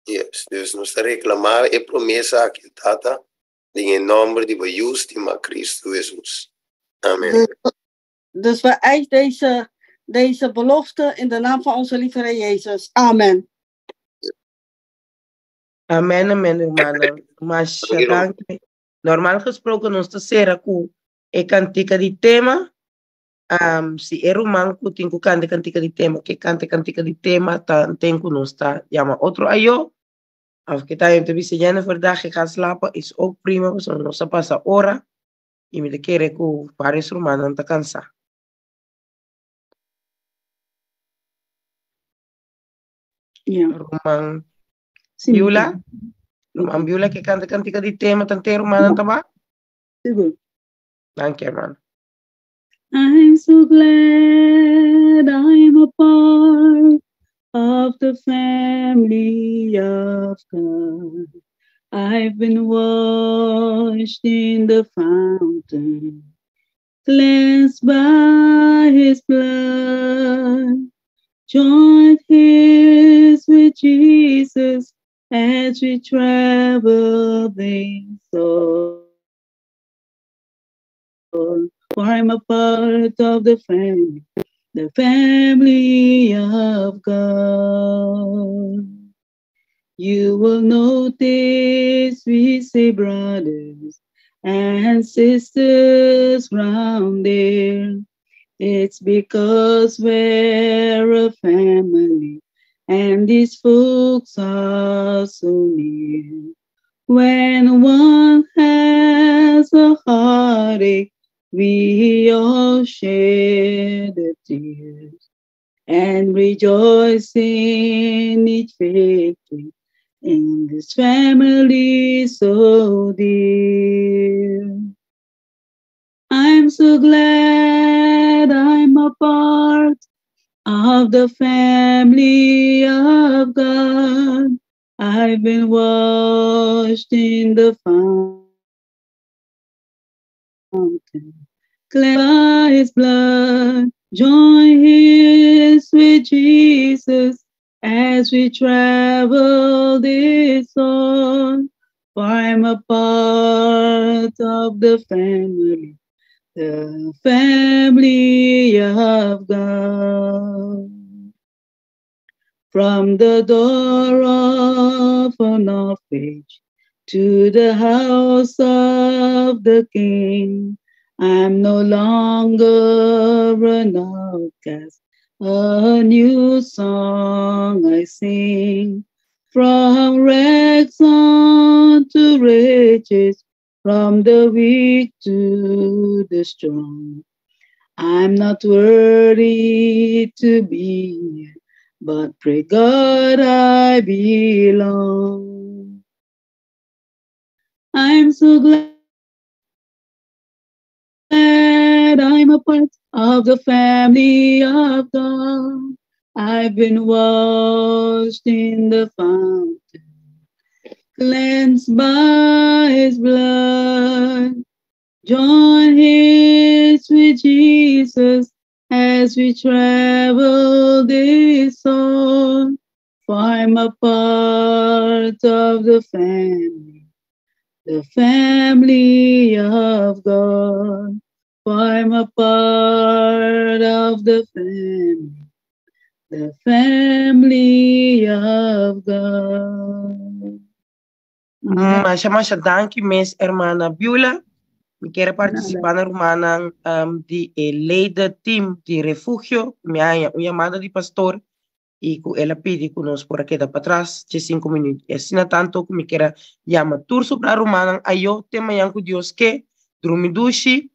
Speaker 4: Yes, dus nos ta reklamá e promesa aki, Tata, den e nòmber di bo Yu stimá Kristu Hesus. Amen.
Speaker 5: Dus, dus we eisen deze, deze belofte in de naam van onze lieve Heer Jezus. Amen.
Speaker 1: Amen, amen, rumannan. Masha danki. Normal gesproken nos ta sera ku e kantika di tema. Um, si e ruman ku tin ku kanta e kantika di tema, ke kanta e kantika di tema, ta ten ku nos ta yama otro ayo. Of ke ta ta bisa Jennifer dag ik ga slapen is ook prima, pasobra nos a pasa ora i mi ta kere ku varios rumannan ta kansa.
Speaker 3: Ja.
Speaker 1: Ruman
Speaker 3: Sí,
Speaker 1: Biula, ruman Biula ke kanta kantika di tema, tante rumannan ta ba?
Speaker 3: Sigur.
Speaker 1: Danki, hermano.
Speaker 3: I'm so glad I'm a part of the family of God. I've been washed in the fountain. Cleansed by his blood. Join his with Jesus as we travel this soul. For I'm a part of the family, the family of God. You will notice we say brothers and sisters round there. It's because we're a family and these folks are so near. When one has a heartache, we all share the tears and rejoice in each victory in this family so dear. I'm so glad I'm a part of the family of God. I've been washed in the fountain, cleansed by his blood. Join his with Jesus as we travel this on. For I'm a part of the family, the family of God. From the door of an orphanage to the house of the king, I'm no longer an outcast. A new song I sing. From rags on to riches, from the weak to the strong. I'm not worthy to be here, but pray God I belong. I'm so glad I'm a part of the family of God. I've been washed in the fountain, cleansed by his blood. Join his with Jesus as we travel this on. For I'm a part of the family, the family of God. For I'm a part of the family, the family of God.
Speaker 1: Masha masha danki mes hermana Beulah. Mi kier participa na rumannan di e leider team di refugio. Mi a haña un yamada di pastor y cu el a pidi cu nos por a keda patras dje cinco minuut. Y asina tanto cu mi kier a yama tur sobra rumannan ayo te mañan cu Dios ke. Drumi dushi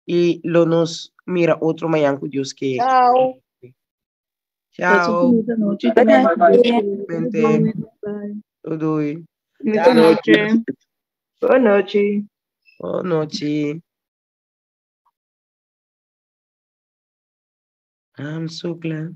Speaker 1: y lo nos mira otro mañan cu Dios ke.
Speaker 9: Chao.
Speaker 1: Chao.
Speaker 3: Buena noche.
Speaker 1: Mente. Doei.
Speaker 9: Buena noche.
Speaker 13: Buena noche.
Speaker 1: Buena noche. I'm so glad.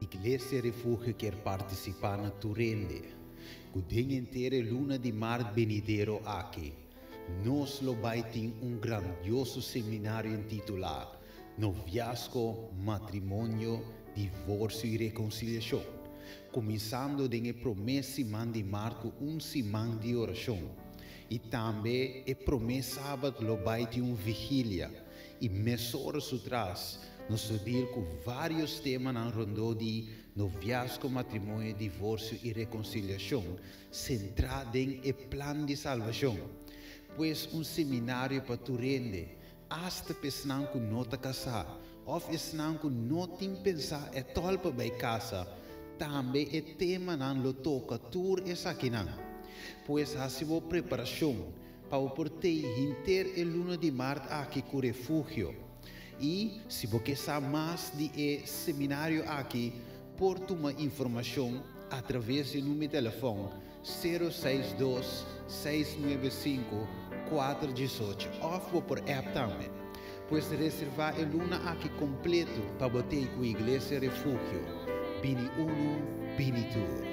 Speaker 14: Iglesia Refugio kier partisipá na tur hende ku den henter e luna di mart benidero aki nos lo bai tin un grandioso seminario intitulá. Noviazgo, Matrimonio, Divorsio i Rekonsiliashon, kuminsando den e promé siman di mart ku un siman di orashon. I tambe e promé sabat lo bai tin un vigilia i mesora su tras nos lo deal ku vários temanan rondó di noviazgo, matrimonio, divorsio i rekonsiliashon sentrá den e plan di salbashon. Pues un seminario pa tur hende, asta pa esnan ku no ta kasá òf esnan ku no tin pensá ètòl pa bai kasa, tambe e temanan lo toka tur esakinan. Pues hasi bo preparashon pa bo por tei henter e luna di mart aki ku Refugio. I si bo ke sa mas di e seminario aki, por tuma informashon atraves di number di telefòn sero seis dos, seis nuebe sinku, kuater diesocho òf bo por app tambe. Pues reservá e luna aki kompleto pa bo tei ku Iglesia Refugio. Bini unu, bini tur.